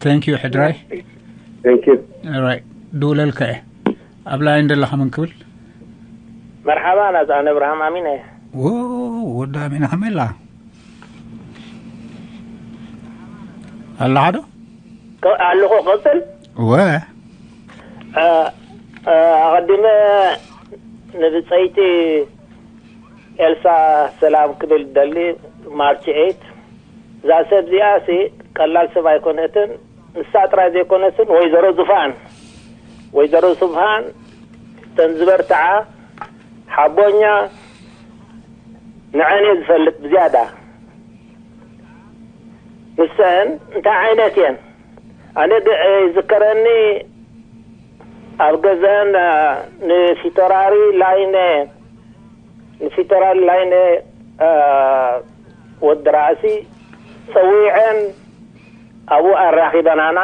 Thank you ሕድራይ። Thank you. Right. ድውለልካ እየ። ኣብ ላይን ዘለኻ መን ክብል? መርሓባ ናዛን እብርሃም ኣሚነ። ዎ፣ ወዲ ኣሚነ ከመይ ኣላ? ኣላ ሓደ? ኣለኹ። ቀፅል። ወ እ፣ እ፣ ኣቐዲመ ንብፀይቲ ኤልሳ ሰላም ክብል ደሊ። ማርች ኤይት እዛ ሰብ እዚኣ ሲ ቀላል ሰብ ኣይኮነትን። ንሳ ጥራይ ዘይኮነትን ወይዘሮ ዙፋን፣ ወይዘሮ ዙፋን ተን ዝበርትዓ ሓቦኛ ንዐን እየ ዝፈልጥ ብዝያዳ። ንሰን እንታይ ዓይነት እየን? ኣነ ግ- ይዝከረኒ ኣብ ገዛን ንፊተራሪ ላይነ ንፊተራሪ ላይነ ወዲ ራእሲ ፀዊዐን ኣብኡ ኣራኺበናና።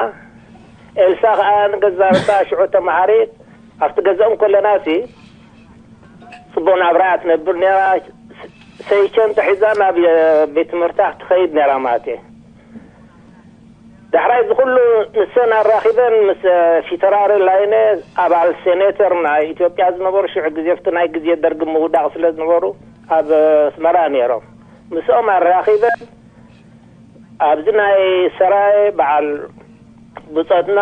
ኤልሳ ከዓ ንገዛርታ ሽዑ ተምሃሪት ኣብቲ ገዛኦም ከለና ሲ ፅቡቅ ናብራ ትነብር ነራ። ሰይቸን ተሒዛ ናብ ቤት ትምህርታ ክትኸይድ ነራ ማለት እየ። ዳሕራይ እዚ ኩሉ ንሰን ኣራኺበን ምስ ፊተራሪ ላይነ ኣባል ሴኔተር ናይ ኢትዮጵያ ዝነበሩ ሽዑ ግዜ ኣብቲ ናይ ግዜ ደርጊ ምውዳቕ ስለ ዝነበሩ ኣብ ኣስመራ ነይሮም። ምስኦም ኣራኺበን ኣብዚ ናይ ሰራየ በዓል ብፆትና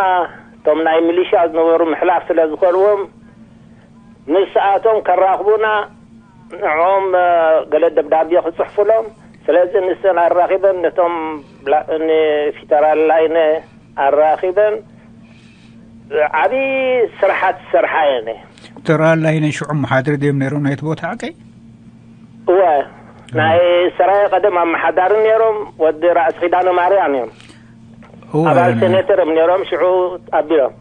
እቶም ናይ ሚሊሻ ዝነበሩ ምሕላፍ ስለ ዝኸልዎም ንስኣቶም ከራኽቡና ንዕኦም ገለ ደብዳቤ ክፅሕፉሎም። ስለዚ ንሰን ኣራኺበን ነቶም ንፊተራል ላይነ ኣራኺበን ዓብዪ ስራሓት ዝሰርሓ እየን። ተራላይ ናይ ሽዑ መሓድሪ ድዮም ነይሮም ናይቲ ቦታ ሓቀይ? እወ ናይ ሰራየ ቀደም ኣመሓዳሪ ነይሮም። ወዲ ራእሲ ኪዳነ ማርያም እዮም። ኣባል ሴኔተር እዮም ነይሮም ሽዑ ኣቢሎም።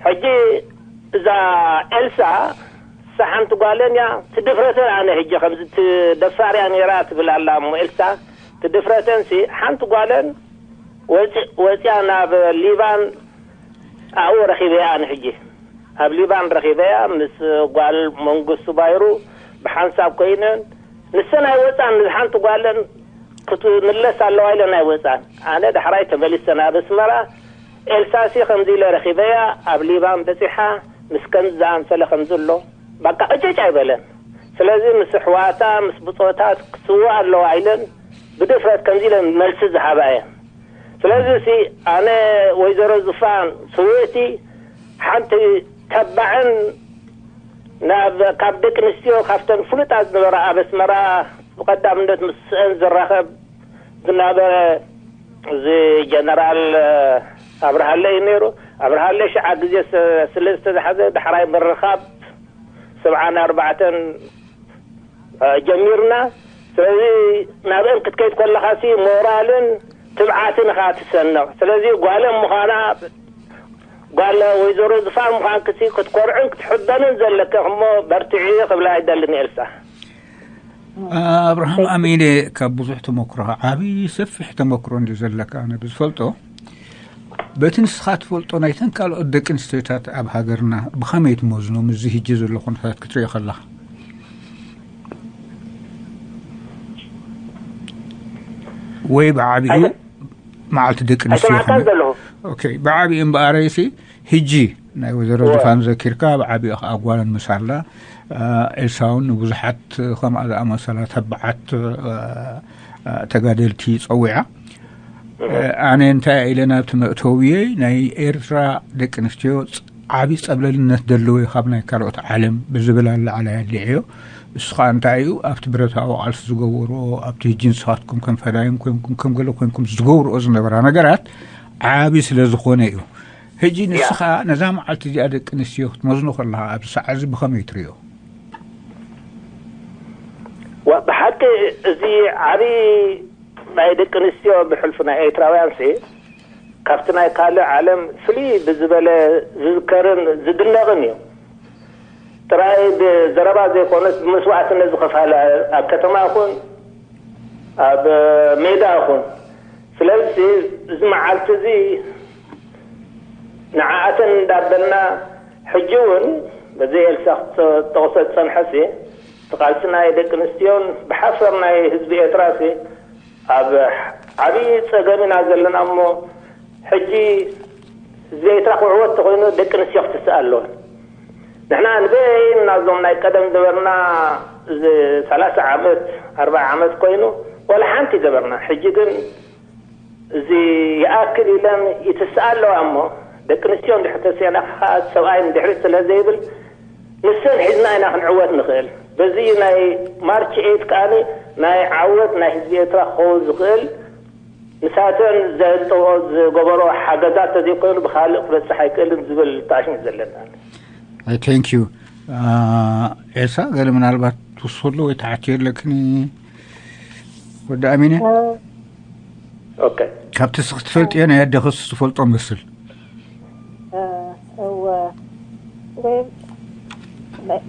ሕጂ እዛ ኤልሳ እሳ ሓንቲ ጓለን እያ። ትድፍረተን ኣነ ሕጂ ከምዚ ትደፋር እያ ነይራ ትብል ኣላ እሞ ኤልሳ ትድፍረተን ሲ ሓንቲ ጓለን ወፂ- ወፂያ ናብ ሊባን ኣብኡ ረኺበያ። ኣነ ሕጂ ኣብ ሊባን ረኺበያ ምስ ጓል መንግስቱ ባይሩ ብሓንሳብ ኮይነን ንሰን ኣይወፃን። ንሓንቲ ጓለን ክትምለስ ኣለዋ ኢለን ኣይወፃን። ኣነ ዳሕራይ ተመሊሰ ናብ ኣስመራ። ኤልሳሲ ከምዚ ኢለ ረኺበያ ኣብ ሊባን በፂሓ ምስ ከምዚ ዝኣምሰለ ከምዚ ኣሎ በቃ ዕጭጭ ኣይበለን። ስለዚ ምስ ኣሕዋታ ምስ ብፆታት ክስውኣ ኣለዋ ኢለን ብድፍረት ከምዚ ኢለን መልሲ ዝሃባ እየን። ስለዚ ሲ ኣነ ወይዘሮ ዙፋን ስውእቲ ሓንቲ ተባዕን ናብ ካብ ደቂ ኣንስትዮ ካብተን ፍሉጣት ዝነበራ ኣብ ኣስመራ ብቐዳምነት ምስአን ዝራኸብ ዝነበረ እዚ ጀነራል ኣብርሃለ እዩ ነይሩ። ኣብርሃለ ሽዓ ግዜ ስለ ዝተዛሓዘ ዳሕራይ ምርኻብ ሰብዓን ኣርባዕተን ጀሚርና። ስለዚ ናብአን ክትከይድ ከለኻ ሲ ሞራልን ትብዓትን ኢኻ ትሰንቕ። ስለዚ ጓለን ምዃና ጓል ወይዘሮ ዝፋን ምዃንክሲ ክትኮርዕን ክትሕበንን ዘለካ እሞ በርትዒ ክብላ ይደልን ኤልሳ። ኣብርሃም ኣሚነ ካብ ብዙሕ ተመክሮ ዓብዪ ሰፊሕ ተመክሮ እንዲ ዘለካ ኣነ ብዝፈልጦ በቲ ንስኻ ትፈልጦ ናይተን ካልኦት ደቂ ኣንስትዮታት ኣብ ሃገርና ብኸመይ ትመዝኖም እዚ ህጂ ዘሎ ኩነታት ክትሪኦ ከለኻ ወይ ብዓቢኡ መዓልቲ ደቂ ኣንስትዮ ኣይሰማዕካን ዘለኹ። ኦኬ ብዓቢኡ እምበኣረይሲ ህጂ ናይ ወይዘሮ ዝፋን ዘኪርካ ብዓቢኡ ከዓ ጓለን ምስ ኣላ ኤልሳ እውን ንብዙሓት ከምኣ ዝኣመሰላ ተባዓት ተጋደልቲ ፀዊዓ ኣነ እንታይ ኢለ ናብቲ መእተውየይ ናይ ኤርትራ ደቂ ኣንስትዮ ዓብዪ ፀብለልነት ዘለዎ ካብ ናይ ካልኦት ዓለም ብዝብል ኣላዕላይ ኣሊዕዮ። እሱ ከዓ እንታይ እዩ ኣብቲ ብረታዊ ቃልሲ ዝገበርኦ ኣብቲ ህጂ ንስኻትኩም ከም ፈዳይን ኮንኩም ከም ገለ ኮንኩም ዝገብርኦ ዝነበራ ነገራት ዓብዪ ስለ ዝኾነ እዩ። ሕጂ ንስኻ ነዛ መዓልቲ እዚኣ ደቂ ኣንስትዮ ክትመዝኖ ከለኻ ኣብዚ ሰዓት እዚ ብኸመይ ትሪኦ? ብሓቂ እዚ ዓብዪ ናይ ደቂ ኣንስትዮ ብሕልፊ ናይ ኤርትራውያን ሲ ካብቲ ናይ ካልእ ዓለም ፍልይ ብዝበለ ዝዝከርን ዝድነቕን እዩ። ጥራይ ብዘረባ ዘይኮነስ ብመስዋእትነት ዝኸፋለ ኣብ ከተማ ይኹን ኣብ ሜዳ ይኹን። ስለዚ እዚ መዓልቲ እዚ ንዓኣተን እንዳበልና ሕጂ እውን በዚ ኤልሳ ጠቕሰ ዝፀንሐሲ እቲ ቃልሲ ናይ ደቂ ኣንስትዮን ብሓፈር ናይ ህዝቢ ኤርትራሲ ኣብ ዓብዪ ፀገም ኢና ዘለና እሞ ሕጂ ህዝቢ ኤርትራ ክዕወት ተኾይኑ ደቂ ኣንስትዮ ክትስእ ኣለወን። ንሕና ንበይና እዞም ናይ ቀደም ዝነበርና እዚ ሰላሳ ዓመት ኣርባዓ ዓመት ኮይኑ ዋላ ሓንቲ ይገበርና። ሕጂ ግን እዚ ይኣክል ኢለን ይትስኣ ኣለዋ እሞ ደቂ ኣንስትዮ እንድሕር ተስእና ከዓ ሰብኣይ ንድሕሪት ስለ ዘይብል ንሰን ሒዝና ኢና ክንዕወት ንኽእል። በዚ ናይ ማርች ኤት ከዓኒ ናይ ዓወት ናይ ህዝቢ ኤርትራ ክኸውን ዝኽእል ንሳተን ዘእተዎ ዝገበሮ ሓገዛት ተዘይኮይኑ ብኻልእ ክበፅሕ ኣይክእልን ዝብል ጣሽን ዘለና። Thank you. ኤልሳ፣ ገለ ምናልባት ትውስኸሉ ወይ ተዓትዮ ኣለክኒ? ወዲ ኣሚነ፣ ኦኬ። ካብቲ ስኽ ትፈልጥዮ ናይ ኣደኸስ ትፈልጦ መስል። እወ፣ ወይ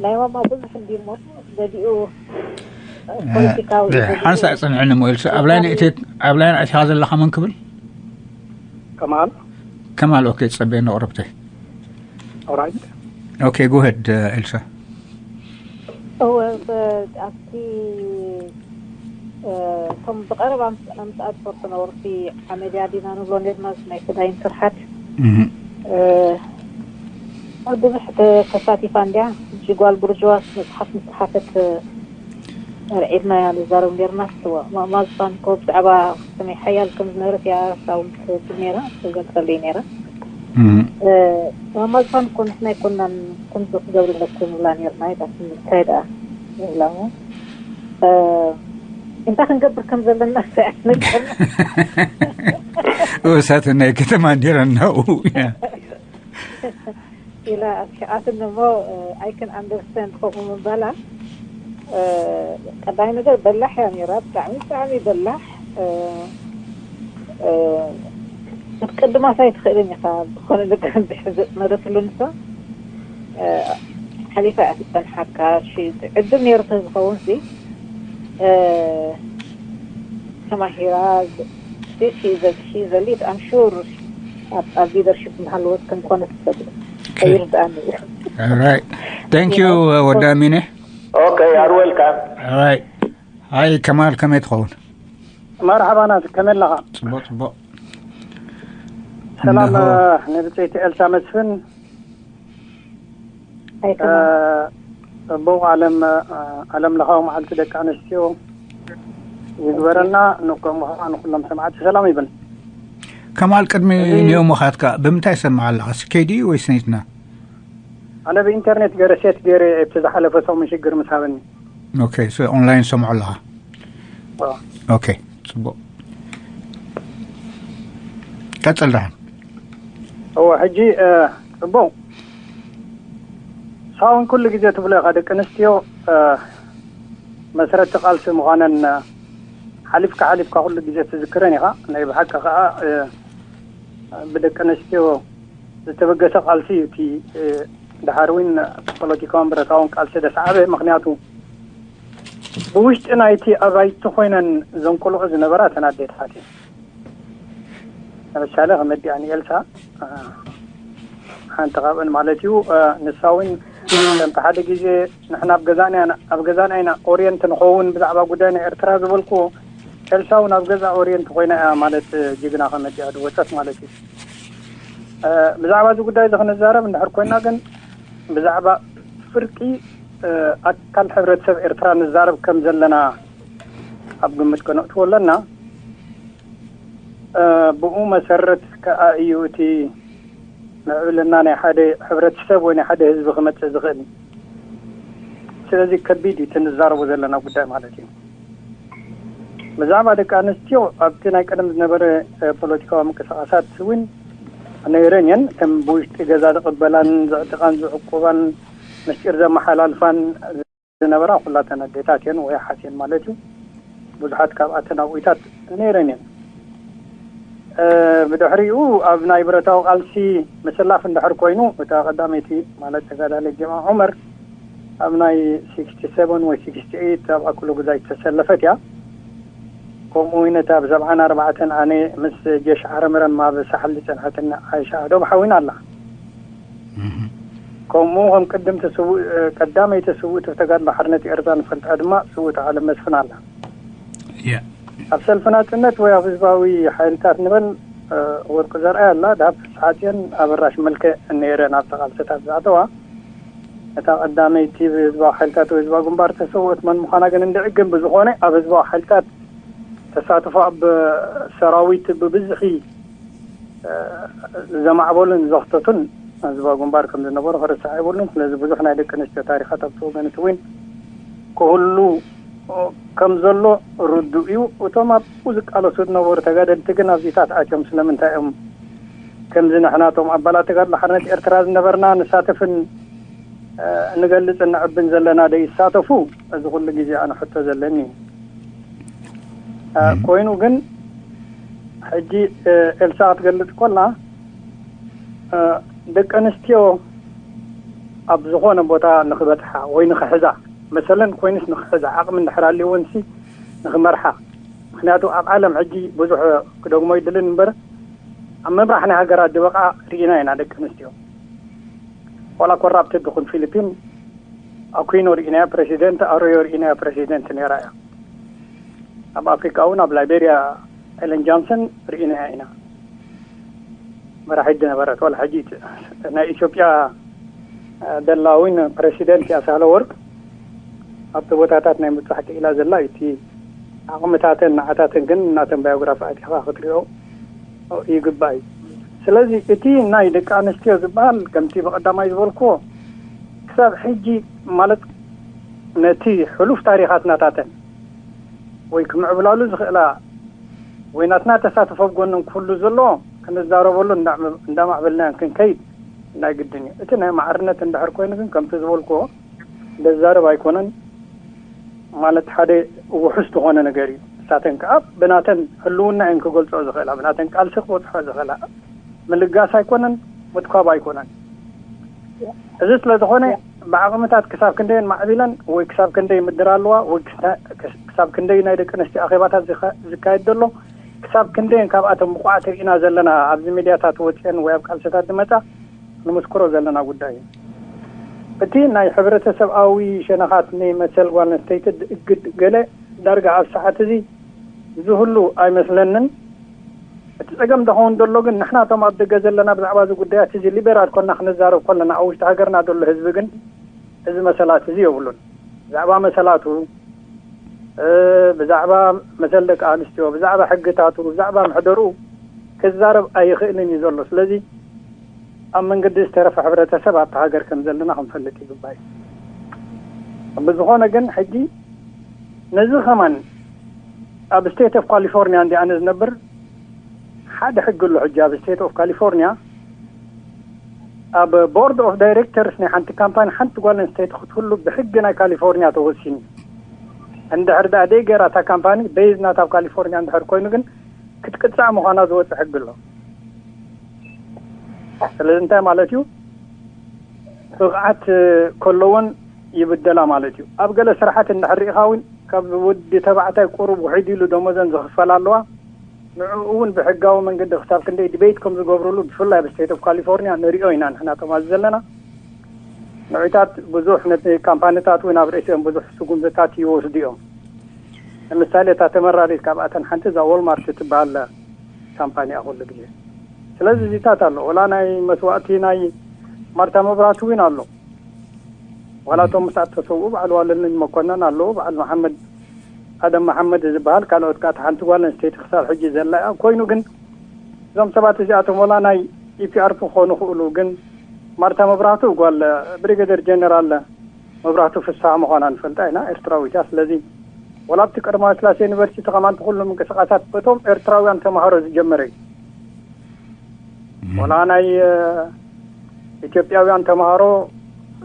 ናይ ማማ ብዙሕ እንዲሞ ገዲኡ ፖለቲካዊ ሓንሳእ ጽንዕኒ እሞ፣ ኤልሳ፣ ኣብ ላይን እቴት፣ ኣብ ላይን ኣቲኻ ዘለኻ መን ክብል? ከማል። ከማል። ኦኬ፣ ጸበየ ንቕረብተይ። ኦራይት። ኦኬ፣ ጎሄድ ኤልሳ። እወ፣ በ- ኣብቲ እ፣ እቶም ብቐረባ ምስ- ምስኣት ፎርቶ ነበርቲ ሓመድያ ዲና ንብሎ ነርና ናይ ሰዳይን ስርሓት እ፣ ብዙሕ ተ- ተሳቲፋ እንዲያ። እጂ ጓል ቡርጅዋስ መፅሓፍ ምስሓፈት ርዒድና እያ ንዛረብ ነርና። ማዝፋን ኮ ብዛዕባ ከመይ ሓያል ከም ዝነበረት እያ ሳውንት ትብል ነራ ትገልፀለይ ነራ። ማማዝፋን እኮ ንሕና ኣይኮናን ከምዚ ክገብርለኩም ንብላ ነርና። ይታ እንታይ ደኣ ይብላ እሞ እንታይ ክንገብር ከም ዘለና ኣይፈልጥን። እሳት ናይ ከተማ እንዲራ እናው ኢላ ኣስሒቓትኒ እሞ I can understand ከምኡ ምባላ። ቀዳይ ነገር በላሕ እያ ነይራ፣ ብጣዕሚ ብጣዕሚ በላሕ። ክትቅድማስ ኣይትኽእልን ኢኻ። ዝኾነ ነገር እንድሕር ዘጥመረትሉ ንሳ ሓሊፋ እያ ትጸንሓካ። እሺ፣ ዕድል ነይሩ ተዝኸውን ሲ ተማሂራ ሺ ዘሊት ኣም ሹር ኣብ ሊደርሽፕ እናሃለወት ከም ዝኾነ ትፈልጥ ይርድኣኒ እዩ። Right. Thank you, ወዲ ኣሚነ። Okay, you are welcome. Right. ሃይ ከማል፣ ከመይ ትኸውን? መርሓባ ናት፣ ከመይ ኣለኻ? ጽቡቕ ጽቡቕ። ሰላም እንሆ። ንብፅይቲ ኤልሳ መስፍን። ኣይ ከማል። ጽቡቕ ዓለም ዓለም ለኻዊ መዓልቲ ደቂ ኣንስትዮ ይግበረልና። ንከምኡ ከዓ ንኩሎም ሰማዕቲ ሰላም ይብል። ከማል፣ ቅድሚ ኒዮ ምኻድካ ብምንታይ ሰምዓ ኣለኻ? ስኬዲ ወይ ስኒትና? ኣነ ብኢንተርኔት ገይረ ሴት ገይረ እቲ ዝሓለፈ ሰሙን ሽግር ምስ ሃበኒ። ኦኬ፣ ሶ ኦንላይን ሰምዖ ኣለኻ? ዋ። ኦኬ፣ ጽቡቕ። ቀጽል ደሓን። እወ፣ ሕጂ እ፣ ጽቡቕ። ሳውን ኩሉ ግዜ ትብሎ ኢኻ፣ ደቂ ኣንስትዮ እ፣ መስረቲ ቃልሲ ምዃነን እ፣ ሓሊፍካ ሓሊፍካ ኩሉ ግዜ ትዝክረን ኢኻ። ናይ ብሓቂ ከዓ እ፣ ብደቂ ኣንስትዮ ዝተበገሰ ቃልሲ እዩ እቲ እ፣ ድሓር እውን ፖለቲካውን ብረታውን ቃልሲ ደስዓበ። ምክንያቱ ብውሽጢ ናይቲ ኣባይቲ ኮይነን ዘንቆልዑ ዝነበራ እተን ኣዴታት እየን። ለምሳሌ ከመዲኣ ንኤልሳ እ፣ ሓንቲ ካብአን ማለት እዩ። እ፣ ንሳ እውን ከምቲ ሓደ ግዜ ንሕና ኣብ ገዛና ኢና፣ ኣብ ገዛና ኢና ኦሪየንት ንኸውን ብዛዕባ ጉዳይ ናይ ኤርትራ ዝበልኩዎ፣ ኤልሳ እውን ኣብ ገዛ ኦሪየንት ኮይና እያ ማለት እ፣ ጅግና ከመዲኣ ዝወፀት ማለት እዩ። እ፣ ብዛዕባ እዚ ጉዳይ እዚ ክንዛረብ እንድሕር ኮይና ግን ብዛዕባ ፍርቂ እ፣ ኣካል ሕብረተሰብ ኤርትራ ንዛረብ ከም ዘለና ኣብ ግምት ከነእትዎ ኣለና። እ፣ ብኡ መሰረት ከኣ እዩ እቲ ምዕብልና ናይ ሓደ ሕብረተሰብ ወይ ናይ ሓደ ህዝቢ ክመጽእ ዝኽእል። ስለዚ ከቢድ እዩ እቲ ንዛረቦ ዘለና ጉዳይ ማለት እዩ። ብዛዕባ ደቂ ኣንስትዮ ኣብቲ ናይ ቀደም ዝነበረ እ፣ ፖለቲካዊ ምንቅስቃሳት እውን ነይረን እየን። ከም ብውሽጢ ገዛ ዝቕበላን ዘዕጥቓን ዝዕቁባን ምስጢር ዘመሓላልፋን ዝነበራ ኩላተን ኣዴታት እየን ወይ ኣሓት እየን ማለት እዩ። ብዙሓት ካብኣተን ኣብኡታት ነይረን እየን። እ፣ ብድሕሪኡ ኣብ ናይ ብረታዊ ቃልሲ ምስላፍ እንድሕር ኮይኑ እታ ቀዳመይቲ ማለት ተጋዳሊት ጀማ ዑመር ኣብ ናይ ሲክስቲ ሰቨን ወይ ሲክስቲ ኤይት ኣብ ኣክሎ ግዛይ ዝተሰለፈት እያ። ከምኡ እውን እታ ብ ሰብዓን ኣርባዕተን ኣነ ምስ ጀሽ ዓረምረም ኣብ ሳሕል ዝጸንሐትን ዓይሻ ኣህዶም ሓዊና ኣላ። ከምኡ ከም ቅድምቲ ስውእ ቀዳመይቲ ስውእቲ ተጋድሎ ሓርነት ኤርትራ ንፈልጣ ድማ ስውእቲ ዓለም መስፍን ኣላ። ያ ኣብ ሰልፊ ናጽነት ወይ ኣብ ህዝባዊ ሓይልታት ንበል ወርቂ ዘርኣይ ኣላ፣ ዳብ ፍስሓጽዮን ኣበራሽ መልክዕ ነይረን ኣብቲ ቃልስታት ዝኣተዋ። እታ ቀዳመይቲ ብህዝባዊ ሓይልታት ወይ ህዝባዊ ግንባር ተሰውእት መን ምዃና ግን እንድዒ ግን ብዝኾነ ኣብ ህዝባዊ ሓይልታት ተሳትፎ ኣብ ሰራዊት ብብዝሒ ዘማዕበሉን ዘኽተቱን ህዝባዊ ግንባር ከም ዝነበሩ ክርሳዕ የብሉን። ስለዚ ብዙሕ ናይ ደቂ ኣንስትዮ ታሪኻት ኣብቲ ወገን እቲ እውን ክህሉ ከም ዘሎ ርዱእ እዩ። እቶም ኣብኡ ዝቃለሱ ዝነበሩ ተጋደልቲ ግን ኣብዚታት ኣትዮም ስለምንታይ እዮም ከምዚ ንሕናቶም ኣባላት ተጋድሎ ሓርነት ኤርትራ ዝነበርና ንሳተፍን ንገልጽ ንዕብን ዘለና ደይሳተፉ? እዚ ኩሉ ግዜ ኣነ ሕቶ ዘለኒ ኮይኑ ግን ሕጂ ኤልሳ ክትገልጽ ኮላ ደቂ ኣንስትዮ ኣብ ዝኾነ ቦታ ንኽበጽሓ ወይ ንኽሕዛ መሰለን ኮይንስ ንኽሕዛ ዓቕሚ እንድሕር ኣልወንሲ ንኽመርሓ። ምክንያቱ ኣብ ዓለም ሕጂ ብዙሕ ክደግሞ ይድልን እምበር ኣብ ምምራሕ ናይ ሃገራት ዝበቃ ርኢና ኢና ደቂ ኣንስትዮ። ዋላ ኮራፕትድ ትኹን ፊሊፒን ኣኩኖ ርኢናያ ፕሬሲደንት፣ ኣሮዮ ርኢናያ ፕሬሲደንት ነይራ እያ። ኣብ ኣፍሪካ እውን ኣብ ላይቤሪያ ኤለን ጆንሰን ርኢናያ ኢና። መራሒት ዝነበረት ዋላ ሕጂ ናይ ኢትዮጵያ ደላዊን ፕሬሲደንት እያ ሳህለ ወርቅ። ኣብቲ ቦታታት ናይ ምብፃሕ ክኢላ ዘላ እቲ ዓቕምታተን ንዓታተን ግን እናተን ባዮግራፊ ኣቲኻ ክትሪኦ ይግባእ እዩ። ስለዚ እቲ ናይ ደቂ ኣንስትዮ ዝበሃል ከምቲ ብቐዳማይ ዝበልክዎ ክሳብ ሕጂ ማለት ነቲ ሕሉፍ ታሪኻትናታተን ወይ ክምዕብላሉ ዝኽእላ ወይ ናትና ተሳትፎ ኣብ ጎንን ክህሉ ዘለዎ ክንዛረበሉ እንዳማዕበልናዮን ክንከይድ ናይ ግድን እዩ። እቲ ናይ ማዕርነት እንድሕር ኮይኑ ግን ከምቲ ዝበልክዎ ዘዛርብ ኣይኮነን። ማለት ሓደ ውሑስ ዝኾነ ነገር እዩ። ንሳተን ከዓ ብናተን ህልውና እየን ክገልፅኦ ዝኽእላ፣ ብናተን ቃልሲ ክበፅሖ ዝኽእላ ምልጋስ ኣይኮነን፣ ምትኳብ ኣይኮነን። እዚ ስለ ዝኾነ ብዓቕምታት ክሳብ ክንደየን ማዕቢለን ወይ ክሳብ ክንደይ ምድር ኣለዋ ወይ ክሳብ ክንደይ ናይ ደቂ ኣንስትዮ ኣኼባታት ዝካየድ ዘሎ ክሳብ ክንደየን ካብኣተን ብቑዓት ርኢና ዘለና ኣብዚ ሚድያታት ወፅአን ወይ ኣብ ቃልስታት ዝመፃ ንምስክሮ ዘለና ጉዳይ እዩ። እቲ ናይ ሕብረተሰብኣዊ ሸነኻት ንመሰል ጓል ኣንስተይቲ እግድ ገለ ዳርጋ ኣብ ሰዓት እዚ ዝህሉ ኣይመስለንን። እቲ ጸገም ደኸውን ዘሎ ግን ንሕና እቶም ኣብ ደገ ዘለና ብዛዕባ እዚ ጉዳያት እዚ ሊበራል ኮና ክንዛረብ ከለና ኣብ ውሽጢ ሃገርና ዘሎ ህዝቢ ግን እዚ መሰላት እዚ የብሉን። ብዛዕባ መሰላቱ ብዛዕባ መሰል ደቂ ኣንስትዮ፣ ብዛዕባ ሕግታቱ፣ ብዛዕባ ምሕደርኡ ክዛረብ ኣይኽእልን እዩ ዘሎ። ስለዚ ኣብ መንገዲ ዝተረፈ ሕብረተሰብ ኣብቲ ሃገር ከም ዘለና ክንፈልጥ ይግባእ እዩ። ብዝኾነ ግን ሕጂ ነዚ ከማን ኣብ ስቴት ኦፍ ካሊፎርኒያ እንዲ ኣነ ዝነብር ሓደ ሕጊ ኣሎ። ሕጂ ኣብ ስቴት ኦፍ ካሊፎርኒያ ኣብ ቦርድ ኦፍ ዳይሬክተርስ ናይ ሓንቲ ካምፓኒ ሓንቲ ጓል ኣንስተይቲ ክትህሉ ብሕጊ ናይ ካሊፎርኒያ ተወሲኑ። እንድሕር ደኣ ደይ ገይራ እታ ካምፓኒ በይዝ ናት ኣብ ካሊፎርኒያ እንድሕር ኮይኑ ግን ክትቅጻዕ ምዃና ዝወጽእ ሕጊ ኣሎ። ስለዚ እንታይ ማለት እዩ? ብቕዓት ከለዎን ይብደላ ማለት እዩ። ኣብ ገለ ስራሓት እንድሕር ርኢኻ እውን ካብ ወዲ ተባዕታይ ቁሩብ ውሒድ ኢሉ ደሞዘን ዝኽፈላ ኣለዋ። ንዕኡ እውን ብሕጋዊ መንገዲ ክሳብ ክንደይ ዲቤት ከም ዝገብርሉ ብፍላይ ኣብ ስቴት ኦፍ ካሊፎርኒያ ንሪኦ ኢና ንሕና ተማዚ ዘለና። ንዑታት ብዙሕ ነቲ ካምፓኒታት እውን ኣብ ርእሲኦም ብዙሕ ስጉምትታት ይወስዱ እዮም። ንምሳሌ እታ ተመራሪት ካብኣተን ሓንቲ እዛ ዎልማርት ትበሃል ካምፓኒ እያ ኩሉ ግዜ። ስለዚ እዚታት ኣሎ ወላ ናይ መስዋእቲ ናይ ማርታ መብራቱ እውን ኣሎ። ዋላ እቶም ምስኣ ተሰውኡ በዓል ዋለልኝ መኮነን ኣለዉ፣ በዓል መሓመድ ኣደም መሓመድ ዝበሃል ካልኦት ከኣ ሓንቲ ጓል ኣንስተይቲ ክሳብ ሕጂ ዘላ እያ። ኮይኑ ግን እዞም ሰባት እዚኣቶም ወላ ናይ ኢፒኣርፒ ክኾኑ ክእሉ ግን ማርታ መብራህቱ ጓል ብሪገደር ጀነራል መብራህቱ ፍስሃ ምዃና ንፈልጣ ኢና፣ ኤርትራዊት እያ። ስለዚ ወላ ኣብቲ ቀዳማዊ ስላሴ ዩኒቨርሲቲ ከማን እቲ ኩሉ ምንቅስቃሳት በቶም ኤርትራውያን ተምሃሮ ዝጀመረ እዩ። ወላ ናይ ኢትዮጵያውያን ተምሃሮ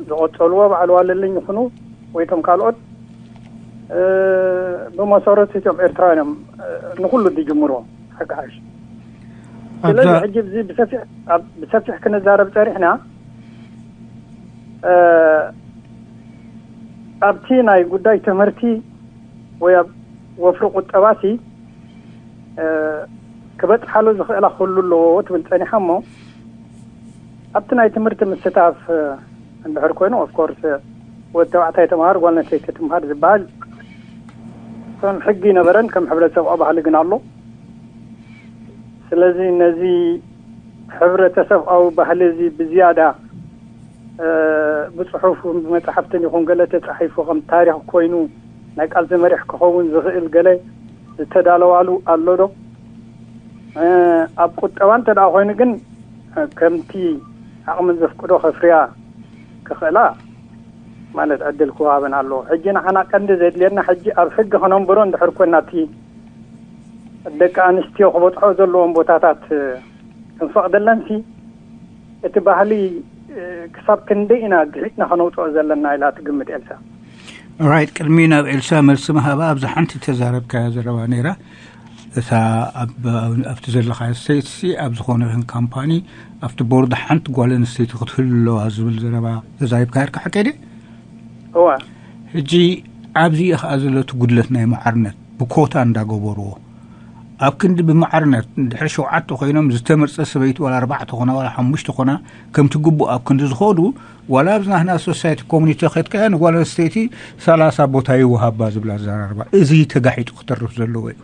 ዝቐጸልዎ በዓል ዋለልኝ ይኹኑ ወይ እቶም ካልኦት ብመሰረቱ እቶም ኤርትራውያን እዮም ንኩሉ ዝጅምርዎ። ሓቂ ሓሽ ስለዚ ሕጂ እዚ ብሰፊሕ ክንዛረብ ጸሪሕና ኣብቲ ናይ ጉዳይ ትምህርቲ ወይ ኣብ ወፍሪ ቁጠባሲ ክበጽሓሉ ዝኽእላ ኩሉ ኣለዎ ትብል ጸኒሓ እሞ ኣብቲ ናይ ትምህርቲ ምስታፍ እንድሕር ኮይኑ ኦፍኮርስ ወዲ ተባዕታይ ተምሃር ጓል ኣንስተይቲ ትምሃር ዝበሃል ከም ሕጊ ነበረን ከም ሕብረተሰብ ባህሊ ግን ኣሎ። ስለዚ ነዚ ሕብረተሰብኣዊ ባህሊ እዚ ብዝያዳ ብፅሑፍ ብመፅሓፍትን ይኹን ገለ ተፃሒፉ ከም ታሪክ ኮይኑ ናይ ቃልሲ መሪሕ ክኸውን ዝኽእል ገለ ዝተዳለዋሉ ኣሎ ዶ? ኣብ ቁጠባ እንተ ደኣ ኮይኑ ግን ከምቲ ዓቕምን ዘፍቅዶ ከፍርያ ክኽእላ ማለት ዕድል ክወሃበን ኣለዎ። ሕጂ ንዓና ቀንዲ ዘድልየና ሕጂ ኣብ ሕጊ ከነንብሮ እንድሕር ኮይና እቲ ደቂ ኣንስትዮ ክበፅሖ ዘለዎም ቦታታት ክንፈቕደለንሲ እቲ ባህሊ ክሳብ ክንደይ ኢና ግሒጥና ከነውፅኦ ዘለና ኢላ ትግምት ኤልሳ? ራይት። ቅድሚ ናብ ኤልሳ መልሲ ምሃባ ኣብዚ ሓንቲ ተዛረብካያ ዘረባ ነይራ። እታ ኣብቲ ዘለካ ስቴትሲ ኣብ ዝኾነ ይኹን ካምፓኒ ኣብቲ ቦርድ ሓንቲ ጓል ኣንስተይቲ ክትህሉ ኣለዋ ዝብል ዘረባ ተዛሪብካ ርካ ሓቀደ? እዋ ሕጂ ኣብዚ እዩ ከዓ ዘሎ እቲ ጉድለት ናይ ማዕርነት ብኮታ እንዳገበርዎ ኣብ ክንዲ ብማዕርነት ድሕሪ ሸውዓተ ኮይኖም ዝተመርፀ ሰበይቲ ዋላ ኣርባዕተ ኮና ዋላ ሓሙሽተ ኮና ከምቲ ግቡእ ኣብ ክንዲ ዝኸዱ ዋላ ኣብዚ ናህና ሶሳይቲ ኮሚኒቲ ከድካያ ንጓል ኣንስተይቲ ሰላሳ ቦታ ይወሃባ ዝብል ኣዘራርባ እዚ ተጋሒጡ ክተርፍ ዘለዎ እዩ።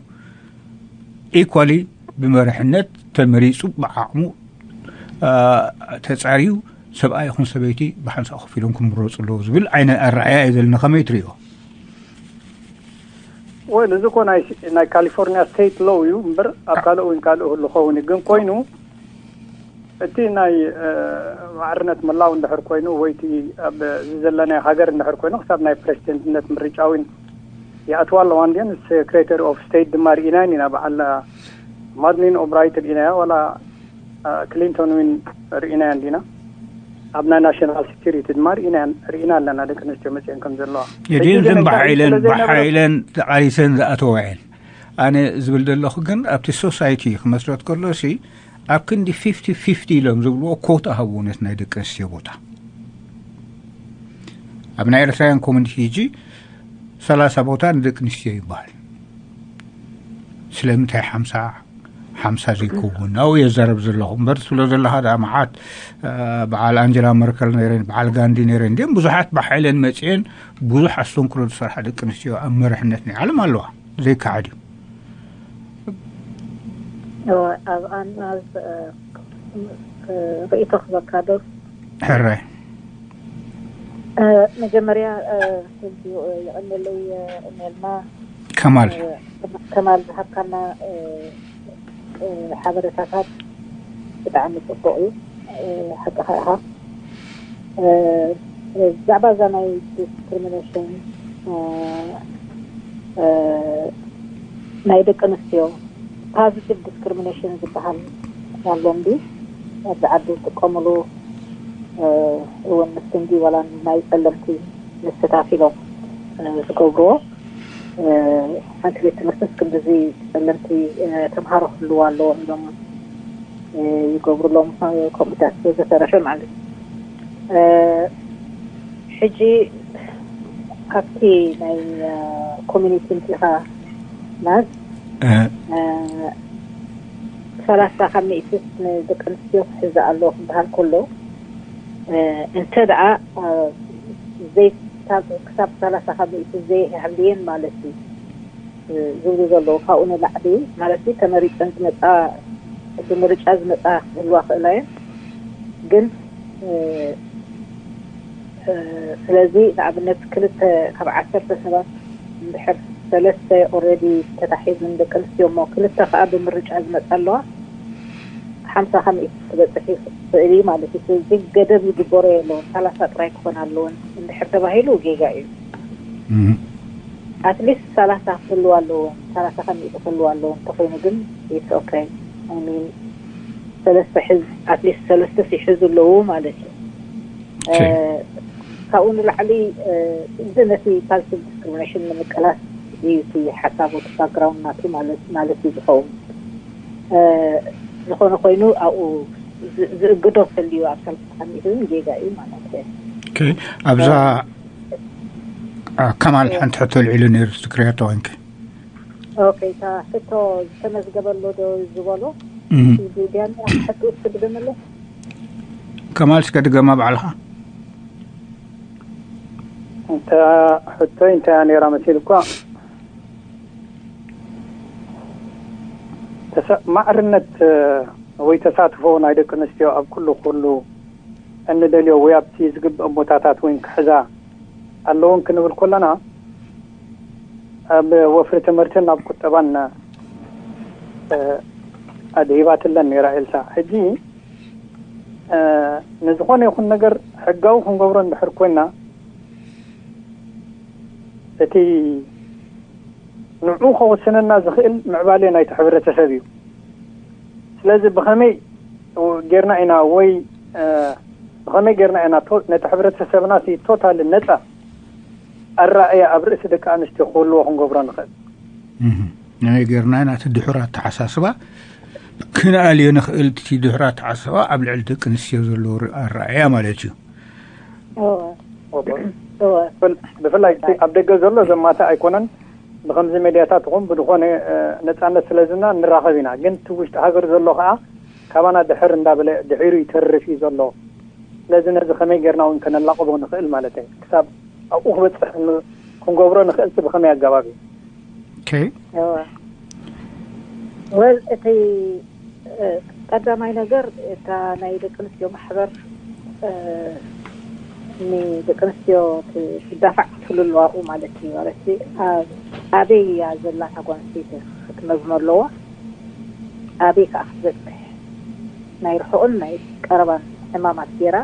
ኢኳሊ ብመርሕነት ተመሪፁ ብዓቕሙ ተፃርዩ ሰብኣይ ይኹን ሰበይቲ ብሓንሳእ ኮፍ ኢሎም ክምረፁ ኣለዎ ዝብል ዓይነት ኣረኣያ እዩ ዘለና። ከመይ ትሪኦ? ወል እዚ እኮ ናይ ናይ ካሊፎርኒያ ስቴት ሎው እዩ እምበር ኣብ ካልእ እውን ካልእ ህሉ ኸውን እዩ። ግን ኮይኑ እቲ ናይ ማዕርነት ምላው እንድሕር ኮይኑ ወይ እቲ ኣብዚ ዘለናዮ ሃገር እንድሕር ኮይኑ ክሳብ ናይ ፕሬዚደንትነት ምርጫ እውን ይኣትዋ ኣለዋ እንድየን። ሴክሬተሪ ኦፍ ስቴት ድማ ርኢናየን ኢና። በዓል ማድሊን ኦብራይት ርኢናያ ዋላ ክሊንቶን እውን ርኢናያ እንዲና። ኣብ ናይ ናሽናል ሴኩሪቲ ድማ ርኢና ኣለና ደቂ ኣንስትዮ መፅአን ከም ዘለዋ። የዲን ግን ብሓይለን ብሓይለን ተቃሊሰን ዝኣተዋ እየን። ኣነ ዝብል ዘለኹ ግን ኣብቲ ሶሳይቲ ክመስረት ከሎ ሲ ኣብ ክንዲ ፊፍቲ ፊፍቲ ኢሎም ዝብልዎ ኮታ ሃብዎ ነት ናይ ደቂ ኣንስትዮ ቦታ ኣብ ናይ ኤርትራውያን ኮሚኒቲ ሕጂ ሰላሳ ቦታ ንደቂ ኣንስትዮ ይበሃል። ስለምንታይ ሓምሳ ሓምሳ ዘይከውን ኣብኡ የዛረብ ዘለኹ እምበር ትብሎ ዘለኻ ደኣ መዓት በዓል ኣንጀላ መርከል ነይረን በዓል ጋንዲ ነይረን እንዲም ብዙሓት ብሓይለን መፅኤን ብዙሕ ኣስተንክሮ ዝሰርሓ ደቂ ኣንስትዮ ኣብ መርሕነት ናይ ዓለም ኣለዋ። ዘይከዓድ እዩ። እወ፣ ኣብ ኣናዝ ርእይቶ ክበካ ዶ? ሕራይ። መጀመርያ ህዝቢ ይቐንለይ እሜልና ከማል ከማል ዝሃብካና ሓበሬታታት ብጣዕሚ ፅቡቅ እዩ። ሓቅኻ ኢኻ። ብዛዕባ እዛ ናይ ዲስክሪሚኔሽን ናይ ደቂ ኣንስትዮ ፓዚቲቭ ዲስክሪሚኔሽን ዝበሃል ኣሎ እንዲ ኣብዚ ዓዲ ዝጥቀምሉ እውን ምስ ክንዲ ዋላ ናይ ፀለምቲ ንስታት ኢሎም ዝገብርዎ ሓንቲ ቤት ትምህርቲ ክንዲዚ ፀለምቲ ተምሃሮ ክህልዋ ኣለዎም ኢሎም ይገብሩሎም። ከምኡታት ዝተረፈ ማለት ሕጂ ኣብቲ ናይ ኮሚኒቲ እንቲኻ ናዝ ሰላሳ ካብ ሚእቲ ንደቂ ኣንስትዮ ክሕዛ ኣለዎ ክበሃል ከሎ እንተ ደኣ ዘይክሳብ ሰላሳ ካብ ሚእቲ ዘይሃልየን ማለት እዩ ዝብሉ ዘለዉ ካብኡ ንላዕሊ ማለት እዩ ተመሪፀን ዝመፃ ብምርጫ ዝመፃ ክህልዋ ክእላ እየን ግን ስለዚ ንኣብነት ክልተ ካብ ዓሰርተ ሰባት እንድሕር ሰለስተ ኦረዲ ተታሒዝን ደቂ ኣንስትዮ እሞ ክልተ ከዓ ብምርጫ ዝመፃ ኣለዋ ሓምሳ ካብ ሚእቲ ክበፅሕ ይኽእል እዩ ማለት እዩ። ስለዚ ገደብ ዝግበሮ የለውን ሰላሳ ጥራይ ክኾን ኣለወን እንድሕር ተባሂሉ ጌጋ እዩ። ኣትሊስት ሰላሳ ክህልዋ ኣለወን ሰላሳ ካብ ሚእቲ ክህልዋ ኣለወን እንተኾይኑ ግን it's okay I mean ሰለስተ ሕዝ ኣትሊስት ሰለስተ ሲሕዙ ኣለዉ ማለት እዩ። ካብኡ ንላዕሊ እዚ ነቲ ፓዚቲቭ ዲስክሪሚኔሽን ንምቅላስ እዩ እቲ ሓሳቡ እቲ ባክግራውንድ ናቱ ማለት ማለት እዩ ዝኸውን። ዝኾነ ኮይኑ ኣብኡ ዝእግዶ ተልዩ ኣብ ሰልፊ ተቐሚጡ እውን ጌጋ እዩ ማለት እዩ። ኣብዛ ከማል ሓንቲ ሕቶ ልዒሉ ነይሩ ትክርያቶ ኮንክ ኦኬ እታ ሕቶ ዝተመዝገበ ኣሎ ዶ ዝበሎ ዲያን ሕቶ እስኪ ድገመለይ ከማል እስከ ድገማ ባዕልኻ እታ ሕቶይ እንታይ እያ ነይራ መሲል እኳ ማዕርነት ወይ ተሳትፎ ናይ ደቂ ኣንስትዮ ኣብ ኩሉ ኩሉ እንደልዮ ወይ ኣብቲ ዝግብኦም ቦታታት ወይ ክሕዛ ኣለውን ክንብል ከለና፣ ኣብ ወፍሪ ትምህርትን ኣብ ቁጠባን ኣድሂባትለን ነይራ ኤልሳ። ሕጂ ንዝኾነ ይኹን ነገር ሕጋዊ ክንገብሮ እንድሕር ኮይና፣ እቲ ንዑ ከወስነና ዝኽእል ምዕባለ ናይቲ ሕብረተሰብ እዩ። ስለዚ ብኸመይ ጌርና ኢና ወይ ብኸመይ ጌርና ኢና ነቲ ሕብረተሰብና ቶታል ነፃ ኣረኣእያ ኣብ ርእሲ ደቂ ኣንስትዮ ክህልዎ ክንገብሮ ንኽእል? ከመይ ጌርና ኢና እቲ ድሑር ኣተሓሳስባ ክንኣልዮ ንኽእል? እቲ ድሑር ኣተሓሳስባ ኣብ ልዕሊ ደቂ ኣንስትዮ ዘለዎ ኣረኣእያ ማለት እዩ። ብፍላይ ኣብ ደገ ዘሎ ዘማታ ኣይኮነን። ብከምዚ ሜድያታት ኹም ብዝኾነ ነፃነት ስለዝና ንራኸብ ኢና። ግን እቲ ውሽጢ ሃገር ዘሎ ከዓ ካባና ድሕር እንዳበለ ድሒሩ ይተርፍ እዩ ዘሎ። ስለዚ ነዚ ከመይ ጌርና እውን ከነላቕቦ ንኽእል ማለት ክሳብ ኣብኡ ክበፅሕ ክንገብሮ ንኽእል ብኸመይ ኣገባብ እዩ? ወል እቲ ቀዳማይ ነገር እታ ናይ ደቂ ኣንስትዮ ማሕበር ንደቂ ኣንስትዮ ትዳፋዕ ክትህሉ ኣለዋ ማለት እዩ። ማለት ኣበይ እያ ዘላ እታ ጓል ኣንስተይቲ ክትመዝኖ ኣለዋ። ኣበይ ከዓ ክትበፅሕ ናይ ርሑቕን ናይ ቀረባን ዕማማት ገይራ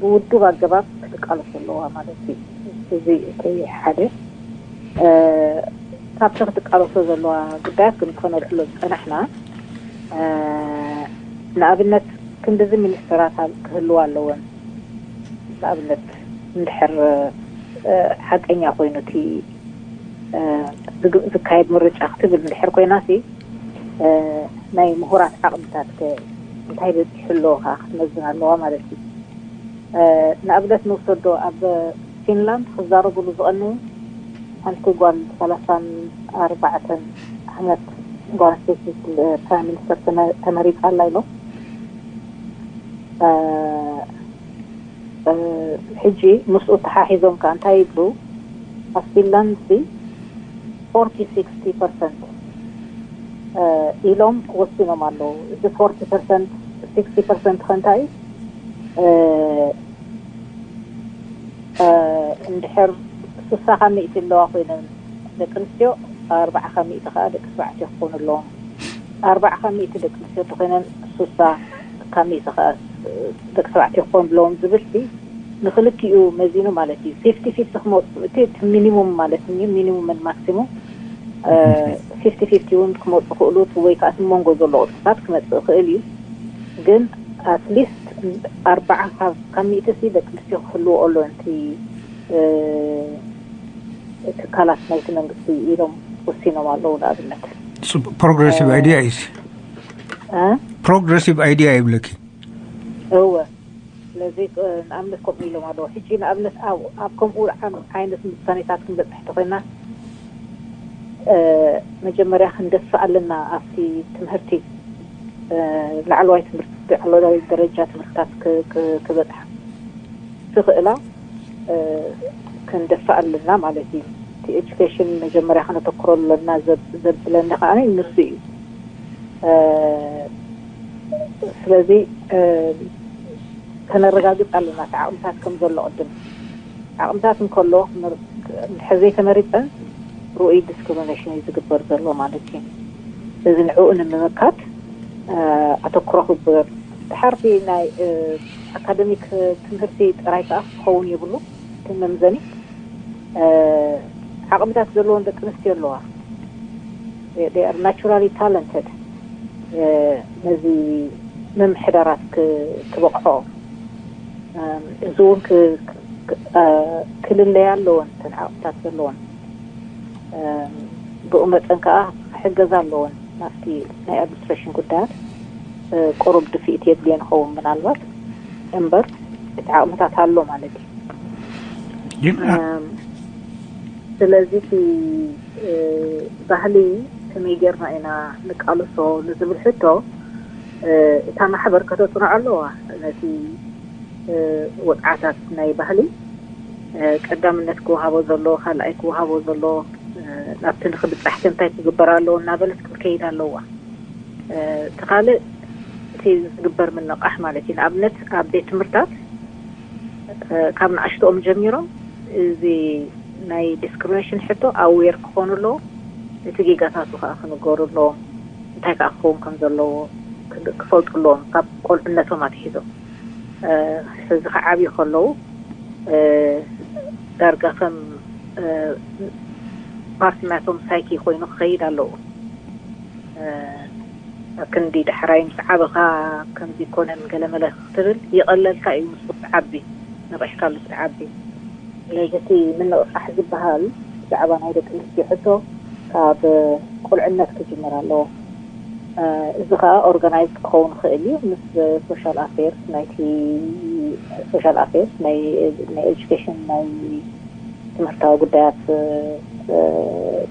ብውዱብ ኣገባብ ክትቃለሶ ኣለዋ ማለት እዩ። እዚ እቲ ሓደ ካብቲ ክትቃለሶ ዘለዋ ጉዳያት ግን ከነልዕሎ ዝፀናሕና ንኣብነት ክንድዚ ሚኒስትራት ክህልዋ ኣለወን። ንኣብነት እንድሕር ሓቀኛ ኮይኑ እቲ ዝካየድ ምርጫ ክትብል እንድሕር ኮይና ሲ ናይ ምሁራት ዓቕምታት እንታይ በፂሑ ኣለዎ ከዓ ክትመዝን ኣለዋ ማለት እዩ። ንኣብነት ንውሰዶ ኣብ ፊንላንድ ክዛረብሉ ዝቐንዩ ሓንቲ ጓል ሰላሳን ኣርባዕተን ዓመት ጓል ኣንስተይቲ ፕራይም ሚኒስተር ተመሪፃ ኣላ ኢሎም ሕጂ ምስኡ ተሓሒዞም ከዓ እንታይ ይብሉ ኣብ ፊንላንድ ሲ ፎርቲ ሲክስቲ ፐርሰንት ኢሎም ወሲኖም ኣለዉ። እዚ ፎርቲ ፐርሰንት ሲክስቲ ፐርሰንት ከእንታይ እዩ? እንድሕር ስሳ ካብ ሚእቲ ኣለዋ ኮይነን ደቂ ኣንስትዮ ኣርባዓ ካብ ሚእቲ ከዓ ደቂ ተባዕትዮ ክኾኑ ኣለዎም። ኣርባዓ ካብ ሚእቲ ደቂ ኣንስትዮ እንተኮይነን ስሳ ካብ ሚእቲ ከዓ ደቂ ተባዕትዮ ክኾኑ ኣለዎም ዝብል ሲ ንክልቲኡ መዚኑ ማለት እዩ። ፊፍቲ ፊፍቲ ክመፁ እቲ ሚኒሙም ማለት እዩ። ሚኒሙምን ማክሲሙም ፊፍቲ ፊፍቲ እውን ክመፁ ክእሉ ወይ ከዓ እቲ መንጎ ዘሎ ቁፅርታት ክመፅእ ይኽእል እዩ። ግን ኣትሊስት ኣርባዓ ካብ ሚእቲ ሲ ደቂ ኣንስትዮ ክህልዎ ኣሎ እቲ ትካላት ናይቲ መንግስቲ ኢሎም ወሲኖም ኣለዉ። ንኣብነት ፕሮግረሲቭ ኣይዲያ እዩ። ፕሮግረሲቭ ኣይዲያ ይብለኪ። እወ ስለዚ ንኣብነት ከምኡ ኢሎም ኣለዉ። ሕጂ ንኣብነት ኣብ ከምኡ ዓይነት ውሳኔታት ክንበፅሕ ተኮይና መጀመርያ ክንደፍእ ኣለና ኣብቲ ትምህርቲ ላዕለዋይ ትምህርቲ ላዕለዋይ ደረጃ ትምህርትታት ክበፅሓ ትኽእላ ክንደፍእ ኣለና ማለት እዩ። እቲ ኤጁኬሽን መጀመርያ ከነተኩረሉ ኣለና ዘብለኒ ከዓ ንሱ እዩ። ስለዚ ከነረጋግፅ ኣለና እቲ ዓቕምታት ከም ዘሎ ቅድም ዓቕምታት እንከሎ ድሕር ዘይተመሪፀን ርኡይ ዲስክሪሚኔሽን እዩ ዝግበር ዘሎ ማለት እዩ። እዚ ንዕኡ ንምምካት ኣተኩሮ ክግበር ድሓርቲ ናይ ኣካደሚክ ትምህርቲ ጥራይ ከዓ ክኸውን የብሉ እቲ መምዘኒ ዓቕምታት ዘለዎን ደቂ ኣንስትዮ ኣለዋ ናቹራሊ ታለንትድ ነዚ ምምሕዳራት ክበቕዖ እዚ እውን ክልለያ ኣለዎን ተን ዓቕምታት ዘለዎን ብኡ መጠን ከዓ ክሕገዛ ኣለዎን ናብቲ ናይ ኣድሚኒስትሬሽን ጉዳያት ቁሩብ ድፍኢት የድልዮ ንኸውን ምናልባት እምበር እቲ ዓቕምታት ኣሎ ማለት እዩ። ስለዚ እቲ ባህሊ ከመይ ጌርና ኢና ንቃልሶ ንዝብል ሕቶ እታ ማሕበር ከተፅንዖ ኣለዋ። ነቲ ወፅዓታት ናይ ባህሊ ቀዳምነት ክወሃቦ ዘሎ ካልኣይ ክወሃቦ ዘሎ ናብቲ ንክብፃሕቲ እንታይ ክግበር ኣለዎ እናበለት ክትከይድ ኣለዋ። እቲ ካልእ እቲ ዝግበር ምንቕቓሕ ማለት እዩ። ንኣብነት ኣብ ቤት ትምህርታት ካብ ንኣሽቶኦም ጀሚሮም እዚ ናይ ዲስክሪሚኔሽን ሕቶ ኣዌር ክኾኑ ኣለዎም። እቲ ጌጋታቱ ከዓ ክንገሩ ኣለዎም። እንታይ ከዓ ክኸውን ከም ዘለዎ ክፈልጡ ኣለዎም ካብ ቆልዕነቶም ኣትሒዞም። ሕዚ ክዓብዩ ከለዉ ዳርጋ ከም ፓርቲ ናቶም ሳይኪ ኮይኑ ክኸይድ ኣለዎ። ክንዲ ዳሕራይ ምስ ዓበኻ ከምዚ ይኮነን ገለመለ ክትብል ይቐለልካ እዩ። ምስ ትዓቢ፣ ነቒሕካሉ ክትዓቢ። ስለዚ እቲ ምንቕቓሕ ዝበሃል ብዛዕባ ናይ ደቂ ኣንስትዮ ሕቶ ካብ ቁልዕነት ክጅምር ኣለዎ። እዚ ከዓ ኦርጋናይዝ ክኸውን ይኽእል እዩ ምስ ሶሻል ኣፌርስ ናይቲ ሶሻል ኣፌርስ ናይ ኤጁኬሽን ናይ ትምህርታዊ ጉዳያት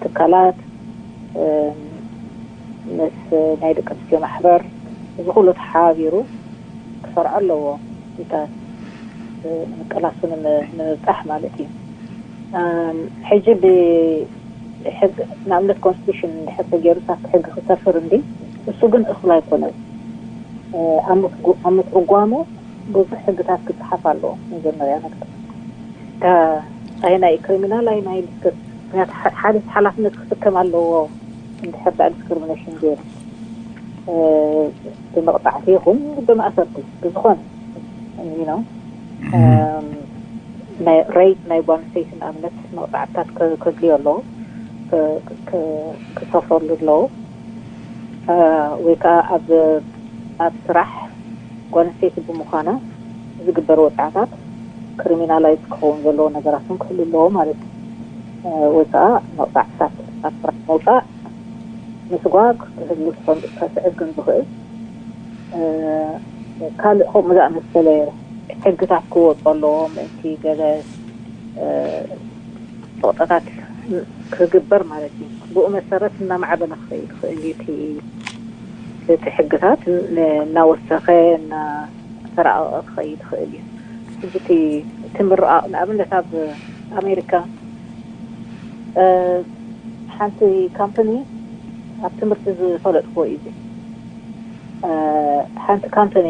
ትካላት ምስ ናይ ደቂ ኣንስትዮ ማሕበር እዚ ኩሉ ተሓባቢሩ ክሰርዖ ኣለዎ። ታ ንምቅላሱ ንምብፃሕ ማለት እዩ። ሕጂ ብሕግ ንኣብነት ኮንስቲቱሽን እንድሕር ተገይሩ ካብቲ ሕጊ ክሰፍር እንዲ እሱ ግን እኹል ኣይኮነን። ኣብ ምትርጓሙ ብዙሕ ሕግታት ክፅሓፍ ኣለዎ። መጀመርያ ነገር ኣይ ናይ ክሪሚናል ኣይ ናይ ዲስክር ምክንያቱ ሓሊፍ ሓላፍነት ክስከም ኣለዎ። እንድሕር ዳኣ ዲስክሪሚኔሽን ገይሩ ብመቕፃዕቲ ይኹን ብመእሰርቲ ብዝኾነ ነው ናይ ሬት ናይ ጓል ኣንስተይቲ ንኣብነት መቕፃዕትታት ከድልዮ ኣለዎ፣ ክሰፍረሉ ኣለዎ። ወይ ከዓ ኣብ ኣብ ስራሕ ጓል ኣንስተይቲ ብምዃና ዝግበር ወፃዕታት ክሪሚናላይዝ ክኸውን ዘለዎ ነገራት እውን ክህሉ ኣለዎ ማለት እዩ። ወይ ከዓ መቕፃዕትታት ኣብ ስራሕ መውፃእ ምስጓግ ክህሉ ከስዕብ ግን ዝኽእል ካልእ ከምኡ ዝኣመሰለ ሕግታት ክወፁ ኣለዎ። ምእንቲ ገለ ፆቕጠታት ክግበር ማለት እዩ። ብኡ መሰረት እናማዕበለ ክኸይድ ይኽእል እዩ። እቲ ሕግታት እናወሰኸ እናተራቐቐ ክኸይድ ይኽእል እዩ። ሕጂ እቲ ምርቓቕ ንኣብነት ኣብ ኣሜሪካ ሓንቲ ካምፓኒ ኣብ ትምህርቲ ዝፈለጥክዎ እዩ። ሓንቲ ካምፓኒ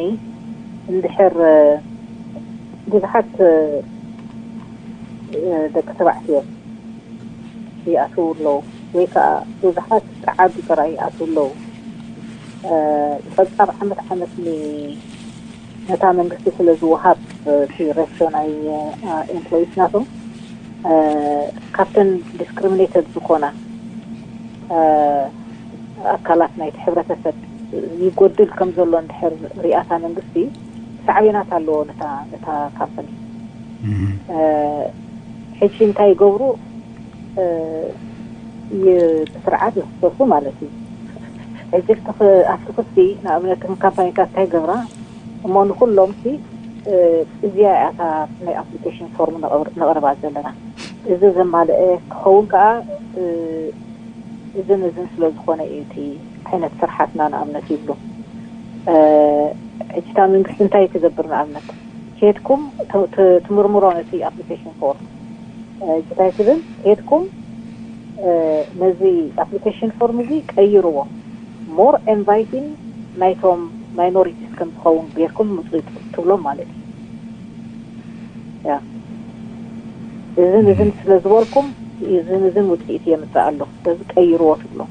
እንድሕር ብዙሓት ደቂ ተባዕትዮ ይኣትዉ ኣለዉ ወይ ከዓ ብዙሓት ተዓቢ ጥራይ ይኣትዉ ኣለዉ። ፀብፃብ ዓመት ዓመት ነታ መንግስቲ ስለ ዝወሃብ እቲ ሬሽዮ ናይ ኤምፕሎይስ ናቶም ካብተን ዲስክሪሚኔተድ ዝኾና ኣካላት ናይቲ ሕብረተሰብ ይጎድል ከም ዘሎ እንድሕር ሪኣታ መንግስቲ ሳዕቤናት ኣለዎ ነታ ነታ ካምፓኒ። ሕጂ እንታይ ይገብሩ? ብስርዓት ይኽሰሱ ማለት እዩ። ሕጂ ኣብቲ ክሲ ንኣብነት ከም ካምፓኒታት እንታይ ገብራ እሞ ንኩሎም ሲ እዚኣ እያታ ናይ ኣፕሊኬሽን ፎርም ነቕርባ ዘለና። እዚ ዘማልአ ክኸውን ከዓ እዝን እዝን ስለ ዝኾነ እዩ እቲ ዓይነት ስርሓትና ንኣብነት ይብሉ። ሕጂታ መንግስቲ እንታይ ትገብር ንኣብነት ኬድኩም ትምርምሮ ነቲ ኣፕሊኬሽን ፎርም እንታይ ትብል ኬድኩም ነዚ ኣፕሊኬሽን ፎርም እዚ ቀይርዎ ሞር ኢንቫይቲን ናይቶም ማይኖሪቲስ ከም ዝኸውን ጌርኩም ምፁ ትብሎም ማለት እዩ። እዝን እዝን ስለ ዝበልኩም እዝን እዝን ውፅኢት የምፅእ ኣሎ ስለዚ ቀይርዎ ትብሎ።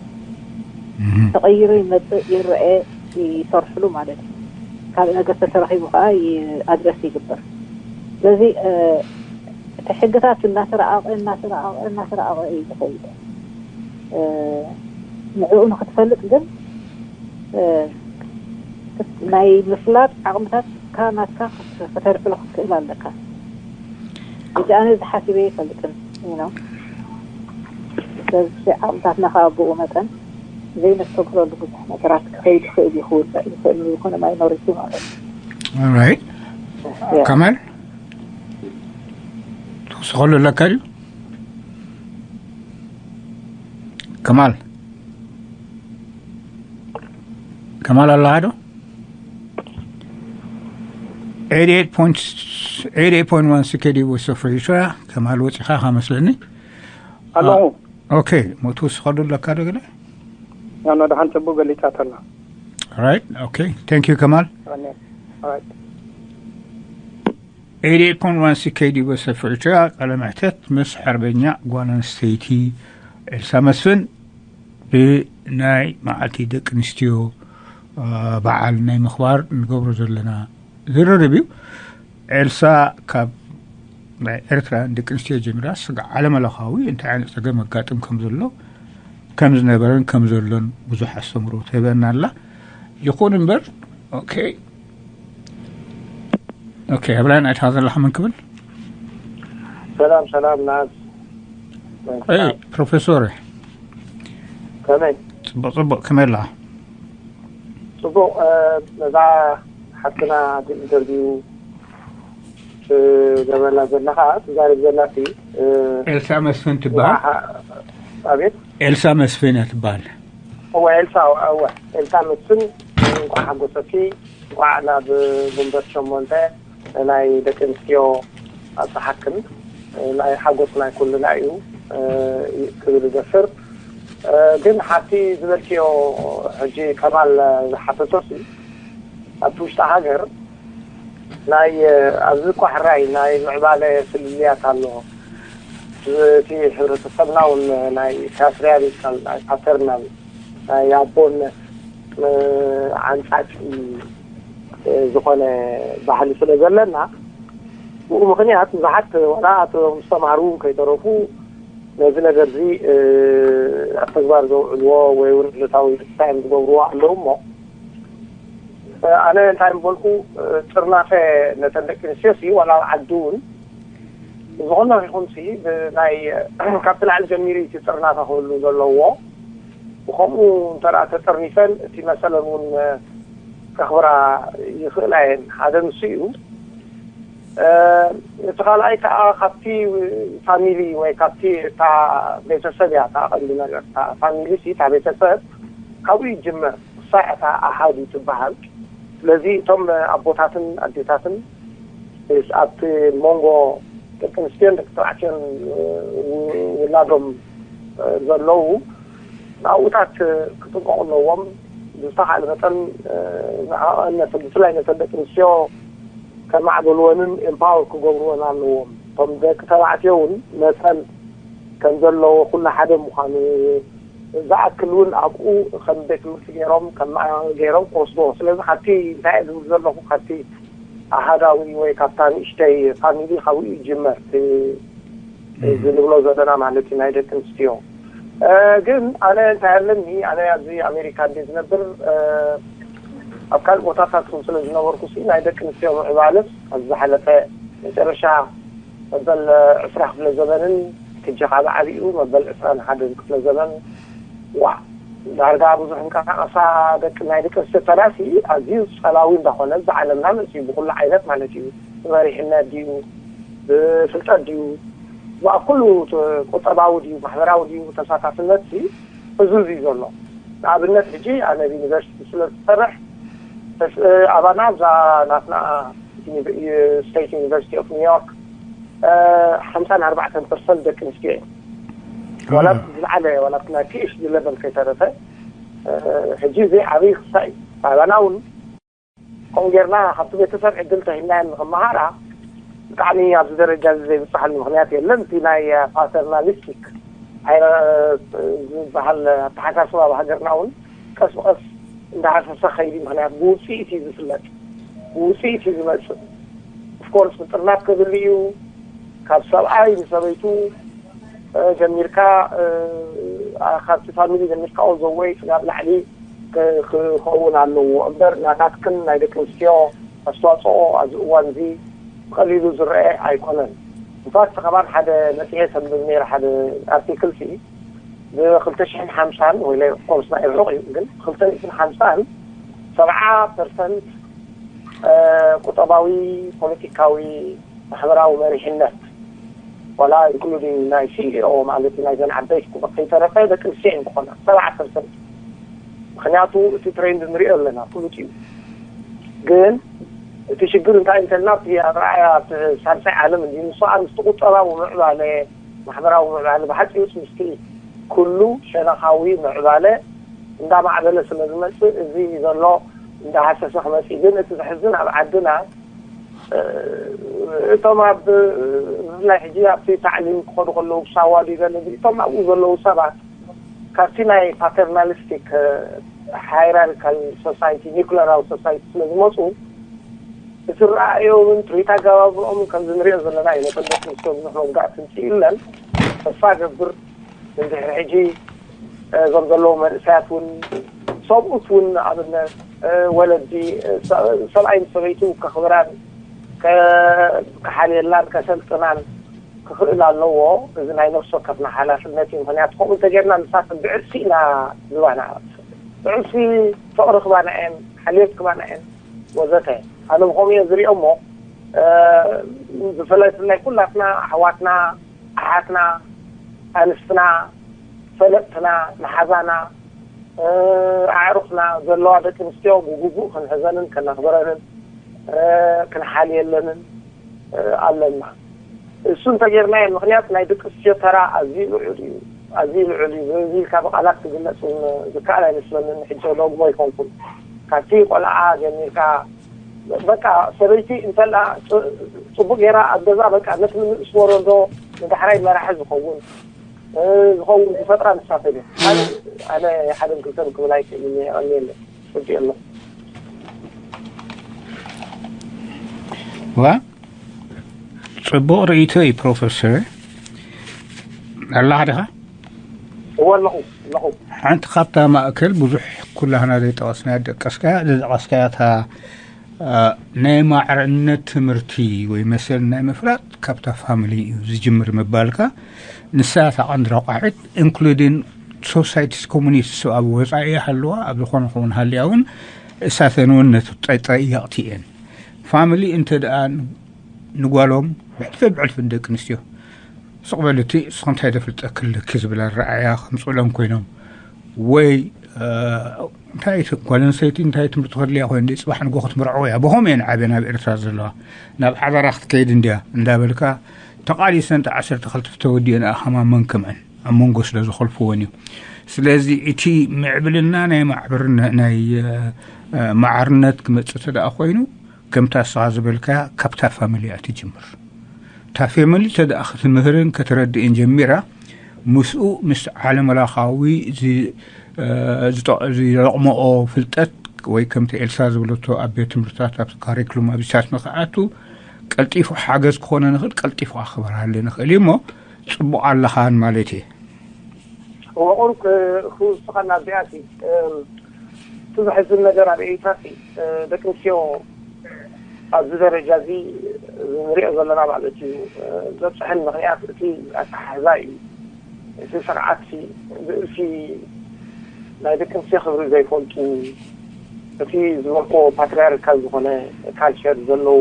ተቐይሩ ይመፅእ ይረአ ይሰርሕሉ ማለት እዩ። ካልእ ነገር ተተረኺቡ ከዓ ኣድረስ ይግበር። ስለዚ እቲ ሕግታት እናተረኣቐ እናተረኣቐ እናተረኣቐ እዩ ዝኸይድ። ንዕኡ ንክትፈልጥ ግን ናይ ምፍላጥ ዓቕምታት ናትካ ከተልዕሎ ክትክእል ኣለካ። እዚ ኣነ ዝሓሲበ ይፈልጥን ነው። ስለዚ ዓቕምታትና ካብ ብኡ መጠን ዘይነስተብህለሉ ብዙሕ ነገራት ክኸይድ ይኽእል ይኽእል ይኽእል ይኹን ማይኖሪቲ ማለት እዩ። ራይት ከማል ትውስኸሉ ኣለካ ድዩ? ከማል ከማል ኣለኻ ዶ? ኤይት ፖይንት ዋን ስኬዲ ወሶ ፍሪትራ ከማል ወፂኻ ከመስለኒ ኣለኹ። ኦኬ ሞቱ ስኸዱ ኣለካ ዶ ገለ? ያኖ ደሓን ጽቡቅ ገሊጻት ኣላ። Right? Okay. Thank you, Kamal. Eighty-eight point one C K D U S F Eritrea, ቃለ መሕተት ምስ ሓርበኛ ጓል ኣንስተይቲ ኤልሳ መስፍን ብናይ መዓልቲ ደቂ ኣንስትዮ በዓል ናይ ምኽባር ንገብሮ ዘለና ዝርርብ እዩ። ኤልሳ ካብ ናይ ኤርትራ ደቂ ኣንስትዮ ጀሚራ ስጋዕ ዓለመለኻዊ እንታይ ዓይነት ጸገም ኣጋጥም ከም ዘሎ ከም ዝነበረን ከም ዘሎን ብዙሕ ኣስተምሮ ትህበና ኣላ። ይኹን እምበር okay okay፣ ኣብ ላይን ኣይትኻ ዘለኻ መን ክብል? ሰላም ሰላም ናዝ። ፕሮፌሶር፣ ከመይ? ጽቡቕ ጽቡቕ፣ ከመይ ኣለኻ? ጽቡቕ። ነዛ ሓትና ኢንተርቪው ትገብረላ ዘለኻ ትዛረብ ዘላ ሲ ኤልሳ መስፍን ትበሃል። ኣቤት። ኤልሳ መስፍን እያ ትበሃል። እወ ኤልሳ፣ እወ ኤልሳ መስፍን፣ እንኳዕ ሓጎሰኪ። እንኳዕ ናብ ግንቦት ሸሞንተ ናይ ደቂ ኣንስትዮ ኣብፀሓክን። ናይ ሓጎስ ናይ ኩልና እዩ ክብል እደፍር። ግን ሓቲ ዝበልክዮ ሕጂ ከማል ዝሓተቶሲ ኣብቲ ውሽጢ ሃገር ናይ ኣብዚ እኳ ሕራይ ናይ ምዕባለ ፍልልያት ኣሎ። እቲ ሕብረተሰብና እውን ናይ ፓትሪያርካል ናይ ፓተርናል ናይ ኣቦነት ዓንጻጺ ዝኾነ ባህሊ ስለ ዘለና ብኡ ምኽንያት ብዙሓት ዋላ እቶም ዝተማህሩ እውን ከይተረፉ ነዚ ነገር እዚ ኣብ ተግባር ዘውዕልዎ ወይ እውን ዕለታዊ ታይም ዝገብርዎ ኣለዉ እሞ ኣነ እንታይ ምበልኩ ጥርናፈ ነተን ደቂ ኣንስትዮ ሲ ዋላ ኣብ ዓዲ እውን ዝኾነ ይኹን ሲ ናይ ካብቲ ላዕሊ ጀሚሩ እቲ ጥርናፈ ክህሉ ዘለዎ ብከምኡ እንተ ተጠርኒፈን እቲ መሰለን እውን ከኽብራ ይኽእላ እየን። ሓደ ንሱ እዩ። እቲ ካልኣይ ከዓ ካብቲ ፋሚሊ ወይ ካብቲ እታ ቤተሰብ እያ እታ ቀንዲ ነገር። እታ ፋሚሊ ሲ እታ ቤተሰብ ካብኡ ይጅመር። እሳ እታ ኣሃዱ ትበሃል። ስለዚ እቶም ኣቦታትን ኣዴታትን ኣብቲ መንጎ ደቂ ኣንስትዮን ደቂ ተባዕትዮን ውላዶም ዘለዉ ናብኡታት ክጥንቀቑ ኣለዎም። ብዝተኻእለ መጠን ንኣነት ብፍላይ ነተን ደቂ ኣንስትዮ ከማዕበልወንን ኤምፓወር ክገብርወን ኣለዎም። እቶም ደቂ ተባዕትዮ እውን መሰል ከም ዘለዎ ኩሉ ሓደ ምዃኑ ዝኣክል እውን ኣብኡ ከም ቤት ትምህርቲ ገይሮም ከም ገይሮም ክወስድዎ። ስለዚ ካብቲ እንታይ እየ ዝብል ዘለኹ ካብቲ ኣሃዳዊ ወይ ካብታ ንእሽተይ ፋሚሊ ካብኡ ይጅመር ዝንብሎ ዘለና ማለት እዩ ናይ ደቂ ኣንስትዮ። ግን ኣነ እንታይ ኣለኒ ኣነ ኣብዚ ኣሜሪካ እንደ ዝነብር ኣብ ካልእ ቦታታት ስለ ዝነበርኩ ሲ ናይ ደቂ ኣንስትዮ ምዕባለስ ኣብ ዝሓለፈ መጨረሻ መበል ዕስራ ክፍለ ዘመንን ሕጂ ካብ ዓቢኡ መበል ዕስራን ሓደን ክፍለ ዘመን ዋ ዳርጋ ብዙሕ እንቀሳቀሳ ደቂ ናይ ደቂ ኣንስትዮ ተራሲ ኣዝዩ ጸላዊ እንዳኾነ እዚ ዓለምና መጽዩ ብኩሉ ዓይነት ማለት እዩ። ብመሪሕነት ድዩ ብፍልጠት ድዩ ኣብ ኩሉ ቁጠባዊ ድዩ ማሕበራዊ ድዩ ተሳታፍነት እዚ እዩ ዘሎ። ንኣብነት ሕጂ ኣነ ዩኒቨርሲቲ ስለ ዝሰርሕ ኣባና እዛ ናትና ስቴት ዩኒቨርሲቲ ኦፍ ኒውዮርክ ሓምሳን ኣርባዕተን ፐርሰንት ደቂ ኣንስትዮ እዩ። ዋላ ዝለዓለ ዋላ ናይ ፒኤችዲ ሌቨል ከይተረፈ ሕጂ እዚ ዓብይ ክሳ እዩ። ኣባና እውን ከምኡ ጌርና ካብቲ ቤተሰብ ዕድል ተሂብናየን ንክመሃራ ብጣዕሚ ኣብዚ ደረጃ እዚ ዘይብፅሓሉ ምክንያት የለን። እቲ ናይ ፓተርናሊስቲክ ዝበሃል ኣተሓሳስባ ኣብ ሃገርና እውን ቀስ ብቀስ እንዳሃሰሰ ከይዲ ምክንያት ብውፅኢት እዩ ዝፍለጥ። ብውፅኢት እዩ ዝመፅእ። ኦፍኮርስ ምጥርናፍ ክብል እዩ ካብ ሰብኣይ ንሰበይቱ ጀሚርካ ካብቲ ፋሚሊ ጀሚርካ ኦል ዘ ዌይ ናብ ላዕሊ ክኸውን ኣለዎ እምበር ናታትክን ናይ ደቂ ኣንስትዮ ኣስተዋፅኦ ኣብዚ እዋን እዚ ብቀሊሉ ዝረአ ኣይኮነን። ኢንፋክት ከማን ሓደ መፅሄት ተንብብ ነይረ ሓደ ኣርቲክል ሲ ብክልተ ሽሕን ሓምሳን ወይ ኦፍኮርስ ናይ ርሑቕ እዩ ግን ብክልተ ሚእትን ሓምሳን ሰብዓ ፐርሰንት ቁጠባዊ ፖለቲካዊ ማሕበራዊ መሪሕነት ዋላ ኢንክሉዲንግ ናይ ሲኢኦ ማለት ናይዘን ዓበይቲ ኩባ ከይተረፈ ደቂ ኣንስትዮ እየን ክኾና ሰብዓ ፐርሰንት። ምክንያቱ እቲ ትሬንድ ንሪኦ ኣለና ፍሉጥ እዩ። ግን እቲ ሽግር እንታይ እንተልና እቲ ኣርኣያ ሳልሳይ ዓለም እንዲ ንሱ ከዓ ምስቲ ቁጠባዊ ምዕባለ ማሕበራዊ ምዕባለ ብሓፂሩስ ምስቲ ኩሉ ሸነኻዊ ምዕባለ እንዳማዕበለ ስለ ዝመፅእ፣ እዚ ዘሎ እንዳሃሰሰ ክመፅእ እዩ። ግን እቲ ዘሕዝን፣ ኣብ ዓድና እቶም ኣብ፣ ብፍላይ ሕጂ ኣብቲ ታዕሊም ክኸዱ ከለዉ፣ ሳዋ ድዩ ገለ ድዩ፣ እቶም ኣብኡ ዘለዉ ሰባት ካብቲ ናይ ፓተርናሊስቲክ ሃይራርካል ሶሳይቲ፣ ኒኩለራዊ ሶሳይቲ ስለ ዝመፁ፣ እቲ ረኣዮምን ትሪት ኣገባብኦምን ከምዚ ንሪኦ ዘለና እዩ። ነተን ደቂ ኣንስትዮ ብዙሕ መጉዳእቲ ምፅእ የለን። ተስፋ ገብር እንድሕሪ ሕጂ እዞም ዘለዉ መንእሰያት እውን፣ ሰብኡት እውን ንኣብነት ወለዲ ሰብኣይ ንሰበይቱ ከኽብራን ከ-፣ ክሓልየላን ከሰልጥናን ክኽእል ኣለዎ። እዚ ናይ ነፍሲ ወከፍና ሓላፍነት እዩ። ምኽንያቱ ከምኡ እንተጌርና ንሳተን ብዕርሲ ኢና ዝባና። ብዕርሲ ፍቕሪ ክባና እየን፣ ሓልዮት ክባና እየን ወዘተ። ኣነ ብኸምኡ እየ ዝሪኦ እሞ፣ እ፣ ብፍላይ፣ ብፍላይ ኩላትና ኣሕዋትና፣ ኣሓትና፣ ኣንስትና፣ ፈለጥትና፣ መሓዛና፣ እ፣ ኣዕሩኽና ዘለዋ ደቂ ኣንስትዮ ብግቡእ ክንሕዘንን ከነኽብረንን፣ እ፣ ክንሓልየለንን፣ እ፣ ኣለና። እሱ እንተጌርናዮ፣ ምኽንያት ናይ ደቂ ኣንስትዮ ተራ ኣዝዩ ልዑል እዩ፣ ኣዝዩ ልዑል እዩ። በዚ ኢልካ ብቓላት ክግለጽ እውን ዝከኣል ኣይመስለንን። ሕጂ ደግሞ ኣይኮንኩን። ካብቲ ቆልዓ ጀሚርካ፣ በቃ፣ ሰበይቲ እንተላ ጽ-፣ ጽቡቕ ጌራ ኣብ ገዛ፣ በቃ፣ ነቲ ንንእስ ወለዶ ንዳሕራይ መራሒ ዝኸውን፣ እ፣ ዝኸውን ዝፈጥራ ንሳተን እየን። ካልእ ኣነ ሓደን ክልተን ክብል ኣይክእልን እየ። የቐንየለይ። ጽቡቕ ኣሎ። ዋ፣ ጽቡቕ ርእይቶ እዩ ፕሮፌሰር። ኣለኻ ዲኻ? እወ፣ ኣለኹ፣ ኣለኹ። ሓንቲ ካብታ ማእከል ብዙሕ ኩላህና ዘይጠቐስናያ ደቀስካያ፣ ዝጠቐስካያ እታ፣ እ፣ ናይ ማዕርነት ትምህርቲ ወይ መሰል ናይ ምፍላጥ ካብታ ፋሚሊ እዩ ዝጅምር ምባልካ፣ ንሳ እታ ቀንዲ ረቋሒት፣ ኢንክሉዲን ሶሳይቲስ ኮሙኒቲስ ኣብ ወጻኢ ይሃልዋ፣ ኣብ ዝኾነ ክውን ሃልያ እውን፣ እሳተን እውን ነቲ ጠ-፣ ጠያቕቲ እየን። ፋሚሊ እንተ ደኣ ንጓሎም ብሕልፊ ብሕልፊ ንደቂ ኣንስትዮ፣ ስቕ በሊ እቲ እስኺ እንታይ ዘፍልጠኪ ኣለኪ ዝብል ኣረኣእያ ከምፅእሎም ኮይኖም፣ ወይ፣ እ፣ እንታይ እቲ ጓል ኣንስተይቲ እንታይ ትምህርቲ ከድልያ ኮይኑ፣ ጽባሕ ንጎ ክትምርዐው እያ፣ ብኸምኡ እየን ዓብየን ኣብ ኤርትራ ዘለዋ። ናብ ሓዳራ ክትከይድ እንድያ እንዳበልካ ተቓሊሰን፣ እቲ ዓሰርተ ክልተ ተወዲኦን ኣእኻማ መንከመን ኣብ መንጎ ስለ ዝኸልፍዎን እዩ። ስለዚ እቲ ምዕብልና ናይ ማዕብርነ-፣ ናይ፣ እ፣ እ፣ ማዕርነት ክመጽእ እንተ ደኣ ኮይኑ፣ ከምታ እስኻ ዝበልካያ ካብታ ፋሚሊ እያ ትጅምር። እታ ፋሚሊ እንተ ደኣ ክትምህርን ከተረድእን ጀሚራ፣ ምስኡ ምስ ዓለመላኻዊ ዚ-፣ እ፣ ዝጠ-፣ ዝለቕመኦ ፍልጠት ወይ ከምቲ ኤልሳ ዝብለቶ ኣብ ቤት ትምህርትታት፣ ኣብ ካሪክሉም ኣብዚታት ንኽኣቱ ቀልጢፉ ሓገዝ ክኾነ ንኽእል፣ ቀልጢፉ ከኽበርሃለ ንኽእል እዩ እሞ፣ ጽቡቕ ኣለኻን ማለት እየ። እወ፣ ቁሩብ ክ-፣ ክውስኸና እዚኣ እቲ፣ እም፣ እቲ ዘሕዝን ነገር ኣብ ኤሪትራ እቲ፣ እ፣ ደቂ ኣንስትዮ ኣብዚ ደረጃ እዚ ንሪኦ ዘለና ማለት እዩ። እ፣ ዘብፅሐን ምኽንያት እቲ ኣተሓሕዛ እዩ። እቲ ስርዓት እዚ ብእልፊ ናይ ደቂ ኣንስትዮ ክብሪ ዘይፈልጡ፣ እቲ ዝበልክዎ ፓትሪያርካል ዝኾነ ካልቸር ዘለዉ፣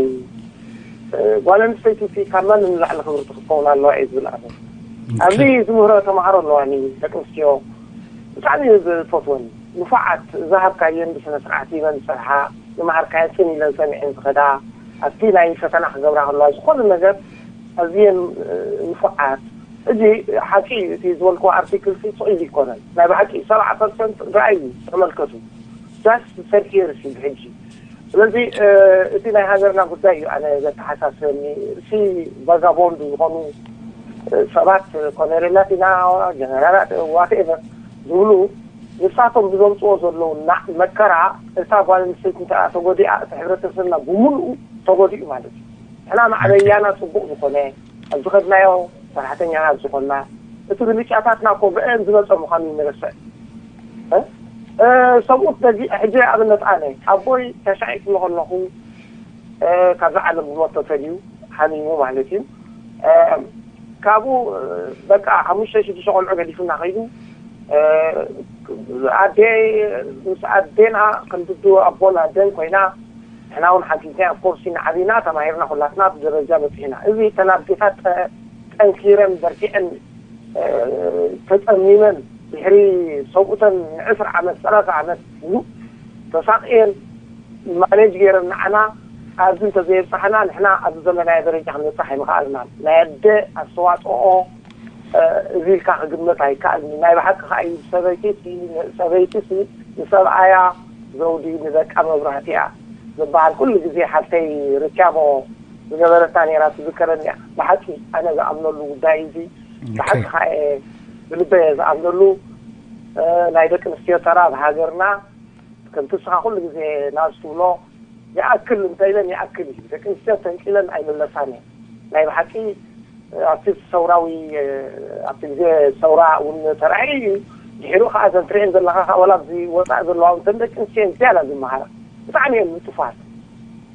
እ፣ ጓል ኣንስተይቲ እቲ ካብ ማንም ንላዕሊ ክብርቲ ክትከውን ኣለዋ እየ ዝብል ኣነ። ኦኬ። ኣብዚ ዝምህሮ ተምሃሮ ኣለዋኒ ደቂ ኣንስትዮ ብጣዕሚ እየ ዝፈትወን። ንፉዓት፣ ዝሃብካየን ብስነ ስርዓት ሂበን ዝሰርሓ፣ ዝመሃርካየን ጽን ኢለን ሰሚዐን ዝኸዳ፣ ኣብቲ ናይ ፈተና ክገብራ ከለዋ ዝኾነ ነገር ኣዝየን፣ እ፣ ንፉዓት። ሕጂ ሓቂ እዩ፣ እቲ ዝበልክዎ ኣርቲክል ሲ ስቕ ኢሉ ይኮነን። ናይ ብሓቂ ሰብዓ ፐርሰንት ርኣዩ፣ ተመልከቱ። ጃስት ሰርቲ ይርስ እዩ ብሕጂ። ስለዚ፣ እ፣ እቲ ናይ ሃገርና ጉዳይ እዩ ኣነ ዘተሓሳስበኒ። እሲ ቫጋቦንድ ዝኾኑ፣ እ፣ ሰባት፣ ኮነሬላት ኢና፣ ጀነራላት፣ ዋትኤቨር ዝብሉ፣ ንሳቶም ብዘምፅዎ ዘለዉ ና-፣ መከራ፣ እታ ጓል ኣንስተይቲ እንተ ተጎዲኣ፣ እቲ ሕብረተሰብና ብምሉኡ ተጎዲኡ ማለት እዩ። ንሕና ማዕበያና ጽቡቕ ዝኾነ፣ ኣብ ዝኸድናዮ ሰራሕተኛታት ዝኾንና፣ እቲ ብልጫታትና እኮ ብአን ዝመጸ ምዃኑ ንረስዕ። እ? እ፣ ሰብኡት በዚ፣ ሕጂ ኣብነት ኣነ፣ ኣቦይ ተሻዒ ክብሎ ከለኹ፣ እ፣ ካብዛ ዓለም ብሞት ተፈልዩ፣ ሓሚሙ ማለት እዩ። እ፣ ካብኡ፣ እ፣ በቃ ሓሙሽተ ሽዱሽተ ቆልዑ ገዲፉና ከይዱ፣ እ፣ ኣዴ፣ ምስ ኣዴና ክንድዱ ኣቦን ኣደን ኮይና፣ ንሕና እውን ሓጊዝና፣ ኦፍኮርስ፣ ኢና ዓቢና፣ ተማሂርና፣ ኩላትና ብደረጃ በጺሕና። እዚ እተን ኣዴታት ጠ-፣ ጠንኪረን፣ በርቲዐን፣ እ፣ ተጸሚመን፣ ድሕሪ ሰብኡተን ንዕስራ ዓመት፣ ሰላሳ ዓመት ሙሉእ ተሳቕየን፣ ማኔጅ ገይረን ንዓና ኣብዚ እንተዘየብጻሕና፣ ንሕና ኣብዚ ዘለናዮ ደረጃ ክንበጽሕ ኣይምኸኣልናን። ናይ ኣደ ኣስተዋጽኦ እዚ ኢልካ ክግመት ኣይከኣልን። ናይ ብሓቂ ከኣ እዩ፣ ሰበይቲ ሰበይቲ ንሰብኣያ ዘውዲ ንደቃ መብራህቲ እያ ዝበሃል። ኩሉ ግዜ ሓፍተይ ርካቦ ዝገበረታ ነራ ትዝከረኒ እያ። ብሓቂ ኣነ ዝኣምነሉ ጉዳይ እዚ ብሓቂ ከኣ ብልበ እየ ዝኣምነሉ። ናይ ደቂ ኣንስትዮ ተራ ኣብ ሃገርና ከምቲ ንስኻ ኩሉ ግዜ ናዝ ትብሎ ይኣክል እንተኢለን ይኣክል እዩ። ደቂ ኣንስትዮ ተንቂለን ኣይምለሳን እየን። ናይ ብሓቂ ኣብቲ ሰውራዊ ኣብቲ ግዜ ሰውራ እውን ተራእዩ እዩ። ድሒሩ ከዓ ዘን ትሪኤን ዘለካ ከዓ ወላ ኣብዚ ወፃኢ ዘለዋ እውን ተን ደቂ ኣንስትዮ ዝያዳ ዝመሃራ ብጣዕሚ እየን ንጡፋት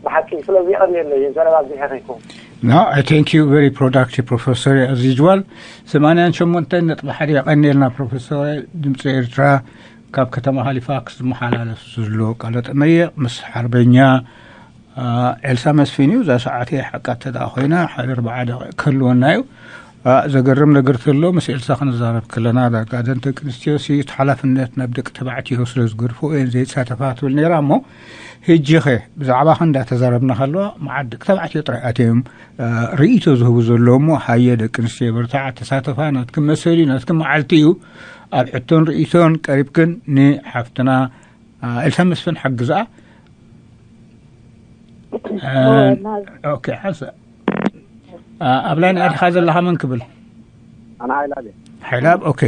ብሓቂ። ስለዚ የቐንየለይ ዘረባ ኣብዚሐ ከይከውን። No, I thank you very productive professor as usual. ሰማንያን ሸሞንተን ነጥቢ ሓደ የቐንየልና ፕሮፌሰር ድምፂ ኤርትራ ካብ ከተማ ሃሊፋክስ ዝመሓላለፍ ዘሎ ቃለ ጠመየቕ ምስ ሓርበኛ ኤልሳ መስፍን እዩ። እዛ ሰዓት ሓቃ ተደኣ ኮይና ሓደ ኣርባዓ ደቂቕ ክህልወና እዩ። ዘገርም ነገር ተሎ ምስ ኤልሳ ክንዛረብ ከለና ዳርጋ ደን ደቂ ኣንስትዮ ሲ ሓላፍነት ናብ ደቂ ተባዕትዮ ስለ ዝገድፎ እየን ዘይተሳተፋ ትብል ነይራ። እሞ ህጂ ኸ ብዛዕባ ክንዳ ተዛረብና ከለዋ መዓት ደቂ ተባዕትዮ ጥራይ ኣትዮም ርእይቶ ዝህቡ ዘለዉ። እሞ ሃየ ደቂ ኣንስትዮ በርትዓ፣ ተሳተፋ። ናትክን መሰል እዩ፣ ናትክን መዓልቲ እዩ። ኣብ ሕቶን ርእይቶን ቀሪብክን ንሓፍትና ኤልሳ መስፍን ሓግዝኣ። ኦኬ፣ ሓንሳ ኣብ ላይን ኣዲኻ ዘለኻ መን ክብል? ኣነ ሓይላብ እየ። ሓይላብ። ኦኬ፣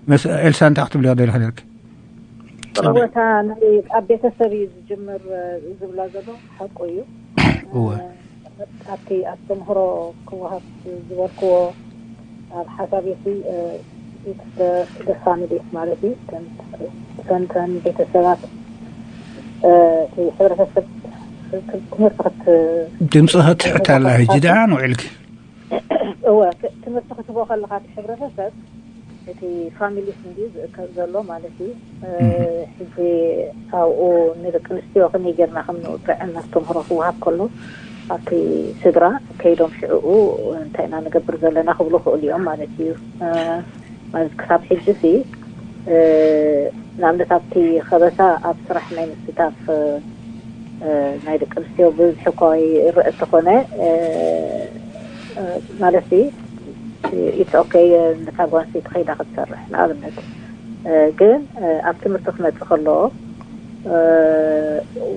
መስ ኤልሳ እንታይ ክትብልዮ ደሊኻ ነርኪ? እወታ ናይ ኣብ ቤተሰብ እዩ ዝጅምር ዝብላ ዘሎ ሓቁ እዩ። እወ። ኣብቲ ኣስተምህሮ ክወሃብ ዝበልክዎ ኣብ ሓሳብ ሲ ደፋሚሊስ ማለት እዩ። ተንተን ቤተሰባት እቲ ሕብረተሰብ ትምህርቲ ክት ድምፂ ክትሕት ኣላ። ሕጂ ደሓን ውዒልኪ? እወ፣ ትምህርቲ ክትቦ ከለካ እቲ ሕብረተሰብ እቲ ፋሚሊስ እንዲ ዝእከብ ዘሎ ማለት እዩ። ሕጂ ኣብኡ ንደቂ ኣንስትዮ ከመይ ጌርና ከም ንውጥዐን ኣስተምህሮ ክወሃብ ከሎ ኣብቲ ስድራ ከይዶም ሽዕኡ እንታይ ኢና ንገብር ዘለና ክብሉ ክእሉ እዮም ማለት እዩ። ማለት ክሳብ ሕጂ ሲ ንኣብነት ኣብቲ ከበሳ ኣብ ስራሕ ናይ ምስታፍ ናይ ደቂ ኣንስትዮ ብብዝሒ እኳ ይረአ እንተኾነ ማለት ኢትስ ኦኬ ነታ ጓንሰይቲ ከይዳ ክትሰርሕ ንኣብነት ግን ኣብ ትምህርቲ ክመፅእ ከሎ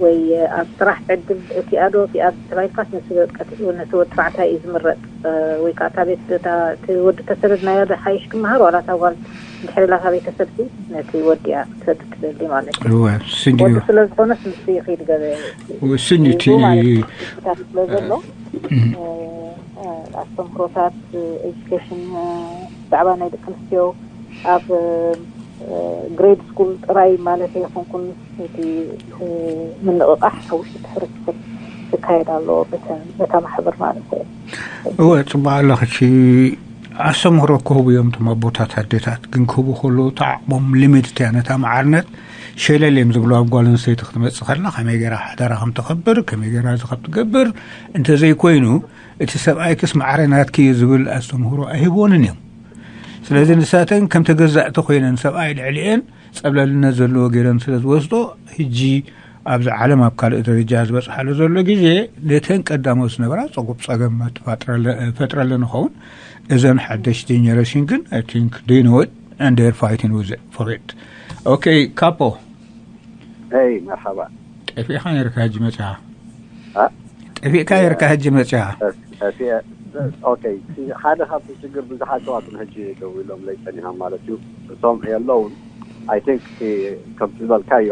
ወይ ኣብ ስራሕ ዕድል እቲኣ ዶ እቲኣ ተባሂልካስ ነቲ ወዲ ተባዕታይ እዩ ዝምረጥ ወይ ከዓ እታ ቤት እቲ ወዲ ተሰደድናዮ ዶ ሓይሽ ክመሃር ዋላ እታ ጓል እንድሕር ኢላ እታ ቤተሰብ ነቲ ወዲ እያ ክትሰድ ትደሊ ማለት እዩ። ወዲ ስለ ዝኾነስ ንሱ ይኽድ ገበ ውስን እዩ እቲ ስለ ዘሎ ኣስተምህሮታት ኤጁኬሽን ብዛዕባ ናይ ደቂ ኣንስትዮ ኣብ ግሬድ ስኩል ጥራይ ማለት ኣይኮንኩን እቲ ምንቕቓሕ ኣብ ውሽጢ ሕብረተሰብ ዝካየድ ኣሎ በታ ማሕበር ማለት እዩ። እወ ጽቡቅ ኣለኽቺ ኣስተምህሮ ክህቡ እዮም እቶም ኣቦታት ኣዴታት ግን ክህቡ ከለዉ እቲ ዓቕሞም ሊሚትድ እያ ነታ መዓርነት ሸለል እዮም ዝብሉ ኣብ ጓል ኣንስተይቲ ክትመጽእ ከላ ከመይ ገይራ ሓዳራ ከም ተኸብር ከመይ ገይራ እዚ ከም ትገብር እንተዘይኮይኑ እቲ ሰብኣይክስ ማዕረ ናትኪ እዩ ዝብል ኣስተምህሮ ኣይህብዎንን እዮም። ስለዚ ንሳተን ከም ተገዛእቲ ኮይነን ሰብኣይ ልዕሊኤን ጸብለልነት ዘለዎ ገይረን ስለ ዝወስዶ ህጂ ኣብዚ ዓለም ኣብ ካልእ ደረጃ ዝበጽሓሉ ዘሎ ግዜ ነተን ቀዳሞት ዝነበራ ጸጉብ ጸገም ፈጥረለ ንኸውን እዘን ሓደሽ ጀነሬሽን ግን I think they know it and they're fighting with it for it. Okay ካፖ Hey መርሓባ። ጠፊእካ ነርካ ሕጂ መጽኻ። ጠፊእካ ነርካ ሕጂ መጽኻ። ኦኬ ሓደ ካብቲ ሽግር ብዙሓት ሰባት ንሕጂ ደው ኢሎም ለይ ጸኒሖም ማለት እዩ። እቶም የለውን I think ከምቲ ዝበልካዮ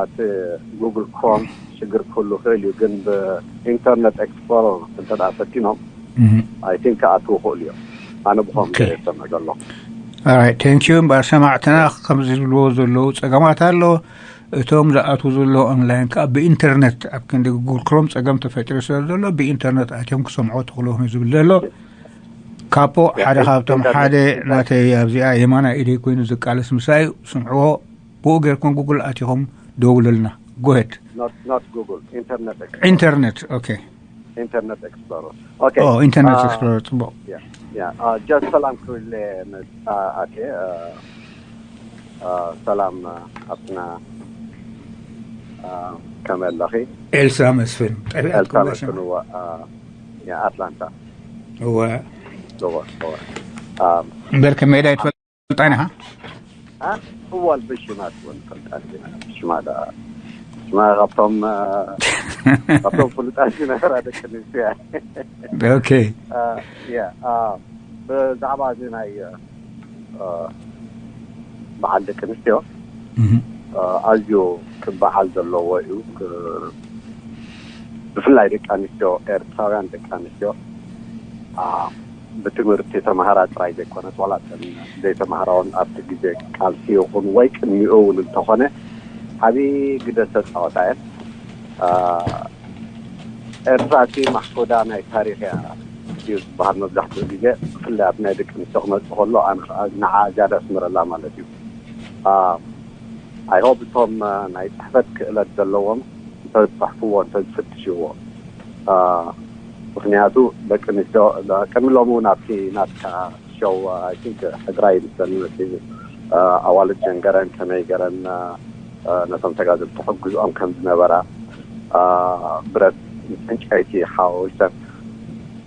እቲ ጉግል ክሮም ሽግር ክህሉ ይኽእል እዩ ግን ብኢንተርነት ኤክስፕሎረር እንተ ፈቲኖም I think ክኣትዉ ይኽእሉ እዮም። ኣነ ብኸም ሰምዕ ዘሎ። Thank you እምበኣር ሰማዕትና ከምዚ ዝብልዎ ዘለዉ ጸገማት ኣሎ እቶም ዝኣትዉ ዘለዉ ኦንላይን ከዓ ብኢንተርነት ኣብ ክንዲ ጉግል ክሮም ጸገም ተፈጢሩ ስለ ዘሎ ብኢንተርነት ኣትዮም ክሰምዑ ተኽእሎ ዝብል ዘሎ ካፖ ሓደ ካብቶም ሓደ ናተይ ኣብዚኣ የማና ኢደይ ኮይኑ ዝቃለስ ምሳይ ስምዕዎ ብኡ ጌርኩም ጉግል ኣቲኹም ደውሉልና ጎሄድ ኢንተርነት ኢንተርነት ኤክስፕሎረር ኢንተርነት ኤክስፕሎረር ጽቡቕ ጀስት ሰላም ክብለ ኣቴ ሰላም ኣብትና ከመይ ኣለኺ ኤልሳ መስፍን ጠቢዕትኩም ኣትላንታ እወ እምበር ከመይ ዳ ይትፈልጣን ኢኻ? እዋል ብሽማት እውን ፈልጣን ሽማ ሽማ ካብቶም ካብቶም ፍሉጣት ዝነበራ ደቂ ኣንስትዮ። ኦኬ። ያ ብዛዕባ እዚ ናይ በዓል ደቂ ኣንስትዮ ኣዝዩ ክበዓል ዘለዎ እዩ። ብፍላይ ደቂ ኣንስትዮ፣ ኤርትራውያን ደቂ ኣንስትዮ ብትምህርቲ ተማሃራ ጥራይ ዘይኮነት ዋላ ዘይተማሃራውን ኣብቲ ግዜ ቃልሲ ይኹን ወይ ቅድሚኡ እውን እንተኾነ ዓብዪ ግደ ዝተፃወታ እየን። ኤርትራ እቲ ማሕኮዳ ናይ ታሪኽ እያ እዩ ዝበሃል መብዛሕትኡ ግዜ። ብፍላይ ኣብ ናይ ደቂ ኣንስትዮ ክመፅእ ከሎ ኣነ ከዓ ንዓ ዝያዳ ኣስምረላ ማለት እዩ። ኣይሆብ እቶም ናይ ፅሕፈት ክእለት ዘለዎም እንተዝፅሕፍዎ እንተዝፍትሽዎ። ምክንያቱ ደቂ ኣንስትዮ ቅድሚ ሎሚ እውን ኣብቲ ናትካ ሸው ኣይቲንክ ሕድራ ይመስለኒ መፅዩ ኣዋልድ ጀንገረን ከመይ ገረን ነቶም ተጋደልቲ ሕግዝኦም ከም ዝነበራ ብረት ዕንጨይቲ ሓዋዊሰን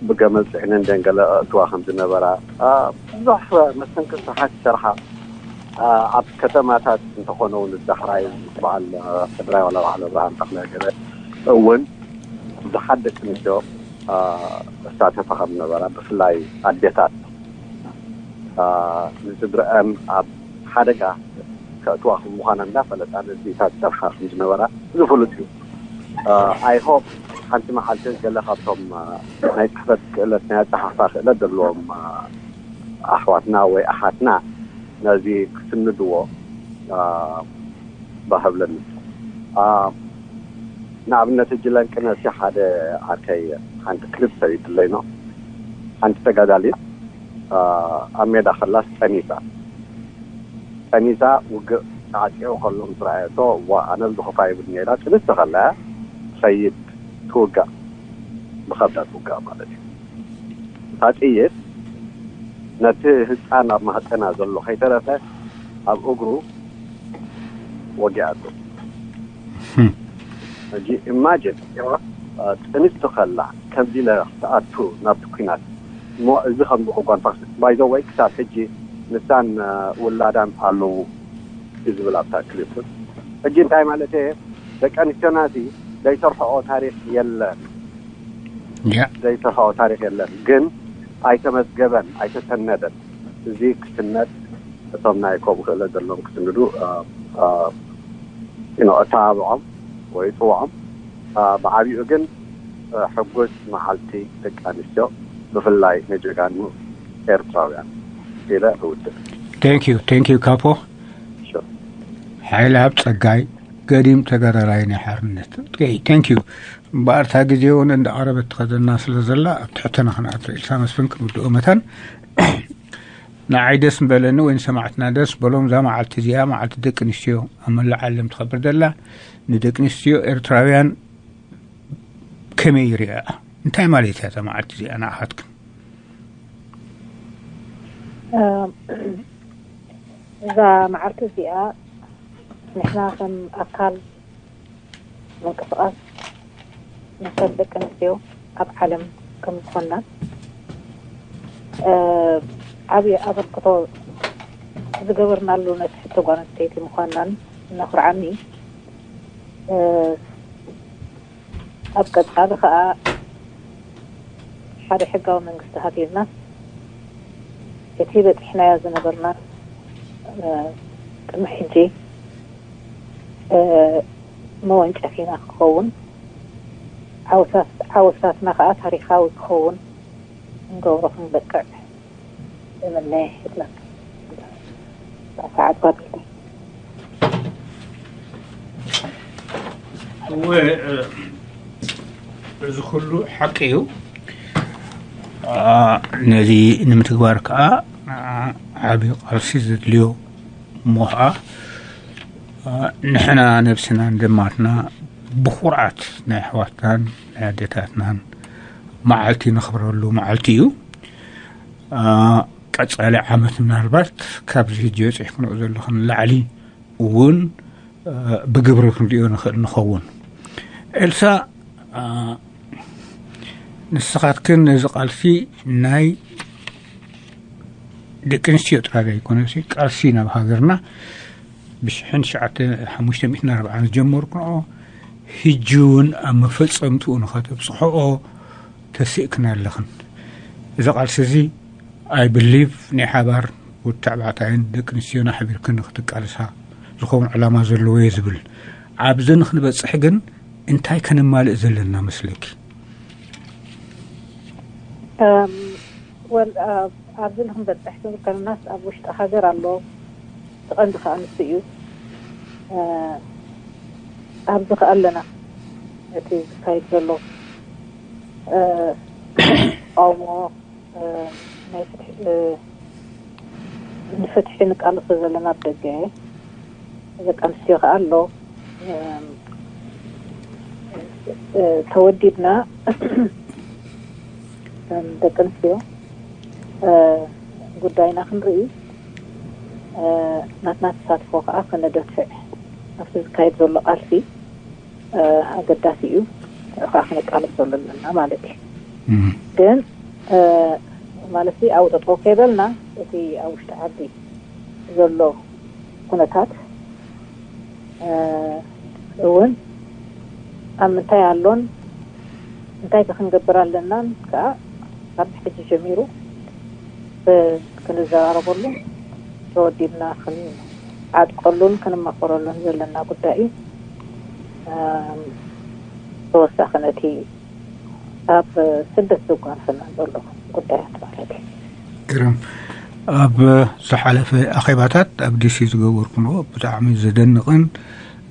ብገመል ፅዕነን ደንገለ እእትዋ ከም ዝነበራ ብዙሕ መስተንክር ስራሓት ይሰርሓ። ኣብ ከተማታት እንተኾነ እውን ዳሕራይ በዓል ሕድራይ ዋላ በዓል ኣብርሃም ተኽለ ገለ እውን ብዙሓት ደቂ ኣንስትዮ እሳተፋ ከም ዝነበራ ብፍላይ ኣዴታት ንስድረአን ኣብ ሓደጋ ከእትዋ ከም ምዃና እንዳፈለጣ ነዚታት ዝሰርሓ ከም ዝነበራ ዝፍሉጥ እዩ። ኣይሆፕ ሓንቲ መዓልቲ ገለ ካብቶም ናይ ፅሕፈት ክእለት ናይ ኣፀሓሕፋ ክእለት ዘለዎም ኣሕዋትና ወይ ኣሓትና ነዚ ክስንድዎ ባህ ብለኒ። ንኣብነት እጅ ለንቅነሲ ሓደ ዓርከይ ሓንቲ ክሊፕ ሰሪትለይ ነው። ሓንቲ ተጋዳሊት ኣብ ሜዳ ከላስ ጠኒሳ ጠኒሳ ውግእ ተዓፂዑ ከሎ ምስ ረኣየቶ ዋ ኣነ ዝኽፋ ይብል ነራ ጥንስ ተኸላ ትኸይድ ትውጋእ ብኸብዳ ትውጋእ ማለት እዩ። እታ ጥይት ነቲ ህፃን ኣብ ማህፀና ዘሎ ከይተረፈ ኣብ እግሩ ወጊኣቶ። ሕጂ ኢማጅን ጥንስቲ ከላ ከምዚ ኢለ ክትኣቱ ናብቲ ኩናት እሞ እዚ ከም ብቁጓን ፋክስ ባይዘወይ ክሳብ ሕጂ ንሳን ውላዳን ኣለዉ እዩ ዝብል ኣብታ ክሊፕ። ሕጂ እንታይ ማለት እየ ደቂ ኣንስትዮና እዚ ዘይሰርሕኦ ታሪክ የለን። ዘይሰርሕኦ ታሪክ የለን፣ ግን ኣይተመዝገበን ኣይተሰነደን። እዚ ክስነድ እቶም ናይ ከምኡ ክእለት ዘለዎም ክስንዱ እተባብዖም ወይ ፅውዖም። ብዓብኡ ግን ሕጉስ መዓልቲ ደቂ ኣንስትዮ ብፍላይ ንጀጋኑ ኤርትራውያን ኢለ እውድእ። Thank you, thank you ካፖ ሓይለኣብ ፀጋይ ገዲም ተጋዳላይ ናይ ሓርነት። Thank you። እምበኣር እታ ግዜ እውን እንዳቐረበት ትኸደና ስለ ዘላ ኣብ ትሕትና ክንኣቶ ኢልካ መስፍን ክንውድኦ መታን ንዓይ ደስ ምበለኒ ወይ ንሰማዕትና ደስ በሎም። እዛ መዓልቲ እዚኣ መዓልቲ ደቂ ኣንስትዮ ኣብ መላእ ዓለም ትኸብር ዘላ ንደቂ ኣንስትዮ ኤርትራውያን ከመይ ይሪኣ? እንታይ ማለት እያ እዛ መዓልቲ እዚኣ ንዓኻትክን? እዛ መዓልቲ እዚኣ ንሕና ከም ኣካል ምንቅስቃስ መሰል ደቂ ኣንስትዮ ኣብ ዓለም ከም ዝኾንና ዓብዪ ኣበርክቶ ዝገበርናሉ ነቲ ሕቶ ጓል ኣንስተይቲ ምዃንናን ነኹርዓኒ። ኣብ ቀጻሊ ከኣ ሓደ ሕጋዊ መንግስቲ ሃልዩና እቲ በጺሕናዮ ዝነበርና ቅድሚ ሕጂ መወንጨፊና ክኸውን ዓወታትና ከኣ ታሪኻዊ ክኸውን ንገብሮ ክንበቅዕ እምነ ይብለካ። ሰዓት ባቢለ እወ እዚ ኩሉ ሓቂ እዩ። ነዚ ንምትግባር ከዓ ዓብዪ ቃልሲ ዘድልዮ እሞ ከዓ ንሕና ነብስናን ደማትና ብኩርዓት ናይ ኣሕዋትናን ናይ ኣዴታትናን መዓልቲ ነኽብረሉ መዓልቲ እዩ። ቀፃሊ ዓመት ምናልባት ካብዚ ሕጂ በፂሕክንኦ ዘለኽን ላዕሊ እውን ብግብሪ ክንሪኦ ንኽእል ንኸውን። ኤልሳ ንስኻትክን ነዚ ቃልሲ ናይ ደቂ ኣንስትዮ ጥራይ ዘይኮነሲ፣ ቃልሲ ናብ ሃገርና ብሽሕን ትሽዓተ ሓሙሽተ ሚእትን ኣርባዓን ዝጀመርኩንኦ፣ ሕጂ እውን ኣብ መፈጸምትኡ ንኸተብጽሕኦ ተሲእክን ኣለኽን። እዚ ቃልሲ እዚ፣ I believe፣ ናይ ሓባር ወዲ ተባዕታይን ደቂ ኣንስትዮን ኣሕቢርክን ንኽትቃለሳ ዝኸውን ዕላማ ዘለዎ እየ ዝብል። ኣብዚ ንኽንበጽሕ ግን እንታይ ከነማልእ ዘለና መስለኪ? እም፣ ወል ኣብ- ኣብዚ ንክንበፅሕ ክንብል ከለናስ ኣብ ውሽጢ ሃገር ኣሎ። እቲ ቀንዲ ከዓ ንሱ እዩ። እ፣ ኣብዚ ከዓ ኣለና። እቲ ዝካየድ ዘሎ እ፣ ተቃውሞ፣ እ፣ ናይ ፍትሒ እ፣ ንፍትሒ ንቃለሶ ዘለና ኣብ ደገ ደቂ ኣንስትዮ ከዓ ኣሎ። እ፣ እ፣ ተወዲብና ከም ደቂ ኣንስትዮ እ፣ ጉዳይና ክንርኢ እ፣ ናትና ተሳትፎ ከዓ ከነደፍዕ ኣብቲ ዝካየድ ዘሎ ቃልሲ እ፣ ኣገዳሲ እዩ። ንዕኡ ከዓ ክነቃለሶ ኣለና ማለት እዩ። ግን እ፣ ማለት ኣብኡ ጠጠው ከይበልና እቲ ኣብ ውሽጢ ዓዲ ዘሎ ኩነታት እ፣ እውን ኣብ ምንታይ ኣሎን እንታይ ከ ክንገብር ኣለናን ከዓ ካብ ሕጂ ጀሚሩ እ፣ ክንዘራረበሉ ተወዲብና ክንዓጥቀሉን ክንማኸረሉን ዘለና ጉዳይ እዩ። እ፣ ተወሳኺ ነቲ ኣብ ስደት ዘጓንፈና ዘሎ ጉዳያት ማለት እዩ። ግርም። ኣብ ዝሓለፈ ኣኼባታት ኣብ ዲሲ ዝገበርኩንኦ ብጣዕሚ ዘደንቕን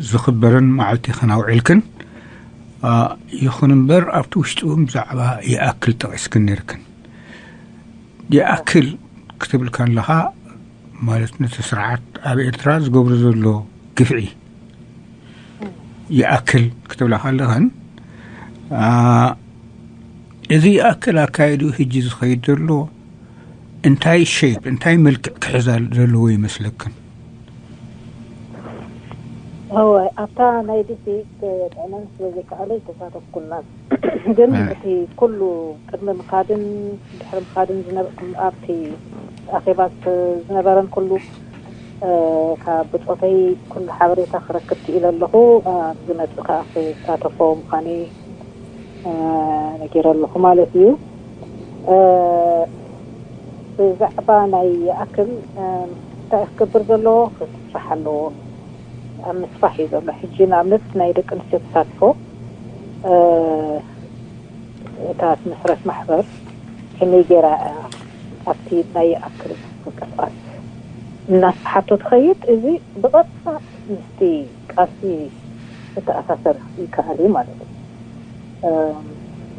ዝኽበርን መዓልቲ ከናውዒልክን። አ፣ ይኹን እምበር ኣብቲ ውሽጢ እውን ብዛዕባ ይኣክል ጠቒስክን ነርክን። ይኣክል ክትብል ከለኻ ማለት ነቲ ስርዓት ኣብ ኤርትራ ዝገብሮ ዘሎ ግፍዒ ይኣክል ክትብላ ከለኽን፣ አ፣ እዚ ይኣክል ኣካይዱ ሕጂ ዝኸይድ ዘሎ እንታይ ሼፕ፣ እንታይ መልክዕ ክሕዝ ዘለዎ ይመስለክን? እወ፣ ኣብታ ናይ ዲሲ ክጥዕመን ስለ ዘይከኣለ ኣይተሳተፍኩላን። ግን እቲ ኩሉ ቅድሚ ምኻድን ድሕሪ ምኻድን ዝነበ- ኣብቲ ኣኼባ ዝነበረን ኩሉ እ፣ ካብ ብጾተይ ኩሉ ሓበሬታ ክረክብ ክኢለ ኣለኹ። ኣብ ዝመጽእ ከኣ ክሳተፎ ምዃነይ እ፣ ነጊረ ኣለኹ ማለት እዩ። እ፣ ብዛዕባ ናይ ይኣክል እ፣ እንታይ ክገብር ዘለዎ ክስራሕ ኣለዎ። ኣብ ምስፋሕ እዩ ዘሎ። ሕጂ ንኣብነት ናይ ደቂ ኣንስትዮ ተሳትፎ እ፣ እታ ትምስረት ማሕበር ከመይ ገይራ እያ ኣብቲ ናይ ይኣክል ምንቅስቃስ እናስፍሓቶ ትኸይድ? እዚ ብቐጥታ ምስቲ ቃልሲ ክተኣሳሰር ይከኣል እዩ ማለት እዩ። እ፣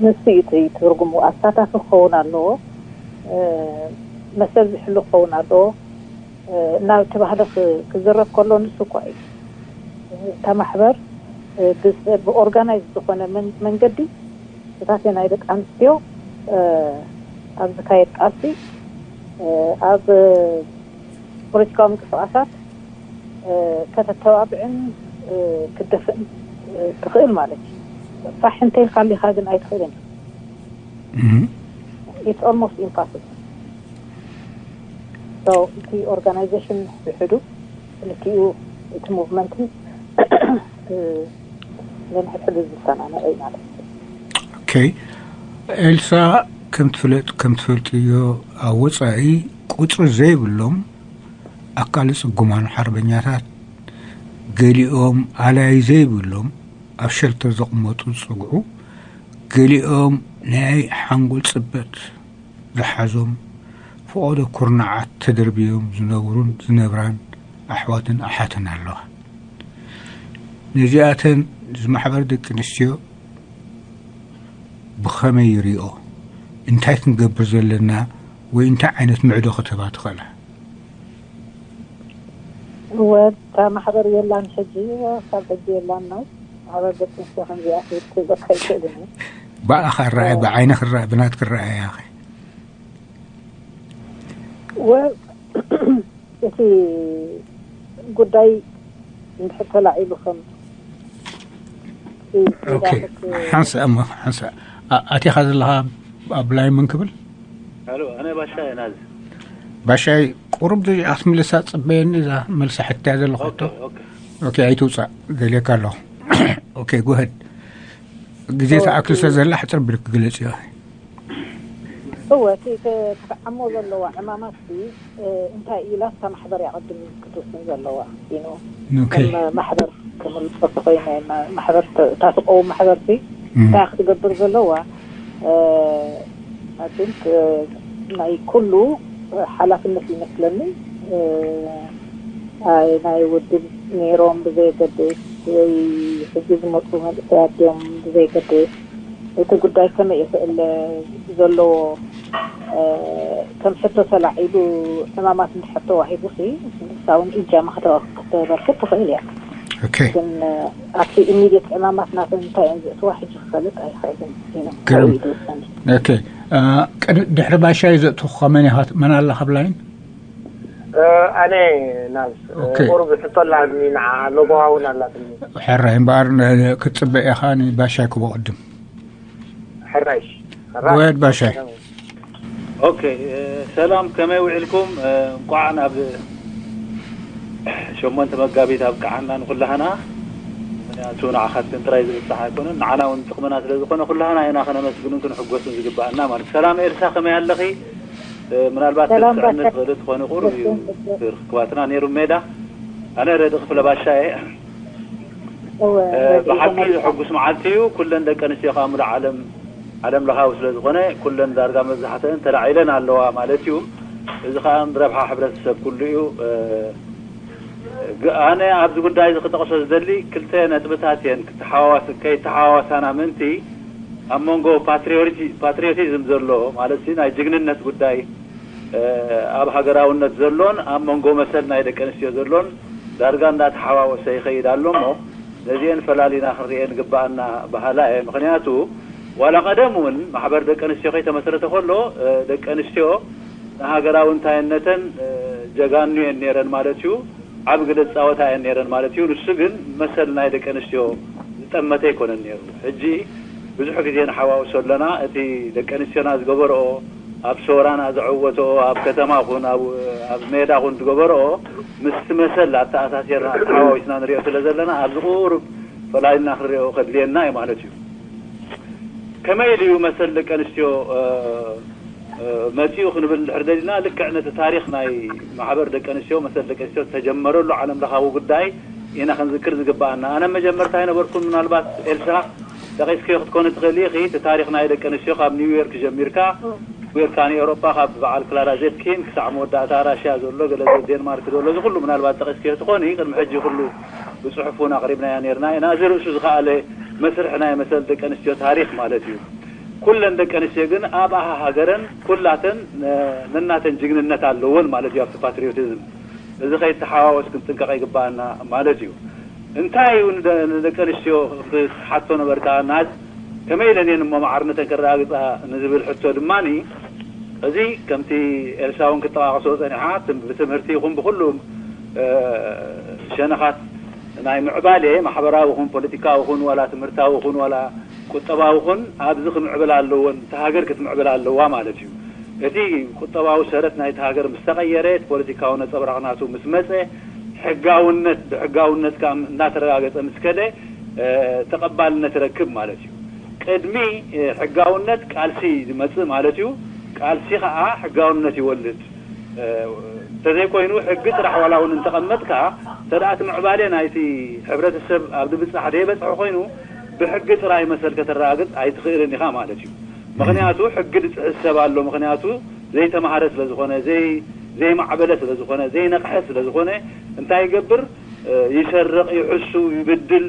ንሱ እዩ እቲ ትርጉሙ። ኣሳታፊ ክኸውን ኣለዎ፣ እ፣ መሰል ዝሕሉ ክኸውን ኣለዎ። እ፣ እናተባህለ ክ- ክዝረብ ከሎ ንሱ እኳ እዩ እታ ማሕበር እ፣ ብ- ብኦርጋናይዝ ዝኾነ መን- መንገዲ እታተ ናይ ደቂ ኣንስትዮ እ፣ ኣብ ዝካየድ ቃልሲ እ፣ ኣብ ፖለቲካዊ ምንቅስቃሳት እ፣ ከተተባብዕን እ፣ ክትደፍእን እ፣ ትኽእል ማለት እዩ። ፋሕ እንተይልካ ኣሊኻ ግን ኣይትኽእልን። It's almost impossible። So እቲ ኦርጋናይዜሽን ብሕዱ ክልቲኡ እቲ ሙቭመንትን ነንሕድሕዱ ዝሰማምዕ እዩ ማለት እዩ። ኦኬ። ኤልሳ፣ ከም ትፍለጥ ከም ትፈልጥዮ ኣብ ወፃኢ ቁፅሪ ዘይብሎም ኣካል ፅጉማን ሓርበኛታት፣ ገሊኦም ኣላይ ዘይብሎም ኣብ ሸልተር ዘቕመጡ ዝፀግዑ፣ ገሊኦም ናይ ሓንጎል ፅበት ዝሓዞም ፈቐዶ ኩርናዓት ተደርብዮም ዝነብሩን ዝነብራን ኣሕዋትን ኣሓትን ኣለዋ። ነዚኣተን እዚ ማሕበር ደቂ ኣንስትዮ ብኸመይ ይሪኦ? እንታይ ክንገብር ዘለና ወይ እንታይ ዓይነት ምዕዶ ክትህባ ትኽእላ? እወ፣ እታ ማሕበር የላን ሕጂ፣ ካብ ሕጂ የላን ነው። ማሕበር ደቂ ኣንስትዮ ከምዚኣ ክብል ክብለካ ኣይክእልን እየ። ብኣኻ ራኣይ፣ ብዓይነ ክረኣ፣ ብናት ክረኣያ ኸ? ወ- እቲ ጉዳይ እንድሕር ተላዒሉ ከም ኦኬ፣ ሓንሳ እሞ ሓንሳ ኣ- ኣቲኻ ዘለኻ ኣብ ላይን ምን ክብል? ሄሎ፣ ኣነ ባሻ እየ ናዝ። ባሻይ፣ ቁሩብ እዚኣ ክትምልሳ ጽበየኒ፣ እዛ መልሲ ሕትያ ዘለኹ ሕቶ። ኦኬ፣ ኣይትውጻእ፣ ደልየካ ኣለኹ። ኦኬ፣ ጎሄድ። ግዜ ተኣክል ስለ ዘላ፣ ሕጽር ብልክ ግለጽ እዩ። እወ፣ እቲ ተ-፣ ክትዓሞ ዘለዋ ዕማማት ሲ፣ እ፣ እንታይ ኢላ እታ ማሕበር እያ ቅድም ክትውስን ዘለዋ? You know፣ ኦኬ። ከም ማሕበር፣ ከም ውልቀ ሰብ ኮይነ፣ ማ-፣ ማሕበር ተ-፣ እታ ትቀውም ማሕበር ሲ፣ እም። እንታይ ክትገብር ዘለዋ? እ፣ I think፣ እ፣ ናይ ኩሉ ሓላፍነት ይመስለኒ። እ፣ ኣይ፣ ናይ ውድብ ነይሮም ብዘየገድስ፣ ወይ ሕጂ ዝመፁ መንእሰያት እዮም ብዘየገድስ፣ እቲ ጉዳይ ከመይ ይኽእል ዘለዎ፣ እ፣ ከም ሕቶ ተላዒሉ ዕማማት እንድሕር ተዋሂቡሲ፣ ንሳ እውን እጃማ ክተ-፣ ክተበርክት ትኽእል እያ። ኦኬ። ግን፣ እ፣ ኣብቲ ኢሚድየት ዕማማት ናተን እንታይ እየን ዘእትዋ ሕጂ ክፈልጥ ኣይኽእልን። You know፣ ግርም። ኣብኡ እዩ ዝውሰን። ኦኬ። እ፣ ቅድ-፣ ድሕሪ ባሻይ ዘእትኹ መን ኢኻ፣ መን ኣላ ካብ ላይን? እ፣ ኣነ ናብስ፣ እ፣ ኦኬ። ቁሩብ ሕቶ ኣላትኒ ንዓ፣ ለቦዋ እውን ኣላትኒ። ሕራይ እምበኣር፣ ን-፣ ክትጽበ ኢኻ፣ ንባሻይ ክቦ ቅድም። ሕራይሽ። ሕራይ። ጎየድ ባሻይ። ኦኬ፣ እ፣ ሰላም፣ ከመይ ውዒልኩም? እ፣ እንቋዕ ናብ ሸሞንተ መጋቢት ኣብቅዓና ንኹላህና። ምኽንያቱ ንዓኻትክን ጥራይ ዝብጻሕ ኣይኮነን፣ ንዓና እውን ጥቕምና ስለ ዝኾነ ኩላህና ኢና ከነመስግንን ክንሕጎስን ዝግባኣና ማለት። ሰላም ኤልሳ፣ ከመይ ኣለኺ? እ፣ ምናልባት ሰላም ተስዕኒ ባሻ። ትኽእሊ ትኾኒ ቁሩብ እዩ ርክባትና ነይሩ ሜዳ። ኣነ ረዲ ክፍለ ባሻ እየ። እወ፣ እ፣ ረዲ ብሓቂ ተመልሳ። ዘሐጉስ መዓልቲ እዩ። ኩለን ደቂ ኣንስትዮ ከዓ ሙሉእ ዓለም፣ ዓለም ለኻዊ ስለ ዝኾነ ኩለን ዳርጋ መብዛሕትአን ተላዒለን ኣለዋ ማለት እዩ። እዚ ከዓ ንረብሓ ሕብረተሰብ ኩሉ እዩ። እ፣ ግ-፣ ኣነ ኣብዚ ጉዳይ እዚ ክጠቕሶ ዝደሊ ክልተ ነጥብታት እየን፣ ክትሓዋዋስ-፣ ከይተሓዋዋሳና ምእንቲ ኣብ መንጎ ፓትሪዮቲ-፣ ፓትሪዮቲዝም ዘሎ ማለት ሲ ናይ ጅግንነት ጉዳይ፣ እ፣ ኣብ ሃገራውነት ዘሎን ኣብ መንጎ መሰል ናይ ደቂ ኣንስትዮ ዘሎን ዳርጋ እንዳተሓዋወሰ ይኸይድ ኣሎ እሞ ነዚአን ፈላሊና ክንሪአን ግባኣና በሃላ እየ። ምኽንያቱ ዋላ ቀደም እውን ማሕበር ደቂ ኣንስትዮ ከይተመስረተ ከሎ፣ እ፣ ደቂ ኣንስትዮ ንሃገራዊ እንታይነተን፣ እ፣ ጀጋኑ እየን ነይረን ማለት እዩ። ዓቢ ግደ ዝጻወታ እየን ነይረን ማለት እዩ። ንሱ ግን መሰል ናይ ደቂ ኣንስትዮ ዝጠመተ ኣይኮነን ነይሩ። ሕጂ ብዙሕ ግዜ ንሓዋውሶ ኣለና። እቲ ደቂ ኣንስትዮና ዝገበርኦ፣ ኣብ ሰውራና ዘዐወትኦ፣ ኣብ ከተማ ኹን ኣብ፣ ኣብ ሜዳ ኹን ዝገበርኦ፣ ምስቲ መሰል ኣተኣሳሲርና ተሓዋዊስና ንሪኦ ስለ ዘለና፣ ኣብዚ ቁሩብ ፈላሊና ክንሪኦ ከድልየና እዩ ማለት እዩ። ከመይ ኢሉ እዩ መሰል ደቂ ኣንስትዮ፣ እ፣ እ፣ መጺኡ ክንብል እንድሕር ደሊና፣ ልክዕ ነቲ ታሪኽ ናይ ማሕበር ደቂ ኣንስትዮ፣ መሰል ደቂ ኣንስትዮ ዝተጀመረሉ ዓለም ለኻዊ ጉዳይ ኢና ክንዝክር ዝግባኣና። ኣነ መጀመርታ ኣይነበርኩን፣ ምናልባት ኤልሳ ጠቒስክዮ ክትኮኒ ትኽእሊ ኢኺ፣ እቲ ታሪኽ ናይ ደቂ ኣንስትዮ ካብ ኒውዮርክ ጀሚርካ፣ ኒውዮርካ ንኤውሮጳ፣ ካብ በዓል ክላራ ዜትኪን ክሳዕ መወዳእታ ራሽያ ዘሎ፣ ገለ ዴንማርክ ዘሎ፣ እዚ ኩሉ ምናልባት ጠቒስክዮ ትኾኒ፣ ቅድሚ ሕጂ ኩሉ ብጽሑፍ እውን ኣቕሪብናዮ ነይርና ኢና። እዚ ርእሱ ዝኸኣለ መስርሕ ናይ መሰል ደቂ ኣንስትዮ ታሪኽ ማለት እዩ። ኩለን ደቂ ኣንስትዮ ግን ኣብ ኣሃ ሃገረን ኩላተን፣ እ፣ ነናተን ጅግንነት ኣለወን ማለት እዩ። ኣብቲ ፓትሪዮቲዝም እዚ ከይተሓዋወስ ክንጥንቀቕ ይግባኣና ማለት እዩ። እንታይ እዩ ንደ-፣ ንደቂ ኣንስትዮ ክትሓቶ ነበርካ? ናት ከመይ ኢለን እየን እሞ ማዕርነተን ከረጋግጻ ንዝብል ሕቶ ድማኒ፣ እዚ ከምቲ ኤልሳ እውን ክጠቓቕሶ ጸኒሓ፣ ትም-፣ ብትምህርቲ ይኹን ብኹሉ፣ እ፣ ሸነኻት ናይ ምዕባሌ፣ ማሕበራዊ ይኹን ፖለቲካዊ ይኹን ዋላ ትምህርታዊ ይኹን ዋላ ቁጠባዊ ይኹን ኣብዚ ክምዕብል ኣለዎን፣ እታ ሃገር ክትምዕብል ኣለዋ ማለት እዩ። እቲ ቁጠባዊ ሰረት ናይቲ ሃገር ምስ ተቐየረ፣ እቲ ፖለቲካዊ ነጸብራቕ ናቱ ምስ መጸ፣ ሕጋውነት፣ ብሕጋውነት ከኣ እናተረጋገጸ ምስ ከደ፣ እ፣ ተቐባልነት ይረክብ ማለት እዩ። ቅድሚ፣ እ፣ ሕጋውነት ቃልሲ ዝመጽእ ማለት እዩ። ቃልሲ ከኣ ሕጋውነት ይወልድ። እ፣ እንተዘይኮይኑ፣ ሕጊ ጥራሕ ዋላ እውን እንተቐመጥካ፣ እንተ ደኣ እቲ ምዕባሌ ናይቲ ሕብረተሰብ ኣብ ድብጻሕ ደይበጽሐ ኮይኑ፣ ብሕጊ ጥራይ መሰል ከተረጋግጽ ኣይትኽእልን ኢኻ ማለት እዩ። ምኽንያቱ፣ ሕጊ ዝጥሕስ ሰብ ኣሎ። ምኽንያቱ፣ ዘይተማህረ ስለ ዝኾነ፣ ዘይ-፣ ዘይማዕበለ ስለ ዝኾነ፣ ዘይነቕሐ ስለ ዝኾነ፣ እንታይ ይገብር? እ፣ ይሰርቕ፣ ይሕሱ፣ ይብድል፣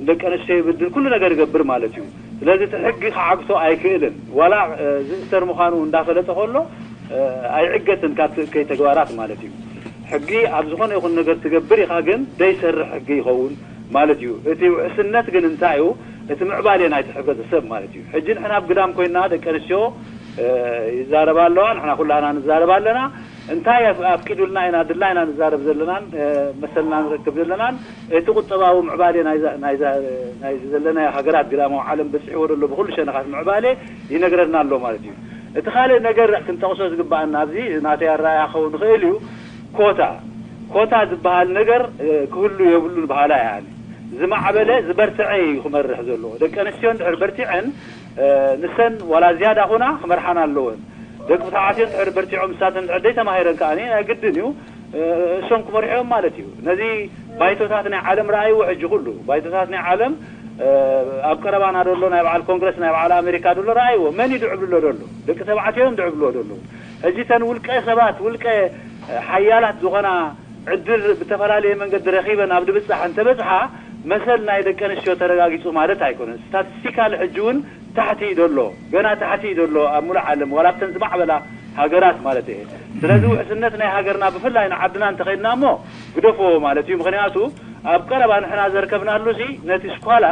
ደቂ ኣንስትዮ ይብድል፣ ኩሉ ነገር ይገብር ማለት እዩ። ስለዚ እቲ ሕጊ ክዓግቶ ኣይክእልን። ዋላ፣ እ፣ ዝእሰር ምዃኑ እንዳፈለጠ ከሎ፣ እ፣ ኣይዕገትን ካብቲ እከይ ተግባራት ማለት እዩ። ሕጊ ኣብ ዝኾነ ይኹን ነገር ትገብር ኢኻ፣ ግን ደይሰርሕ ሕጊ ይኸውን ማለት እዩ። እቲ ውሕስነት ግን እንታይ እዩ? እቲ ምዕባሌ ናይቲ ሕብረተሰብ ማለት እዩ። ሕጂ ንሕና ኣብ ግዳም ኮይንና ደቂ ኣንስትዮ፣ እ፣ ይዛረባ ኣለዋ፣ ንሕና ኩላና ንዛረብ ኣለና። እንታይ ኣፍ-፣ ኣፍቂዱልና ኢና ድላ ኢና ንዛረብ ዘለናን፣ እ፣ መሰልና ንረክብ ዘለናን፣ እቲ ቁጠባዊ ምዕባሌ ናይዛ፣ ናይዛ፣ ናይዚ ዘለናዮ ሃገራት ግዳማዊ ዓለም በጺሕዎ ዘሎ ብኹሉ ሸነኻት ምዕባሌ ይነግረና ኣሎ ማለት እዩ። እቲ ካልእ ነገር ክንጠቕሶ ዝግባኣና ኣብዚ ናተይ ኣረኣያ ክኸውን ይኽእል እዩ። ኮታ ኮታ ዝበሃል ነገር ክህሉ የብሉን በሃላይ እየ። ዝማዕበለ ዝበርትዐ እዩ ክመርሕ ዘለዎ። ደቂ ኣንስትዮ እንድሕር በርቲዐን ንሰን ዋላ ዝያዳ ኹና ክመርሓን ኣለወን። ደቂ ተባዕትዮ እንድሕር በርቲዖም ንሳተን እንድሕር ዘይተማሂረን ከኣ ናይ ግድን እዩ እሶም ክመርሕዮም ማለት እዩ። ነዚ ባይቶታት ናይ ዓለም ረኣይዎ። ሕጂ ኩሉ ባይቶታት ናይ ዓለም ኣብ ቀረባና ዘሎ ናይ በዓል ኮንግረስ ናይ በዓል ኣሜሪካ ዘሎ ረኣይዎ። መን እዩ ድዕብልሎ ዘሎ? ደቂ ተባዕትዮ እዮም ድዕብልዎ ዘለዉ። ሕጂ ተን ውልቀ ሰባት ውልቀ ሓያላት ዝኾና ዕድል ብተፈላለየ መንገዲ ረኺበን ኣብ ድብጻሕ እንተበጽሓ መሰል ናይ ደቂ ኣንስትዮ ተረጋጊጹ ማለት ኣይኮነን። ስታቲስቲካል ሕጂ እውን ታሕቲ እዩ ዘሎ፣ ገና ታሕቲ እዩ ዘሎ ኣብ ሙሉእ ዓለም ዋላ ኣብተን ዝማዕበላ ሃገራት ማለት እየ። ስለዚ ውሕስነት ናይ ሃገርና ብፍላይ ንዓድና እንተኸይድና እሞ ግደፍዎ ማለት እዩ። ምኽንያቱ ኣብ ቀረባ ንሕና ዘርከብናሉ ሲ ነቲ ስኳላ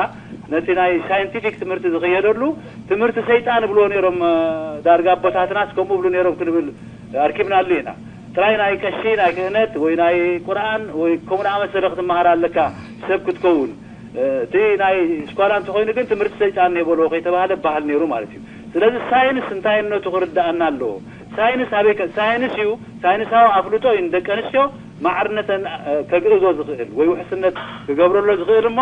ነቲ ናይ ሳይንቲፊክ ትምህርቲ ዝኽየደሉ ትምህርቲ ሰይጣን ብልዎ ነይሮም። ዳርጋ ኣቦታትናስ ከምኡ ብሉ ነይሮም ክንብል ኣርኪብናሉ ኢና። ጥራይ ናይ ቀሺ ናይ ክህነት ወይ ናይ ቁርኣን ወይ ከምኡ ዝኣመሰለ ክትመሃር ኣለካ ሰብ ክትከውን። እቲ ናይ ስኳላ እንተኾይኑ ግን ትምህርቲ ሰይጣን የበልዎ ከይተባህለ ባህል ነይሩ ማለት እዩ። ስለዚ ሳይንስ እንታይነቱ ክርዳኣና ኣለዎ። ሳይንስ ኣበይ ከ- ሳይንስ እዩ። ሳይንሳዊ ኣፍልጦ እዩ ንደቂ ኣንስትዮ ማዕርነተን ከግእዞ ዝኽእል ወይ ውሕስነት ክገብረሎ ዝኽእል እሞ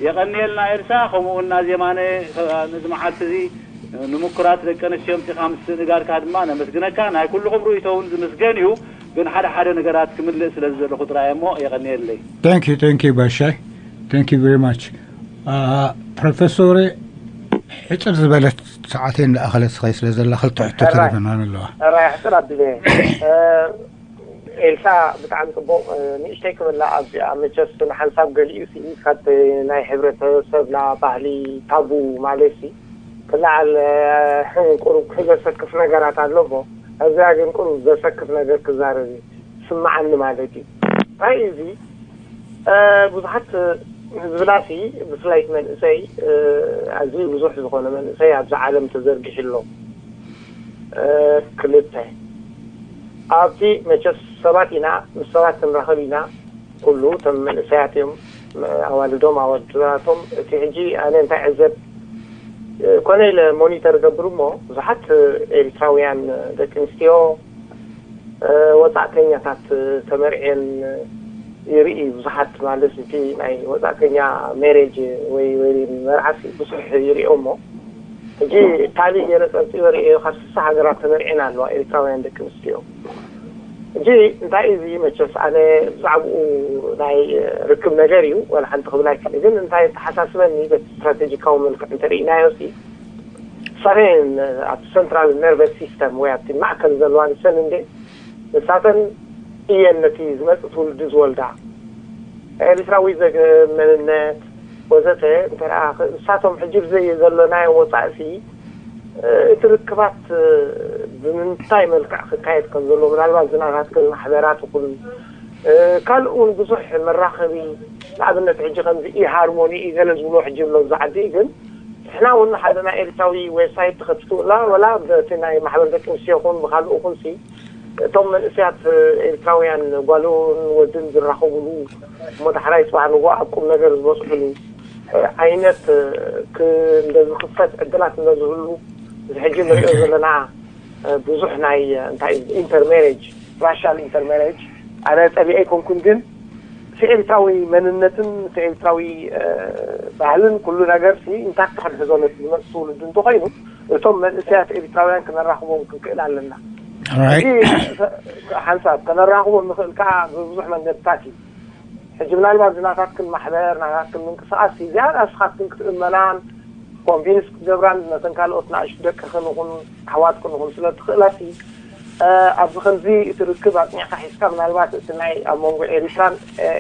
የቐንየልና ኤልሳ። ከምኡ እውን ናዜማነ ነዚ መዓልቲ እዚ ንምኩራት ደቂ ኣንስትዮ ምፂኻ ምስትእንጋድካ ድማ ነመስግነካ። ናይ ኩልኹም ርእይቶ እውን ዝምስገን እዩ፣ ግን ሓደ ሓደ ነገራት ክምልእ ስለ ዝደለኹ ጥራይ እሞ የቐንየለይ። Thank you, thank you, Bashai. Thank you very much. ፕሮፌሶር፣ ሕፅር ዝበለት ሰዓተይ እንዳኣኸለት ስኸይ ስለ ዘላ ክልተ ሕቶ ተሪፈና ኣለዋ። ሕፅር ኣቢለ ኤልሳ፣ ብጣዕሚ ፅቡቕ። ንእሽተይ ክብላ ኣብዚኣ መቸስ ንሓንሳብ ገሊኡ ሲ ካብ ናይ ሕብረተሰብና ባህሊ ታቡ ማለት ሲ ክለዓል ሕን ቁሩብ ዘሰክፍ ነገራት ኣሎ እሞ ኣብዚኣ ግን ቁሩብ ዘሰክፍ ነገር ክዛረብ ስማዓኒ ማለት እዩ። እንታይ እዚ ብዙሓት ዝብላሲ ብፍላይ መንእሰይ ኣዝዩ ብዙሕ ዝኾነ መንእሰይ ኣብዚ ዓለም ተዘርጊሑ ኣሎ። ክልተ ኣብቲ መቸስ ሰባት ኢና፣ ምስ ሰባት ክንራኸብ ኢና። ኩሉ እቶም መንእሰያት እዮም ኣዋልዶም ኣወዳቶም። እቲ ሕጂ ኣነ እንታይ ዕዘብ ኮነ ኢለ ሞኒተር ገብር እሞ ብዙሓት ኤሪትራውያን ደቂ ኣንስትዮ ወፃእተኛታት ተመርዕየን ይርኢ። ብዙሓት ማለት እቲ ናይ ወፃእተኛ ሜሬጅ ወይ ወይ መርዓሲ ብዙሕ ይሪኦ እሞ ሕጂ ታሊ ገይረ ፀብፂበ ርእዮ ካብ ስሳ ሃገራት ተመርዕየን ኣለዋ ኤሪትራውያን ደቂ ኣንስትዮ። ሕጂ እንታይ እዚ መቸስ ኣነ ብዛዕባኡ ናይ ርክብ ነገር እዩ ወላ ሓንቲ ክብል ኣይክእል ግን እንታይ ተሓሳስበኒ በቲ ስትራቴጂካዊ መልክዕ እንተርእናዮ ሲ ሰሜን ኣብ ሰንትራል ነርቨስ ሲስተም ወይ ኣብቲ ማእከል ዘለዋ ንሰን እንደ ንሳተን እየን ነቲ ዝመፅእ ትውልዲ ዝወልዳ ኤርትራዊ ዘገ መንነት ወዘተ እንተ ንሳቶም ሕጂ ብዘይ ዘለናዮ ወፃእሲ እቲ ርክባት ብምንታይ መልክዕ ክካየድ ከም ዘሎ ምናልባት ዝናታትክን ማሕበራት ይኹን ካልእ እውን ብዙሕ መራኸቢ ንኣብነት ሕጂ ከምዚ ኢሃርሞኒ እዩ ገለ ዝብሎ ሕጂ ብሎ ዝዓዲ ግን ንሕና እውን ሓደ ናይ ኤርትራዊ ዌብሳይት ተኸፊቱ ላ ወላ በቲ ናይ ማሕበር ደቂ ኣንስትዮ ይኹን ብካልእ ይኹን ሲ እቶም መንእሰያት ኤርትራውያን ጓልን ወድን ዝራኸብሉ እሞ ዳሕራይ ፅባሕ ንጎ ኣብ ቁም ነገር ዝበፅሑሉ ዓይነት እንደ ዝኽፈት ዕድላት እንደ ዝህሉ እዚ ሕጂ ንሪኦ ዘለና ብዙሕ ናይ እንታይ ኢንተርሜሬጅ ራሻል ኢንተርሜሬጅ ኣነ ፀቢዐ ኣይኮንኩን ግን እቲ ኤርትራዊ መንነትን እቲ ኤርትራዊ ባህልን ኩሉ ነገር ሲ እንታይ ክሕግዞ ነቲ ዝመፅእ ትውልዲ እንተኮይኑ እቶም መንእሰያት ኤርትራውያን ክነራኽቦም ክንክእል ኣለና። ሕጂ ሓንሳብ ከነራኽቦም ንኽእል ከዓ ብብዙሕ መንገድታት እዩ። ሕጂ ምናልባት እዚ ናታትክን ማሕበር ናታትክን ምንቅስቃስ እዚኣ ንስኻትክን ክትእመናን ኮንቪንስ ክትገብራን ነተን ካልኦት ንኣሽቱ ደቅኽን ይኹን ኣሕዋትክን ይኹን ስለ ትኽእላ ሲ ኣብዚ ከምዚ እቲ ርክብ ኣፅኒዕካ ሒዝካ ምናልባት እቲ ናይ ኣብ መንጎ ኤሪትራን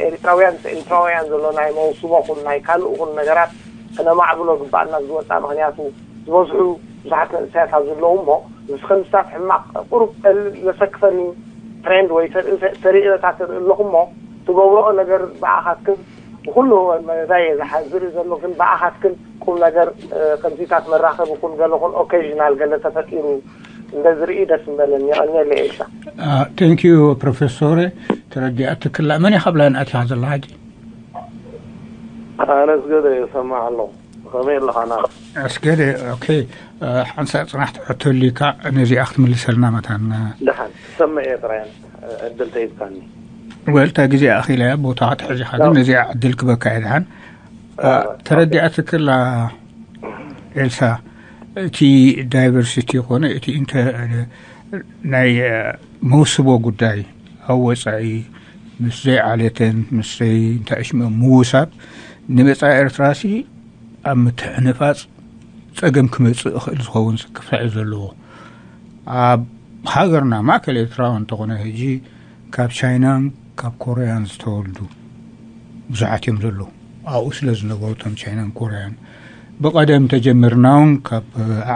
ኤሪትራውያን ምስ ኤሪትራውያን ዘሎ ናይ መውስቦ ኹን ናይ ካልእ ኹን ነገራት ከነማዕብሎ ግባኣና ዝወፃ ምክንያቱ ዝበዝሑ ብዙሓት መንእሰያት ኣብ ዘለዉ እሞ ምስ ከምዝታት ሕማቕ ቁሩብ ቀልል ዘሰክፈኒ ትሬንድ ወይ ተርእዮታት ርኢ ኣለኹ እሞ ትገብረኦ ነገር ብኣኻትክን ብኩሉ መዛየ ዝሓዝር ዘሎ ግን ብኣኻትክን ቁም ነገር ከምዚታት መራኸቢ ኩን ገለ ኩን ኦኬዥናል ገለ ተፈጢሩ እንደዝርኢ ደስ ምበለኒ። የቐንየለይ ኤልሳ። Thank you ፕሮፌሶር። ተረዲኣ ትክላ መን ኢኻ ብላን ኣቲኻ ዘላ ሕጂ? ኣነስ ገለ የሰማዕ ኣለኹ። ከመይ ኣለኻ ናት? ኣስገደ። ኦኬ። ሓንሳእ ፅናሕ ትሕተሉካ ነዚኣ ክትምልሰልና መታን። ደሓን ትሰምዕ እየ ጥራይ። ዕድል ተይብካኒ። ወልታ ግዜ ኣኺለ ቦታ ክትሕዚ ግን ነዚኣ ዕድል ክበካ እየ። ደሓን ተረዲኣ ትክላ ኤልሳ፣ እቲ ዳይቨርሲቲ ኮነ እቲ ናይ መውስቦ ጉዳይ ኣብ ወፃኢ ምስ ዘይዓለተን ምስ እንታይ ሽም ምውሳብ ንመፃኢ ኤርትራሲ ኣብ ምትሕንፋፅ ፀገም ክመፅእ እኽእል ዝኸውን ስክፍታ እዩ ዘለዎ። ኣብ ሃገርና ማእከል ኤርትራ እንተኾነ ሕጂ ካብ ቻይናን ካብ ኮርያን ዝተወልዱ ብዙሓት እዮም ዘለዉ። ኣብኡ ስለ ዝነበሩ እቶም ቻይናን ኮርያን ብቐደም ተጀሚርና እውን ካብ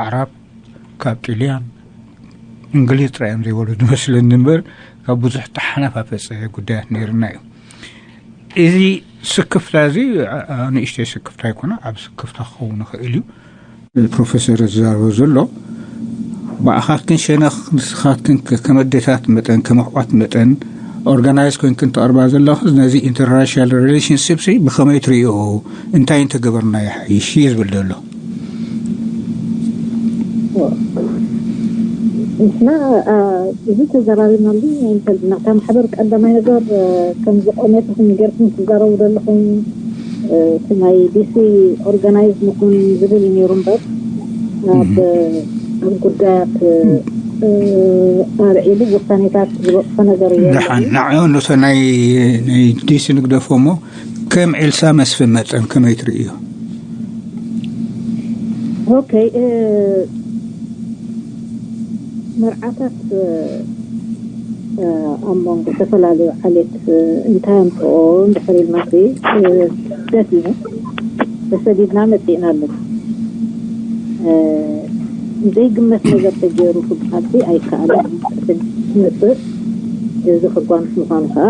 ኣዕራብ ካብ ጥልያን እንግሊዝ ጥራይ እዮም ዘይወለዱ መስለኒ እምበር ካብ ብዙሕ ተሓነፋፈፀ ጉዳያት ነይርና እዩ። እዚ ስክፍታ እዚ ንእሽተይ ስክፍታ ኣይኮነ፣ ዓብ ስክፍታ ክኸውን ይኽእል እዩ። ፕሮፌሰር ዝዛረቦ ዘሎ ብኣኻትክን ሸነኽ ንስኻትክን ከመደታት መጠን ከመሕቋት መጠን ኦርጋናይዝ ኮይንክን ተቕርባ ዘለኹ ነዚ ኢንተርራሽል ሪሌሽንሽፕ ብኸመይ ትርእዮ? እንታይ እንተገበርና ይሓይሽ እዩ ዝብል ዘሎ። ንሕና እዚ ተዘራሪብናሉ ኣይንፈልጥና። እታ ማሕበር ቀዳማይ ነገር ከም ዝቆመት ኹም ገርኩም ትዛረቡ ዘለኹም እቲ ናይ ዲሲ ኦርጋናይዝ ንኹን ዝብል እዩ ነይሩ እምበር ኣብ ጉዳያት ኣርዒሉ ውሳኔታት ዝበፅሖ ነገር እዩ። ደሓን ንዕኡ ንቶ ናይ ዲሲ ንግደፎ እሞ ከም ኤልሳ መስፍን መጠን ከመይ ትርእዮ? ኦኬ። መርዓታት ኣብ መንጎ ዝተፈላለዩ ዓሌት እንታይ ኣምፅኦ እንድሕር ኢልናሲ ደት እዩ ተሰዲድና መፂእና ኣለና። ዘይግመት ነገር ተገይሩ ክበሃልሲ ኣይከኣልን። መፅእ እዚ ክጓንፍ ምዃኑ ከዓ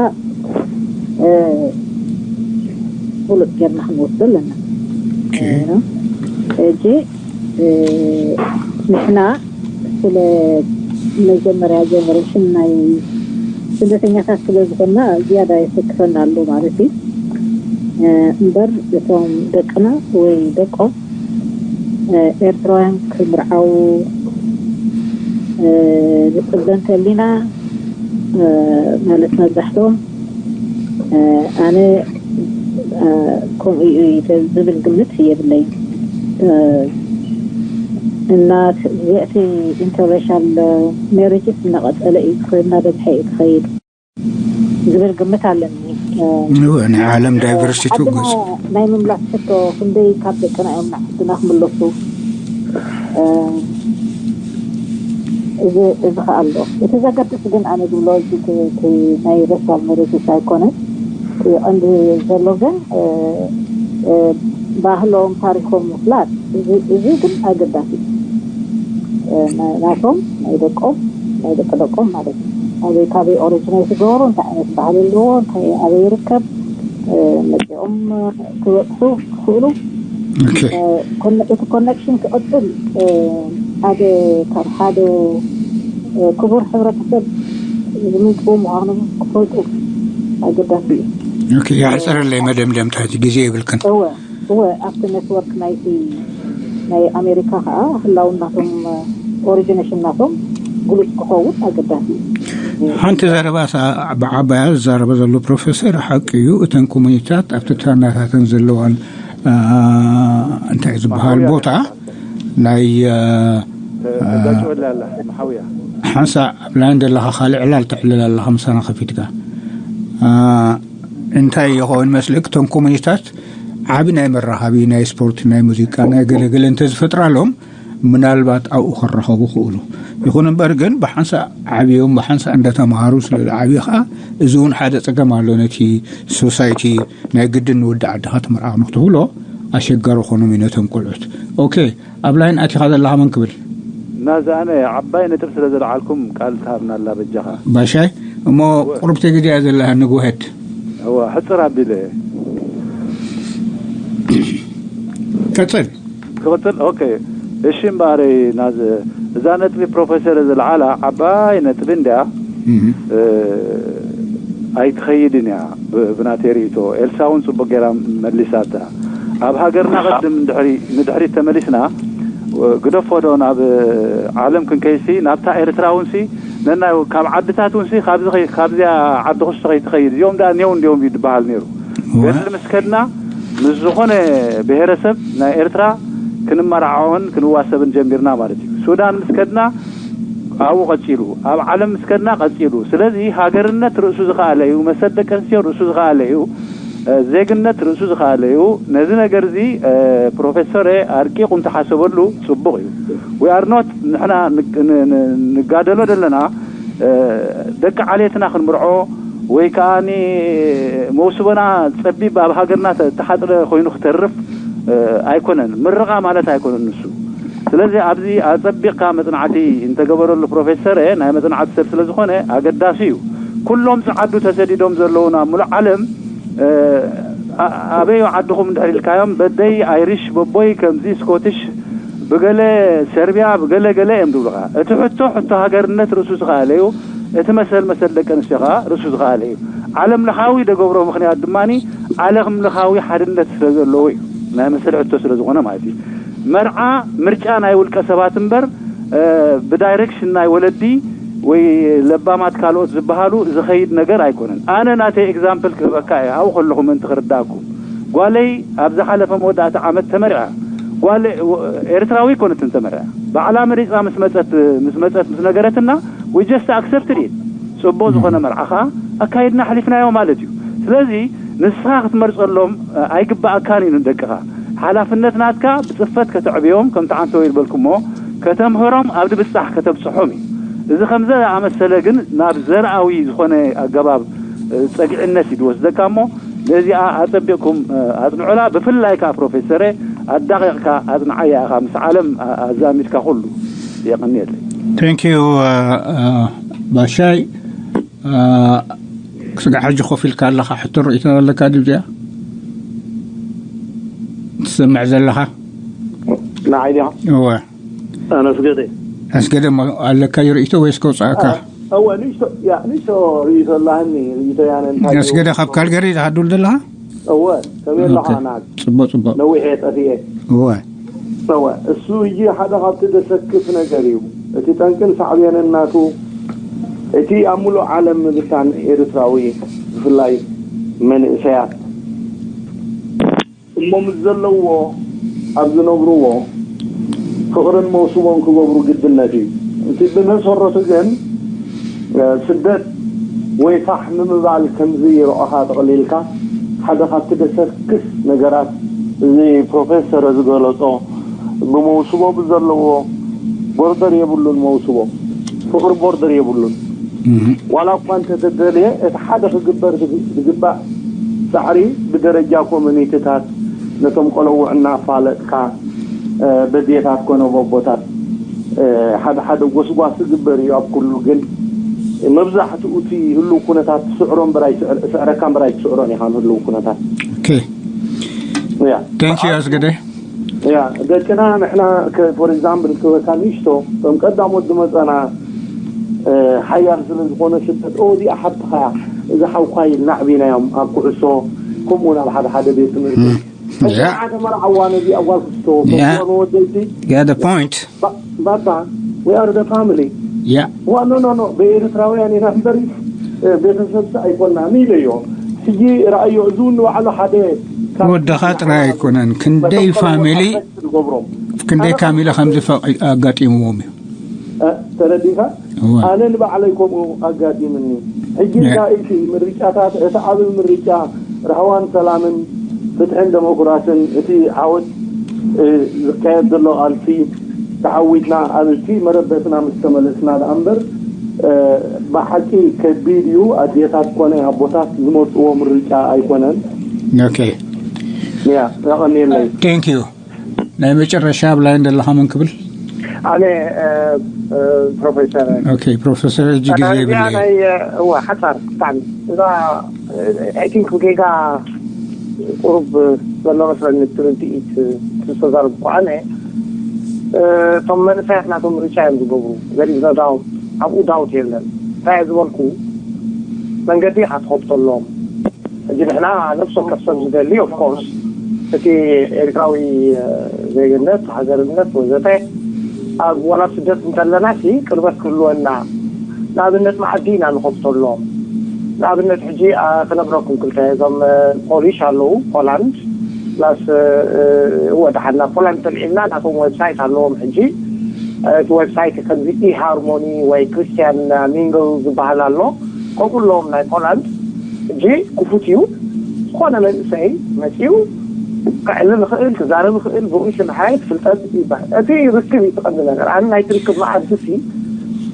ፍሉጥ ጌርና ክንወስዶ ኣለና። ሕጂ ንሕና ስለ መጀመርያ ጀነሬሽን ናይ ስደተኛታት ስለ ዝኾንና ዝያዳ የሰክፈና ኣሎ ማለት እዩ። እምበር እቶም ደቅና ወይ ደቆም ኤርትራውያን ክምርዓዉ ንፅበ እንተሊና ማለት መብዛሕትኦም ኣነ ከምኡ እዩ ዝብል ግምት የብለይ። እና እቲ ኢንተርራሻል ሜሪጅስ እናቐፀለ እዩ ዝኸይድ እናበዝሐ እዩ ዝኸይድ ዝብል ግምት ኣለኒ። ናይ ዓለም ዳይቨርሲቲ ናይ ምምላስ ሕቶ ክንደይ ካብ ደቅና እዮም ናብ ሕድና ክምለሱ እዚ እዚ ከ ኣሎ እቲ ዘገድስ ግን ኣነ ዝብሎ እዚ ናይ ረሻል መሬትስ ኣይኮነን። ቀንዲ ዘሎ ግን ባህሎም ታሪኮም ምፍላጥ እዚ ግን ኣገዳሲ ናቶም ናይ ደቆም ናይ ደቂ ደቆም ማለት እዩ። ኣበይ ካበይ ኦሪጅናይት ዝገበሩ እንታይ ዓይነት ባህሊ ኣለዎ እንታይ ኣበይ ይርከብ መፂኦም ክበፅሑ ክኽእሉ እቲ ኮኔክሽን ክቐፅል ሓደ ካብ ሓደ ክቡር ሕብረተሰብ ዝምንጭው ምዃኑ ክፈልጡ ኣገዳሲ እዩ። የሕፅረለይ መደምደምታ ግዜ ይብልክን። እወ እወ ኣብቲ ኔትወርክ ናይቲ ናይ ኣሜሪካ ከዓ ህላውናቶም ኦሪጂኔሽን ናቶም ግሉፅ ክኸውን ኣገዳሲ እዩ። ሓንቲ ዘረባ ብዓባያ ዝዛረበ ዘሎ ፕሮፌሰር ሓቂ እዩ። እተን ኮሚኒታት ኣብቲ ታናታተን ዘለዋን እንታይ ዝበሃል ቦታ ናይ ሓንሳ ኣብ ላይን ዘለኻ ካልእ ዕላል ተዕልል ኣለኻ ምሳና ከፊትካ እንታይ ይኸውን መስልክ እቶም ኮሚኒታት ዓቢ ናይ መራኸቢ ናይ ስፖርት ናይ ሙዚቃ ናይ ገለገለ እንተዝፈጥራሎም ምናልባት ኣብኡ ክረኸቡ ክእሉ። ይኹን እምበር ግን ብሓንሳእ ዓብዮም ብሓንሳእ እንዳተምሃሩ ስለ ዝዓብዩ ከዓ እዚ እውን ሓደ ፀገም ኣሎ። ነቲ ሶሳይቲ ናይ ግድን ንወዲ ዓድኻ ትምርዓው ንክትብሎ ኣሸጋሪ ኮኖም እዩ ነቶም ቆልዑት። ኦኬ ኣብ ላይን ኣቲኻ ዘለኻ መን ክብል? ናዚ ኣነ ዓባይ ነጥብ ስለ ዘልዓልኩም ቃል ትሃብና ኣላ በጃኻ። ባሻይ እሞ ቁርብቲ ግዜ እያ ዘለሃ ንግውሀድ እዋ ሕፅር ኣቢለ ቀፅል። ክቕፅል ኦኬ። እሺ እምበኣር ናዝ እዛ ነጥቢ ፕሮፌሰር ዝለዓላ ዓባይ ነጥቢ እንድያ ኣይትኸይድን እያ። ብናተይ ርእቶ ኤልሳ እውን ፅቡቅ ገይራ መሊሳታ። ኣብ ሃገርና ቅድም ንድሕሪ ንድሕሪት ተመሊስና፣ ግደፎ ዶ ናብ ዓለም ክንከይሲ፣ ናብታ ኤርትራ እውን ሲ ነናይ ካብ ዓድታት እውን ሲ ካብዚ ከይ- ካብዚኣ ዓዲ ክስቶ ከይትኸይድ፣ እዚኦም ደኣ እኔው እንዲዮም ይድበሃል ነይሩ። ወ- ገድሊ ምስ ከድና ምስ ዝኾነ ብሄረሰብ ናይ ኤርትራ ክንመራዓዖን ክንዋሰብን ጀሚርና ማለት እዩ። ሱዳን ምስ ከድና ኣብኡ ቀጺሉ፣ ኣብ ዓለም ምስ ከድና ቀጺሉ። ስለዚ ሃገርነት ርእሱ ዝኸኣለ እዩ፣ መሰል ደቂ ኣንስትዮ ርእሱ ዝኸኣለ እዩ፣ ዜግነት ርእሱ ዝኸኣለ እዩ። ነዚ ነገር እዚ ፕሮፌሰር ኣርቂቑ እንተሓሰበሉ ጽቡቕ እዩ። We are not ንሕና ንጋደሎ ዘለና ደቂ ዓሌትና ክንምርዖ ወይ ከዓ መውስቦና ጸቢብ ኣብ ሃገርና ተሓጥረ ኮይኑ ክተርፍ ኣይኮነን። ምርቓ ማለት ኣይኮነን ንሱ። ስለዚ ኣብዚ ኣጸቢቕካ መጽናዕቲ እንተገበረሉ ፕሮፌሰር ናይ መጽናዕቲ ሰብ ስለዝኾነ ኣገዳሲ እዩ። ኩሎም ጸዓዱ ተሰዲዶም ዘለዉና ሙሉእ ዓለም ኣበዩ ዓድኹም እንድሕር ኢልካዮም በደይ ኣይሪሽ በቦይ ከምዚ ስኮትሽ ብገለ ሰርቢያ ብገለ ገለ እዮም ዝብሉኻ። እቲ ሕቶ ሕቶ ሃገርነት ርእሱ ዝኸኣለ እዩ። እቲ መሰል መሰል ደቂ ኣንስትዮ ከዓ ርእሱ ዝኸኣለ እዩ። ዓለም ለኻዊ ደገብሮ ምኽንያት ድማ ዓለም ለኻዊ ሓድነት ስለ ዘለዎ እዩ። ናይ መሰል ሕቶ ስለ ዝኾነ ማለት እዩ። መርዓ ምርጫ ናይ ውልቀ ሰባት እምበር ብዳይሬክሽን ናይ ወለዲ ወይ ለባማት ካልኦት ዝበሃሉ ዝኸይድ ነገር ኣይኮነን። ኣነ ናተይ ኤግዛምፕል ክህበካ እየ፣ ኣብኡ ከለኹ ምእንቲ ክርዳእኩም። ጓለይ ኣብ ዝሓለፈ መወዳእታ ዓመት ተመርዓ። ጓል ኤርትራዊ ኣይኮነትን ተመርዓ፣ ባዕላ መሪፃ ምስ መፀት ምስ መፀት ምስ ነገረትና we just accepted it። ፅቡቅ ዝኾነ መርዓ ከዓ ኣካይድና ኣሕሊፍናዮ ማለት እዩ። ስለዚ ንስኻ ክትመርፀሎም ኣይግባኣካን እዩ ንደቅኻ። ሓላፍነት ናትካ ብፅፈት ከተዕብዮም ከምቲ ዓንተወይ ዝበልኩሞ ከተምህሮም ኣብ ድብፃሕ ከተብፅሖም እዩ። እዚ ከምዚ ኣመሰለ ግን ናብ ዘርኣዊ ዝኾነ ኣገባብ ፀግዕነት እዩ ዝወስደካ እሞ ነዚኣ ኣፀቢቕኩም ኣፅንዑላ። ብፍላይ ከዓ ፕሮፌሰረ ኣዳቂቕካ ኣፅንዓያ ኢኻ ምስ ዓለም ኣዛሚድካ ኩሉ። የቐንየለይ። Thank you ባሻይ። ክስጋ ሕጂ ኮፍ ኢልካ ኣለኻ ሕቶ ርእይቶ ኣለካ ድብዚኣ ትሰምዕ ዘለኻ? ንዓይ ድያ? እወ። ኣነስገደ ኣስገደ ኣለካ ርእይቶ ወይስ ከውፅኣካ? እወ ንእሽቶ ያ ንእሽቶ ርእይቶ ኣላህኒ ርእይቶ ያነ እንታይ ኣስገደ ካብ ካልገሪ ዝሓዱል ዘለኻ? እወ ከመይ ኣለኻ ናት? ጽቡቅ ጽቡቅ። ነዊሕ እየ ጠፊኤ። እወ። እወ እሱ ሕጂ ሓደ ካብቲ ዘሰክፍ ነገር እዩ። እቲ ጠንቅን ሳዕቤንን ናቱ እቲ ኣብ ሙሉእ ዓለም ምብታን ኤርትራዊ ብፍላይ መንእሰያት እሞ ምስ ዘለውዎ ኣብ ዝነብርዎ ፍቕርን መውስቦን ክገብሩ ግድነት እዩ። እቲ ብመሰረቱ ግን ስደት ወይ ፋሕ ምምባል ከምዚ ይርኦኻ ጠቕሊልካ ሓደ ካብቲ ደሰክስ ነገራት እዚ ፕሮፌሰር ዝገለጾ ብመውስቦ ብዘለዎ ቦርደር የብሉን መውስቦ ፍቕሪ ቦርደር የብሉን ዋላ እኳ እንተተደልየ እቲ ሓደ ክግበር ዝግባእ ፃዕሪ ብደረጃ ኮሚኒቲታት ነቶም ቆለውዕ እናፋለጥካ በዴታት ኮነ በቦታት ሓደ ሓደ ጎስጓስ ዝግበር እዩ ኣብ ኩሉ ግን መብዛሕትኡ እቲ ህልው ኩነታት ትስዕሮ እምበር ስዕረካ እምበር ኣይትስዕሮን ኢኻ ንህልው ኩነታት ያ ኣስገደ ያ ደቅና ንሕና for example ክበካ ንእሽቶ ከም ቀዳሞት ዝመፀና ሓያል ስለ ዝኾነ ስደት ኦ እዚኣ ሓብትኻ እያ እዚ ሓውካ ኢልና ኣዕቢናዮም ኣብ ኩዕሶ ከምኡ እውን ኣብ ሓደ ሓደ ቤት ትምህርቲ ሕጂ ንዓ ተመርዓዋ ነዚኣ ጓል ክስቶ መወደይቲ point ባባ we are the family ያ ዋ no no no ብኤርትራውያን ኢና እምበሪ ቤተሰብሲ ኣይኮናን ኢለዮ ሕጂ ረኣዮ እዚ እውን ንባዕሉ ሓደ ወድኻ ጥራይ ኣይኮነን ክንደይ ፋሚሊ ዝገብሮም ክንደይ ካሚለ ከምዚ ኣጋጢምዎም እዩ ተረዲኻ ኣነ ንባዕለይ ከምኡ ኣጋጢምኒ ሕጂ እንታይ እቲ ምርጫታት እቲ ዓብይ ምርጫ ራህዋን ሰላምን ፍትሕን ደሞክራስን እቲ ዓወት ዝካየድ ዘሎ ቃልሲ ተዓዊትና ኣብቲ መረበትና ምስ ተመለስና ደኣ እምበር ብሓቂ ከቢድ እዩ ኣዴታት ኮነ ኣቦታት ዝመርፅዎ ምርጫ ኣይኮነን ኦኬ ያ ተቐኒየለይ thank you ናይ መጨረሻ ኣብ ላይን ዘለኻ መን ክብል ኣነ ፕሮፌሰር ኦኬ ፕሮፌሰር እጅ ጊዜ እዚኣ የብለይ ናይ እዋ ሓፃር ብጣዕሚ እዛ I think ብጌጋ ቁሩብ ዘሎ መስለኒ እቲ ርድኢት ዝተዛረብኩ ኣነ እቶም መንእሰያት ናቶም ምርጫ እዮም ዝገብሩ there is no doubt ኣብኡ doubt የለን እንታይ እየ ዝበልኩ መንገዲ ኢኻ ትኸፍተሎም ሕጂ ንሕና ነብሶም መክሰብ ዝደሊ of course እቲ ኤርትራዊ ዜግነት፣ ሃገርነት ወዘተ ኣብ ዋላ ኣብ ስደት እንተለና ሲ ቅርበት ክህልወና፣ ንኣብነት መዓዲ ኢና ንኸፍተሎም። ንኣብነት ሕጂ ክነግረኩም ክልተ እዞም ፖሊሽ ኣለዉ፣ ፖላንድ ፕላስ ወድሓና ፖላንድ ተልዒልና ናቶም ዌብሳይት ኣለዎም። ሕጂ እቲ ዌብሳይት ከምዚ ኢሃርሞኒ ወይ ክርስቲያን ሚንግል ዝበሃል ኣሎ። ከምኡ ኣለዎም ናይ ፖላንድ። ሕጂ ክፉት እዩ። ዝኾነ መንእሰይ መፂኡ ከዕልል ይኽእል፣ ክዛረብ ይኽእል፣ ብኡ ይስምሓይ ፍልጠት ይበሃል። እቲ ርክብ እዩ እቲ ቀንዲ ነገር። ኣነ ናይቲ ርክብ መኣዲ ሲ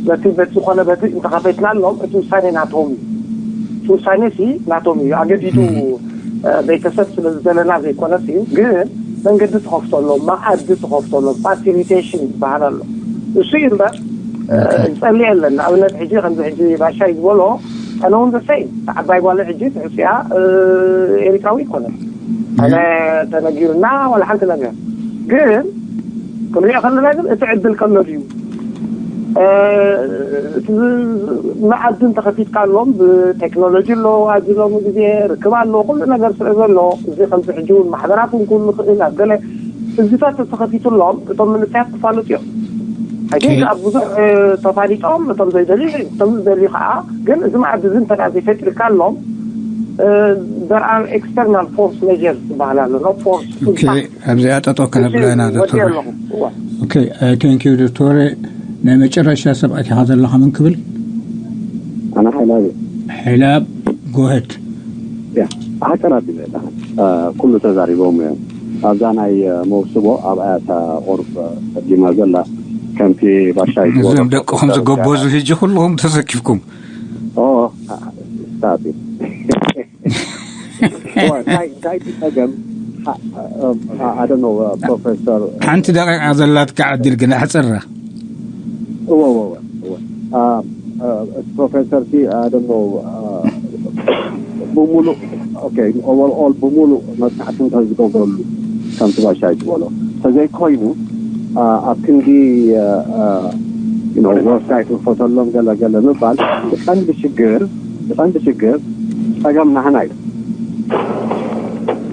በቲ በቲ ዝኾነ በቲ እንተኸፈትናሎም እቲ ውሳኔ ናቶም እዩ። እቲ ውሳኔ ሲ ናቶም እዩ። ኣገዲዱ ቤተሰብ ስለ ዝደለና ዘይኮነስ እዩ፣ ግን መንገዲ ተኸፍተሎም፣ መኣዲ ተኸፍተሎም፣ ፋሲሊቴሽን ዝበሃል ኣሎ። እሱ እዩ እምበር ዝፀልእ የለን። ንኣብነት ሕጂ ከምዚ ሕጂ ባሻይ ዝበሎ ኣነ እውን ዘሰይ ዓባይ ጓለ ሕጂ ትሕፅያ ኤሪትራዊ ይኮነ ኣነ ተነጊሩና ዋላ ሓንቲ ነገር ግን ክንሪኦ ከለና ግን እቲ ዕድል ከሎ ድዩ እቲ መዓድን ተኸፊትካሎም ብቴክኖሎጂ ኣሎ ኣብዚ ሎሚ ግዜ ርክብ ኣሎ ኩሉ ነገር ስለ ዘሎ እዚ ከምዚ ሕጂ እውን ማሕበራት እውን ክህሉ ይኽእል ኣብ ገለ እዚታት ተኸፊቱሎም እቶም መንእሰያት ክፋለጡ እዮም I think ኣብ ብዙሕ ተፋሊጦም እቶም ዘይደልዩ እቶም ዝደልዩ ከዓ ግን እዚ መዓዲ እዚ እንተ ዘይፈጢርካሎም there are external force measures ዝበሃል ኣሎ no force ኣብዚኣ ጠጠው ከነብላ ኢና ዶክተር። Thank you ዶክተር። ናይ መጨረሻ ሰብ ኣቲኻ ዘለኻ መን ክብል? ኣነ ሓይላብ ሓይላብ ጎህድ ሓፀር ኣቢለ ኩሉ ተዛሪቦም እዮም። ኣብዛ ናይ መውስቦ ኣብኣያ እታ ቁሩብ ፀጊማ ዘላ ከምቲ ባሻይ ዝበሎ እዞም ደቅኹም ዝገበዙ ሕጂ ኩልኹም ተሰኪፍኩም ስታቲ እንታይ እንታይ ጸገም I don't know ፕሮፌሰር ሓንቲ ደቂቃ ዘላትካ ዕድል ግን ኣሕፅራ እወ እወ እወ ፕሮፌሰር ሲ I don't know ብምሉእ okay overall ብምሉእ መጽናዕቲ እንተ ዝገብረሉ ከምቲ ባሻይ ዝበሎ ተዘይኮይኑ ኣብ ክንዲ ዌብሳይት ንፈተሎም ገለ ገለ ምባል ብቐንዲ ሽግር ብቐንዲ ሽግር ጸገም ናህና እዩ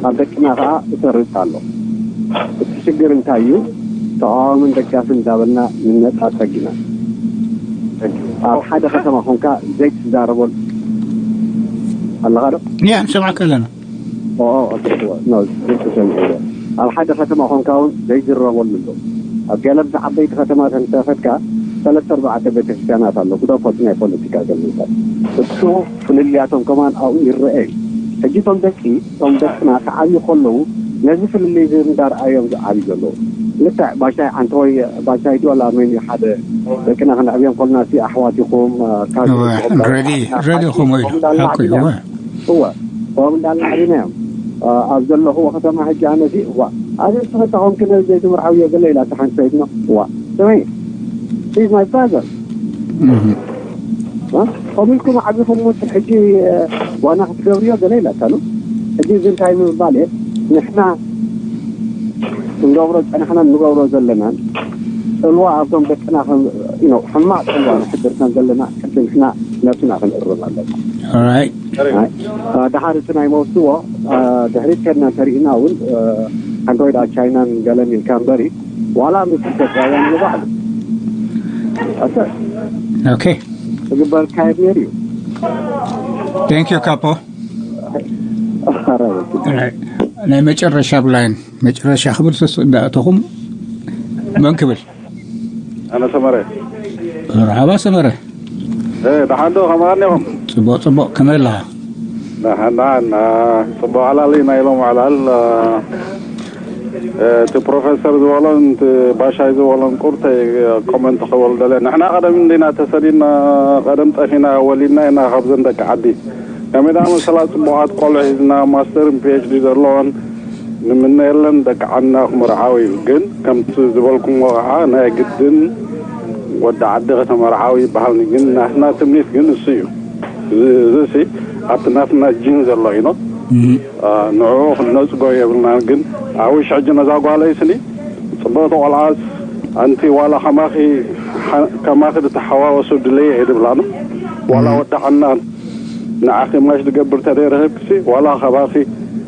ኣብ ደቅና ከዓ እሰርጽ ኣሎ እቲ ሽግር እንታይ እዩ ተቃዋምን ደጋፊ እንዳበልና ንነጻጸግ ኢና ኣብ ሓደ ከተማ ኮንካ ዘይትዛረበሉ ኣለኻ ዶ ያ ንሰምዓካ ኣለና ኣብ ሓደ ከተማ ኮንካ እውን ዘይዝረበሉ ኣሎ ኣብ ገለ ምስ ዓበይቲ ከተማታት እንተኸድካ ሰለስተ ኣርባዕተ ቤተክርስትያናት ኣሎ ግደፎ ናይ ፖለቲካ ዘለታት እሱ ፍልልያቶም ከማን ኣብኡ ይረአ እዩ ሕጂ እቶም ደቂ እቶም ደቅና ክዓብዩ ከለዉ ነዚ ፍልልይ እዚ እንዳርኣዮም ዝዓብዩ ዘለዉ ልክዕ ባሻይ ዓንተወይ ባሻይ ድዋላ መን ሓደ ደቅና ክንዕብዮም ከለና ሲ ኣሕዋት ኢኹም ካብ ረዲ ረዲ ኹም ኢሉ ሓቁ እዩ እወ እወ እዎም እንዳልና ዓብና እዮም ኣብ ዘለኹዎ ከተማ ሕጂ ኣነ ሲ እዋ ኣነ ስኸታኹም ክነ ዘይትምርዓው እዮ ገለ ኢላ ተሓንሰይድና እዋ ስመይ she's my brother ከምኡ ኢልኩም ዓቢኹም ሕጂ ዋና ክትገብርዮ ገለ ኢላታ ነው ሕጂ እዚ እንታይ ምባል እየ ንሕና ክንገብሮ ዝፀናሕናን ንገብሮ ዘለናን ፅልዋ ኣብቶም ደቅና ሕማቅ ፅልዋ ንሕድር ከም ዘለና ሕጂ ንሕና ነብስና ክንእርም ኣለና Alright. ደሓር እቲ ናይ መወስዎ ድሕሪት ከድና እንተሪእና እውን ሓንቲ ወይዳ ቻይናን ገለን ኢልካ እምበሪ ዋላ ምስ ኢትዮጵያውያን ንባዕሉ Okay. ዝግበር ካየድ ነይሩ እዩ Thank you ካፖ ናይ መጨረሻ ብላይን መጨረሻ ክብል ሰስ እንዳእተኹም መን ክብል ኣነ ሰመረ መርሓባ ሰመረ ደሓንዶ ከማን ኢኹም ፅቡቅ ፅቡቅ ከመይ ኣለኻ ደሓን ደሓን ፅቡቅ ዕላል ናይ ሎም ዕላል እቲ ፕሮፌሰር ዝበሎን እቲ ባሻይ ዝበሎን ቁርተ ኮመንት ክበሉ ደለ ንሕና ቀደም እንዲና ተሰዲና ቀደም ጠፊና ወሊድና ኢና ካብዘን ደቂ ዓዲ ከመይ ደኣ መሰላ ፅቡቃት ቆልዑ ሒዝና ማስተርን ፒኤችዲ ዘለዎን ንምነየለን ደቂ ዓድና ክምርዓው እዩ ግን ከምቲ ዝበልኩምዎ ከዓ ናይ ግድን ወዲ ዓዲ ከተመርዓው ይበሃልኒ ግን ናትና ትምኒት ግን እሱ እዩ እዚ ሲ ኣብቲ ናትና ጂን ዘሎ እዩ ንዕኡ ክንነፅጎ የብልና ግን ኣብ ውሽ ሕጂ ነዛ ጓለይ ስኒ ፅብቅቲ ቆልዓስ ኣንቲ ዋላ ከማኺ ከማኺ ዝተሓዋወሱ ድለየ እየ ድብላ ዋላ ወዳዓና ንዓኺ ማሽ ዝገብር ተደይ ረኺብክሲ ዋላ ከማኺ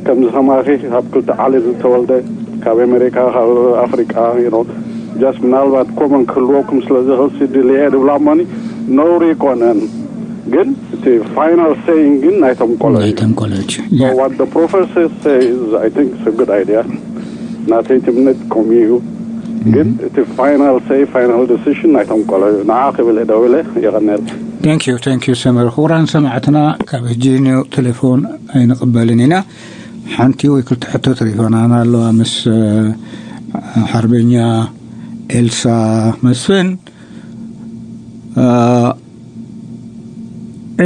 ከምዚ ከማኺ ካብ ክልተ ዓሌት ዝተወልደ፣ ካብ ኣሜሪካ፣ ካብ ኣፍሪቃ፣ you know፣ just ምናልባት ኮመን ክህልወኩም ስለ ዝኽእል ሲ ድልየ ድብላ እሞኒ ነውሪ ኣይኮነን። ግን እቲ ፋይናል ሴይንግ ግን ናይቶም ቆልዑ እዩ። ናይቶም ቆልዑ እዩ። So what the professor says, I think it's a good idea። ናተይ ትምኒት ከምኡ እዩ። ግን እቲ ፋይናል ሴይ፣ ፋይናል ዲሲሽን ናይቶም ቆልዑ እዩ። ንዓ ክብል እየ ደው ኢለ። የቐንየል። Thank you, thank you ሰመር። ክቡራን ሰማዕትና፣ ካብ ህጂ ንዮ ቴሌፎን ኣይንቕበልን ኢና። ሓንቲ ወይ ክልተ ሕቶ ተሪፈናና ኣለዋ ምስ፣ እ፣ ሓርበኛ ኤልሳ መስፍን። እ፣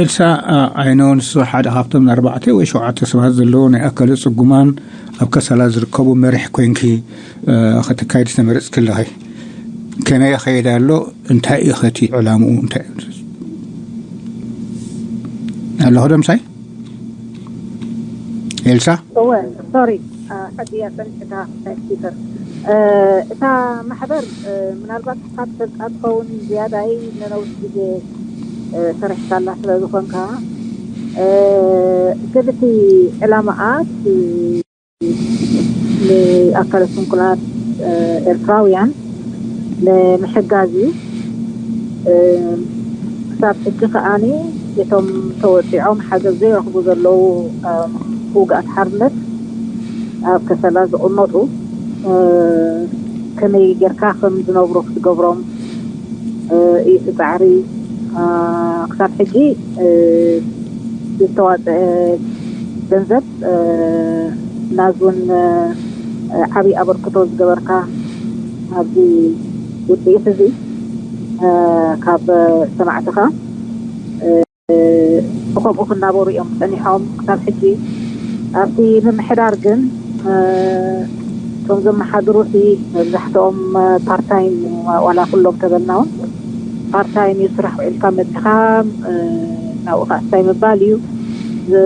ኤልሳ፣ እ፣ I know ንሱ ሓደ ካብቶም ኣርባዕተ ወይ ሸውዓተ ሰባት ዘለዉ ናይ ኣካለ ጽጉማን ኣብ ከሰላ ዝርከቡ መሪሕ ኮይንኪ፣ እ፣ ከተካይዲ ዝተመረጽኪ ኣለኺ። ከመይ ይኸይድ ኣሎ? እንታይ እዩ ኸቲ ዕላምኡ? እንታይ ኣለኹ ደምሳይ? ኤልሳ? እወ፣ ሶሪ፣ አ፣ ሕጂ እያ ጸኒሕታ፣ ስፒከር። እ፣ እታ ማሕበር፣ እ፣ ምናልባት ካብ ፈልጣ ትኸውን ዝያዳይ ንነዊሕ ግዜ፣ እ፣ ሰሪሕካላ ስለ ዝኾንካ፣ እ፣ ክልቲ ዕላማኣ፣ እ፣ ንኣካለ ስንኩላት፣ እ፣ ኤርትራውያን ንምሕጋዝ እዩ። እ፣ ክሳብ ሕጂ ከኣኒ እቶም ተወጺዖም ሓገዝ ዘይረኽቡ ዘለዉ፣ እ፣ ውግኣት ሓርነት ኣብ ከሰላ ዝቕመጡ፣ እ፣ ከመይ ጌርካ ከም ዝነብሩ ክትገብሮም፣ እ፣ እዩ እቲ ጻዕሪ። እ፣ ክሳብ ሕጂ፣ እ፣ ዝተዋጽአ ገንዘብ፣ እ፣ ናዚ እውን፣ እ፣ ዓብዪ ኣበርክቶ ዝገበርካ ኣብዚ ውጽኢት እዚ፣ እ፣ ካብ ሰማዕትኻ፣ እ፣ ብኸምኡ ክናበሩ እዮም ጸኒሖም ክሳብ ሕጂ። ኣብቲ ምምሕዳር ግን፣ እ፣ እቶም ዘመሓድሩ እቲ መብዛሕትኦም፣ እ፣ ፓርታይም፣ ዋላ ኩሎም ተበልና እውን ፓርታይም እዩ ስራሕ ውዒልካ መጺኻ፣ እ፣ ናብኡ ከዓ እንታይ ምባል እዩ። ዝ-፣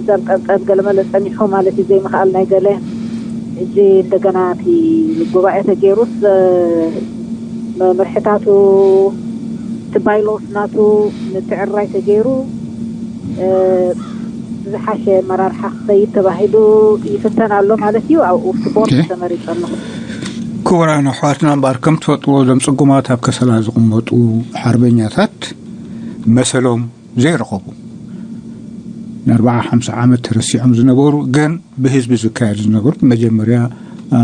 ዘርቀብቀብ ገለመለ ጸኒሑ ማለት እዩ ዘይምኽኣል ናይ ገለ። ሕጂ እንደገና እቲ ጉባኤ ተገይሩስ፣ እ፣ መምርሕታቱ፣ እቲ ባይሎስ ናቱ ምትዕራይ ተገይሩ፣ እ፣ ዝሓሸ መራርሓ ክኸይድ ተባሂሉ ይፍተን ኣሎ ማለት እዩ። ኣብኡ እቲ ቦርድ ኦኬ። ተመሪጹ ኣሎ። ክቡራን ኣሕዋትና እምበኣር፣ ከም ትፈልጥዎ እዞም ጽጉማት ኣብ ከሰላ ዝቕመጡ ሓርበኛታት መሰሎም ዘይረኸቡ፣ ንኣርብዓ ሓምሳ ዓመት ተረሲዖም ዝነበሩ፣ ግን ብህዝቢ ዝካየድ ዝነበሩ፣ መጀመርያ፣ አ፣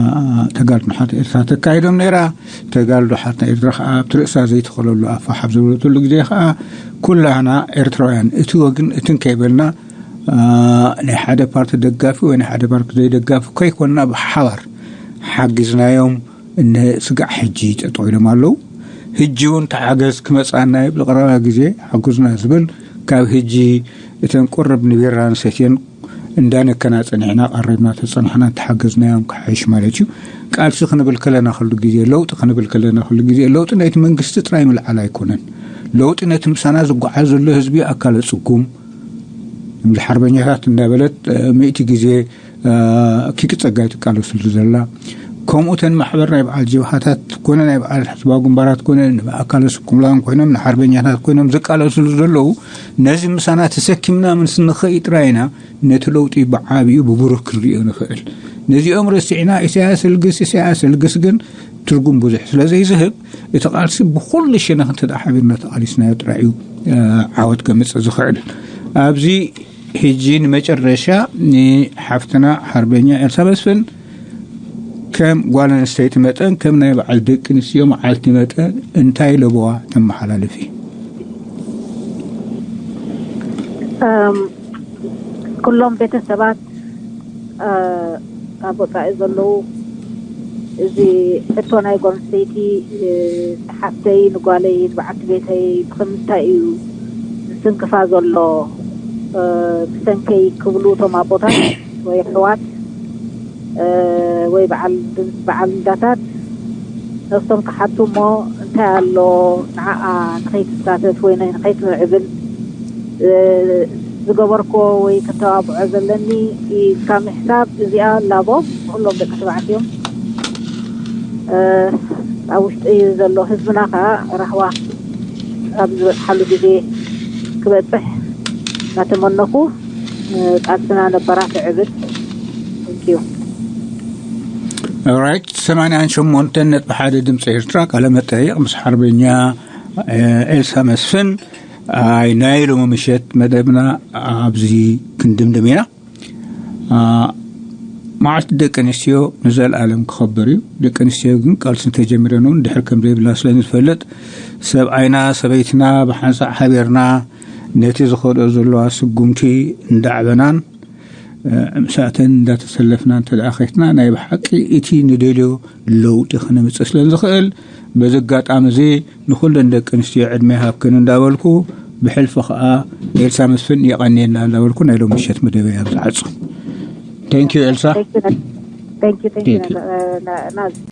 ተጋድሎ ሓርነት ኤርትራ ተካይዶም ነይራ። ተጋድሎ ሓርነት ኤርትራ ከዓ ኣብቲ ርእሳ ዘይተኸለሉ ኣፋ ሓብ ዝበለትሉ ግዜ ከዓ ኩላህና ኤርትራውያን እቲ ወግን እትን ከይበልና፣ አ፣ ናይ ሓደ ፓርቲ ደጋፊ ወይ ናይ ሓደ ፓርቲ ዘይደጋፊ ከይኮንና ብሓባር ሓጊዝናዮም። እነ ስጋዕ ሕጂ ጠጠው ኢሎም ኣለዉ። ሕጂ እውን ተሓገዝ ክመጽኣና እዩ። ብዝቐረባ ግዜ ሓጉዝና ዝብል ካብ ሕጂ እተን ቁርብ ንቢራ ንሰትየን እንዳነከና ጸኒሕና፣ ቀሪብና ተጸናሕና፣ እንተሓገዝናዮም ክሓይሽ ማለት እዩ። ቃልሲ ክንብል ከለና ኩሉ ግዜ፣ ለውጢ ክንብል ከለና ኩሉ ግዜ፣ ለውጢ ናይቲ መንግስቲ ጥራይ ምልዓል ኣይኮነን። ለውጢ ነቲ ምሳና ዝጓዓዝ ዘሎ ህዝቢ ኣካለ ጽጉም፣ ከምዚ ሓርበኛታት እንዳበለት፣ እ፣ ሚእቲ ግዜ፣ እ፣ ኪኪ ጸጋይ ትቃለስሉ ዘላ። ከምኡ እተን ማሕበር ናይ በዓል ጀብሃታት ኮነ ናይ በዓል ህዝባዊ ግንባራት ኮነ ንኣካለ ስንኩላን ኮይኖም ንሓርበኛታት ኮይኖም ዝቃለስሉ ዘለዉ፣ ነዚ ምሳና ተሰኪምና ምስ ንኸይድ ጥራይ ኢና ነቲ ለውጢ ብዓቢኡ ብብሩህ ክንሪኦ ንኽእል። ነዚኦም ረሲዕና ኢሳያስ እልግስ፣ ኢሳያስ እልግስ ግን ትርጉም ብዙሕ ስለ ዘይዝህብ፣ እቲ ቃልሲ ብኹሉ ሸነኽ እንተ ደኣ ሓቢርና ተቓሊስናዮ ጥራይ እዩ፣ እ፣ ዓወት ከምጽእ ዝኽእል። ኣብዚ ሕጂ ንመጨረሻ ንሓፍትና ሓርበኛ ኤልሳ መስፍን ከም ጓል ኣንስተይቲ መጠን፣ ከም ናይ በዓል ደቂ ኣንስትዮ መዓልቲ መጠን እንታይ ለበዋ ተመሓላልፊ? እም፣ ኩሎም ቤተሰባት፣ እ፣ ኣብ ወጻኢ ዘለዉ፣ እዚ ሕቶ ናይ ጓል ኣንስተይቲ፣ እ፣ ሓፍተይ፣ ንጓለይ፣ ንበዓልቲ ቤተይ ብኸምንታይ እዩ ዝስንክፋ ዘሎ፣ እ፣ ብሰንከይ ክብሉ እቶም ኣቦታት ወይ ኣሕዋት፣ እ፣ ወይ በዓል፣ በዓል እንዳታት ነብሶም ክሓቱ እሞ እንታይ ኣሎ ንዓኣ ንኸይትሳተፍ ወይ ንኸይትምዕብል፣ እ፣ ዝገበርክዎ ወይ ከተባብዖ ዘለኒ ኢልካ ምሕሳብ፣ እዚኣ ላቦ ኩሎም ደቂ ተባዕትዮም፣ እ፣ ኣብ ውሽጢ ዘሎ ህዝብና ከዓ ራህዋ ኣብ ዝበፅሓሉ ግዜ ክበፅሕ እናተመነኹ፣ እ፣ ቃልስና ነበራትዕ እብል። እዩ። ኦራይት፣ ሰማንያን ሸሞንተን ነጥቢ ሓደ ድምፂ ኤርትራ፣ ቃለ መጠይቕ ምስ ሓርበኛ ኤልሳ መስፍን። ኣይ፣ ናይ ሎሚ ምሸት መደብና ኣብዚ ክንድምድም ኢና። መዓልቲ ደቂ ኣንስትዮ ንዘለኣለም ክኸበር እዩ። ደቂ ኣንስትዮ ግን ቃልሲ እንተጀሚረን እውን ድሕር ከም ዘይብላ ስለንፈልጥ፣ ሰብኣይና ሰበይትና ብሓንሳእ ሓቢርና ነቲ ዝኸድኦ ዘለዋ ስጉምቲ እንዳዕበናን ምሳተን እንዳተሰለፍና እንተ ደኣ ኸይትና፣ ናይ ብሓቂ እቲ ንደልዮ ለውጢ ክነምጽእ ስለ ንኽእል፣ በዚ ኣጋጣሚ እዚ ንኹለን ደቂ ኣንስትዮ ዕድመ ይሃብክን እንዳበልኩ፣ ብሕልፊ ኸኣ ኤልሳ መስፍን የቐንየልና እንዳበልኩ ናይ ሎሚ ምሸት መደበይ ኣብ ዝዓጹ። Thank you ኤልሳ። Thank you. Thank you. Thank you. Thank you. Uh, na- na-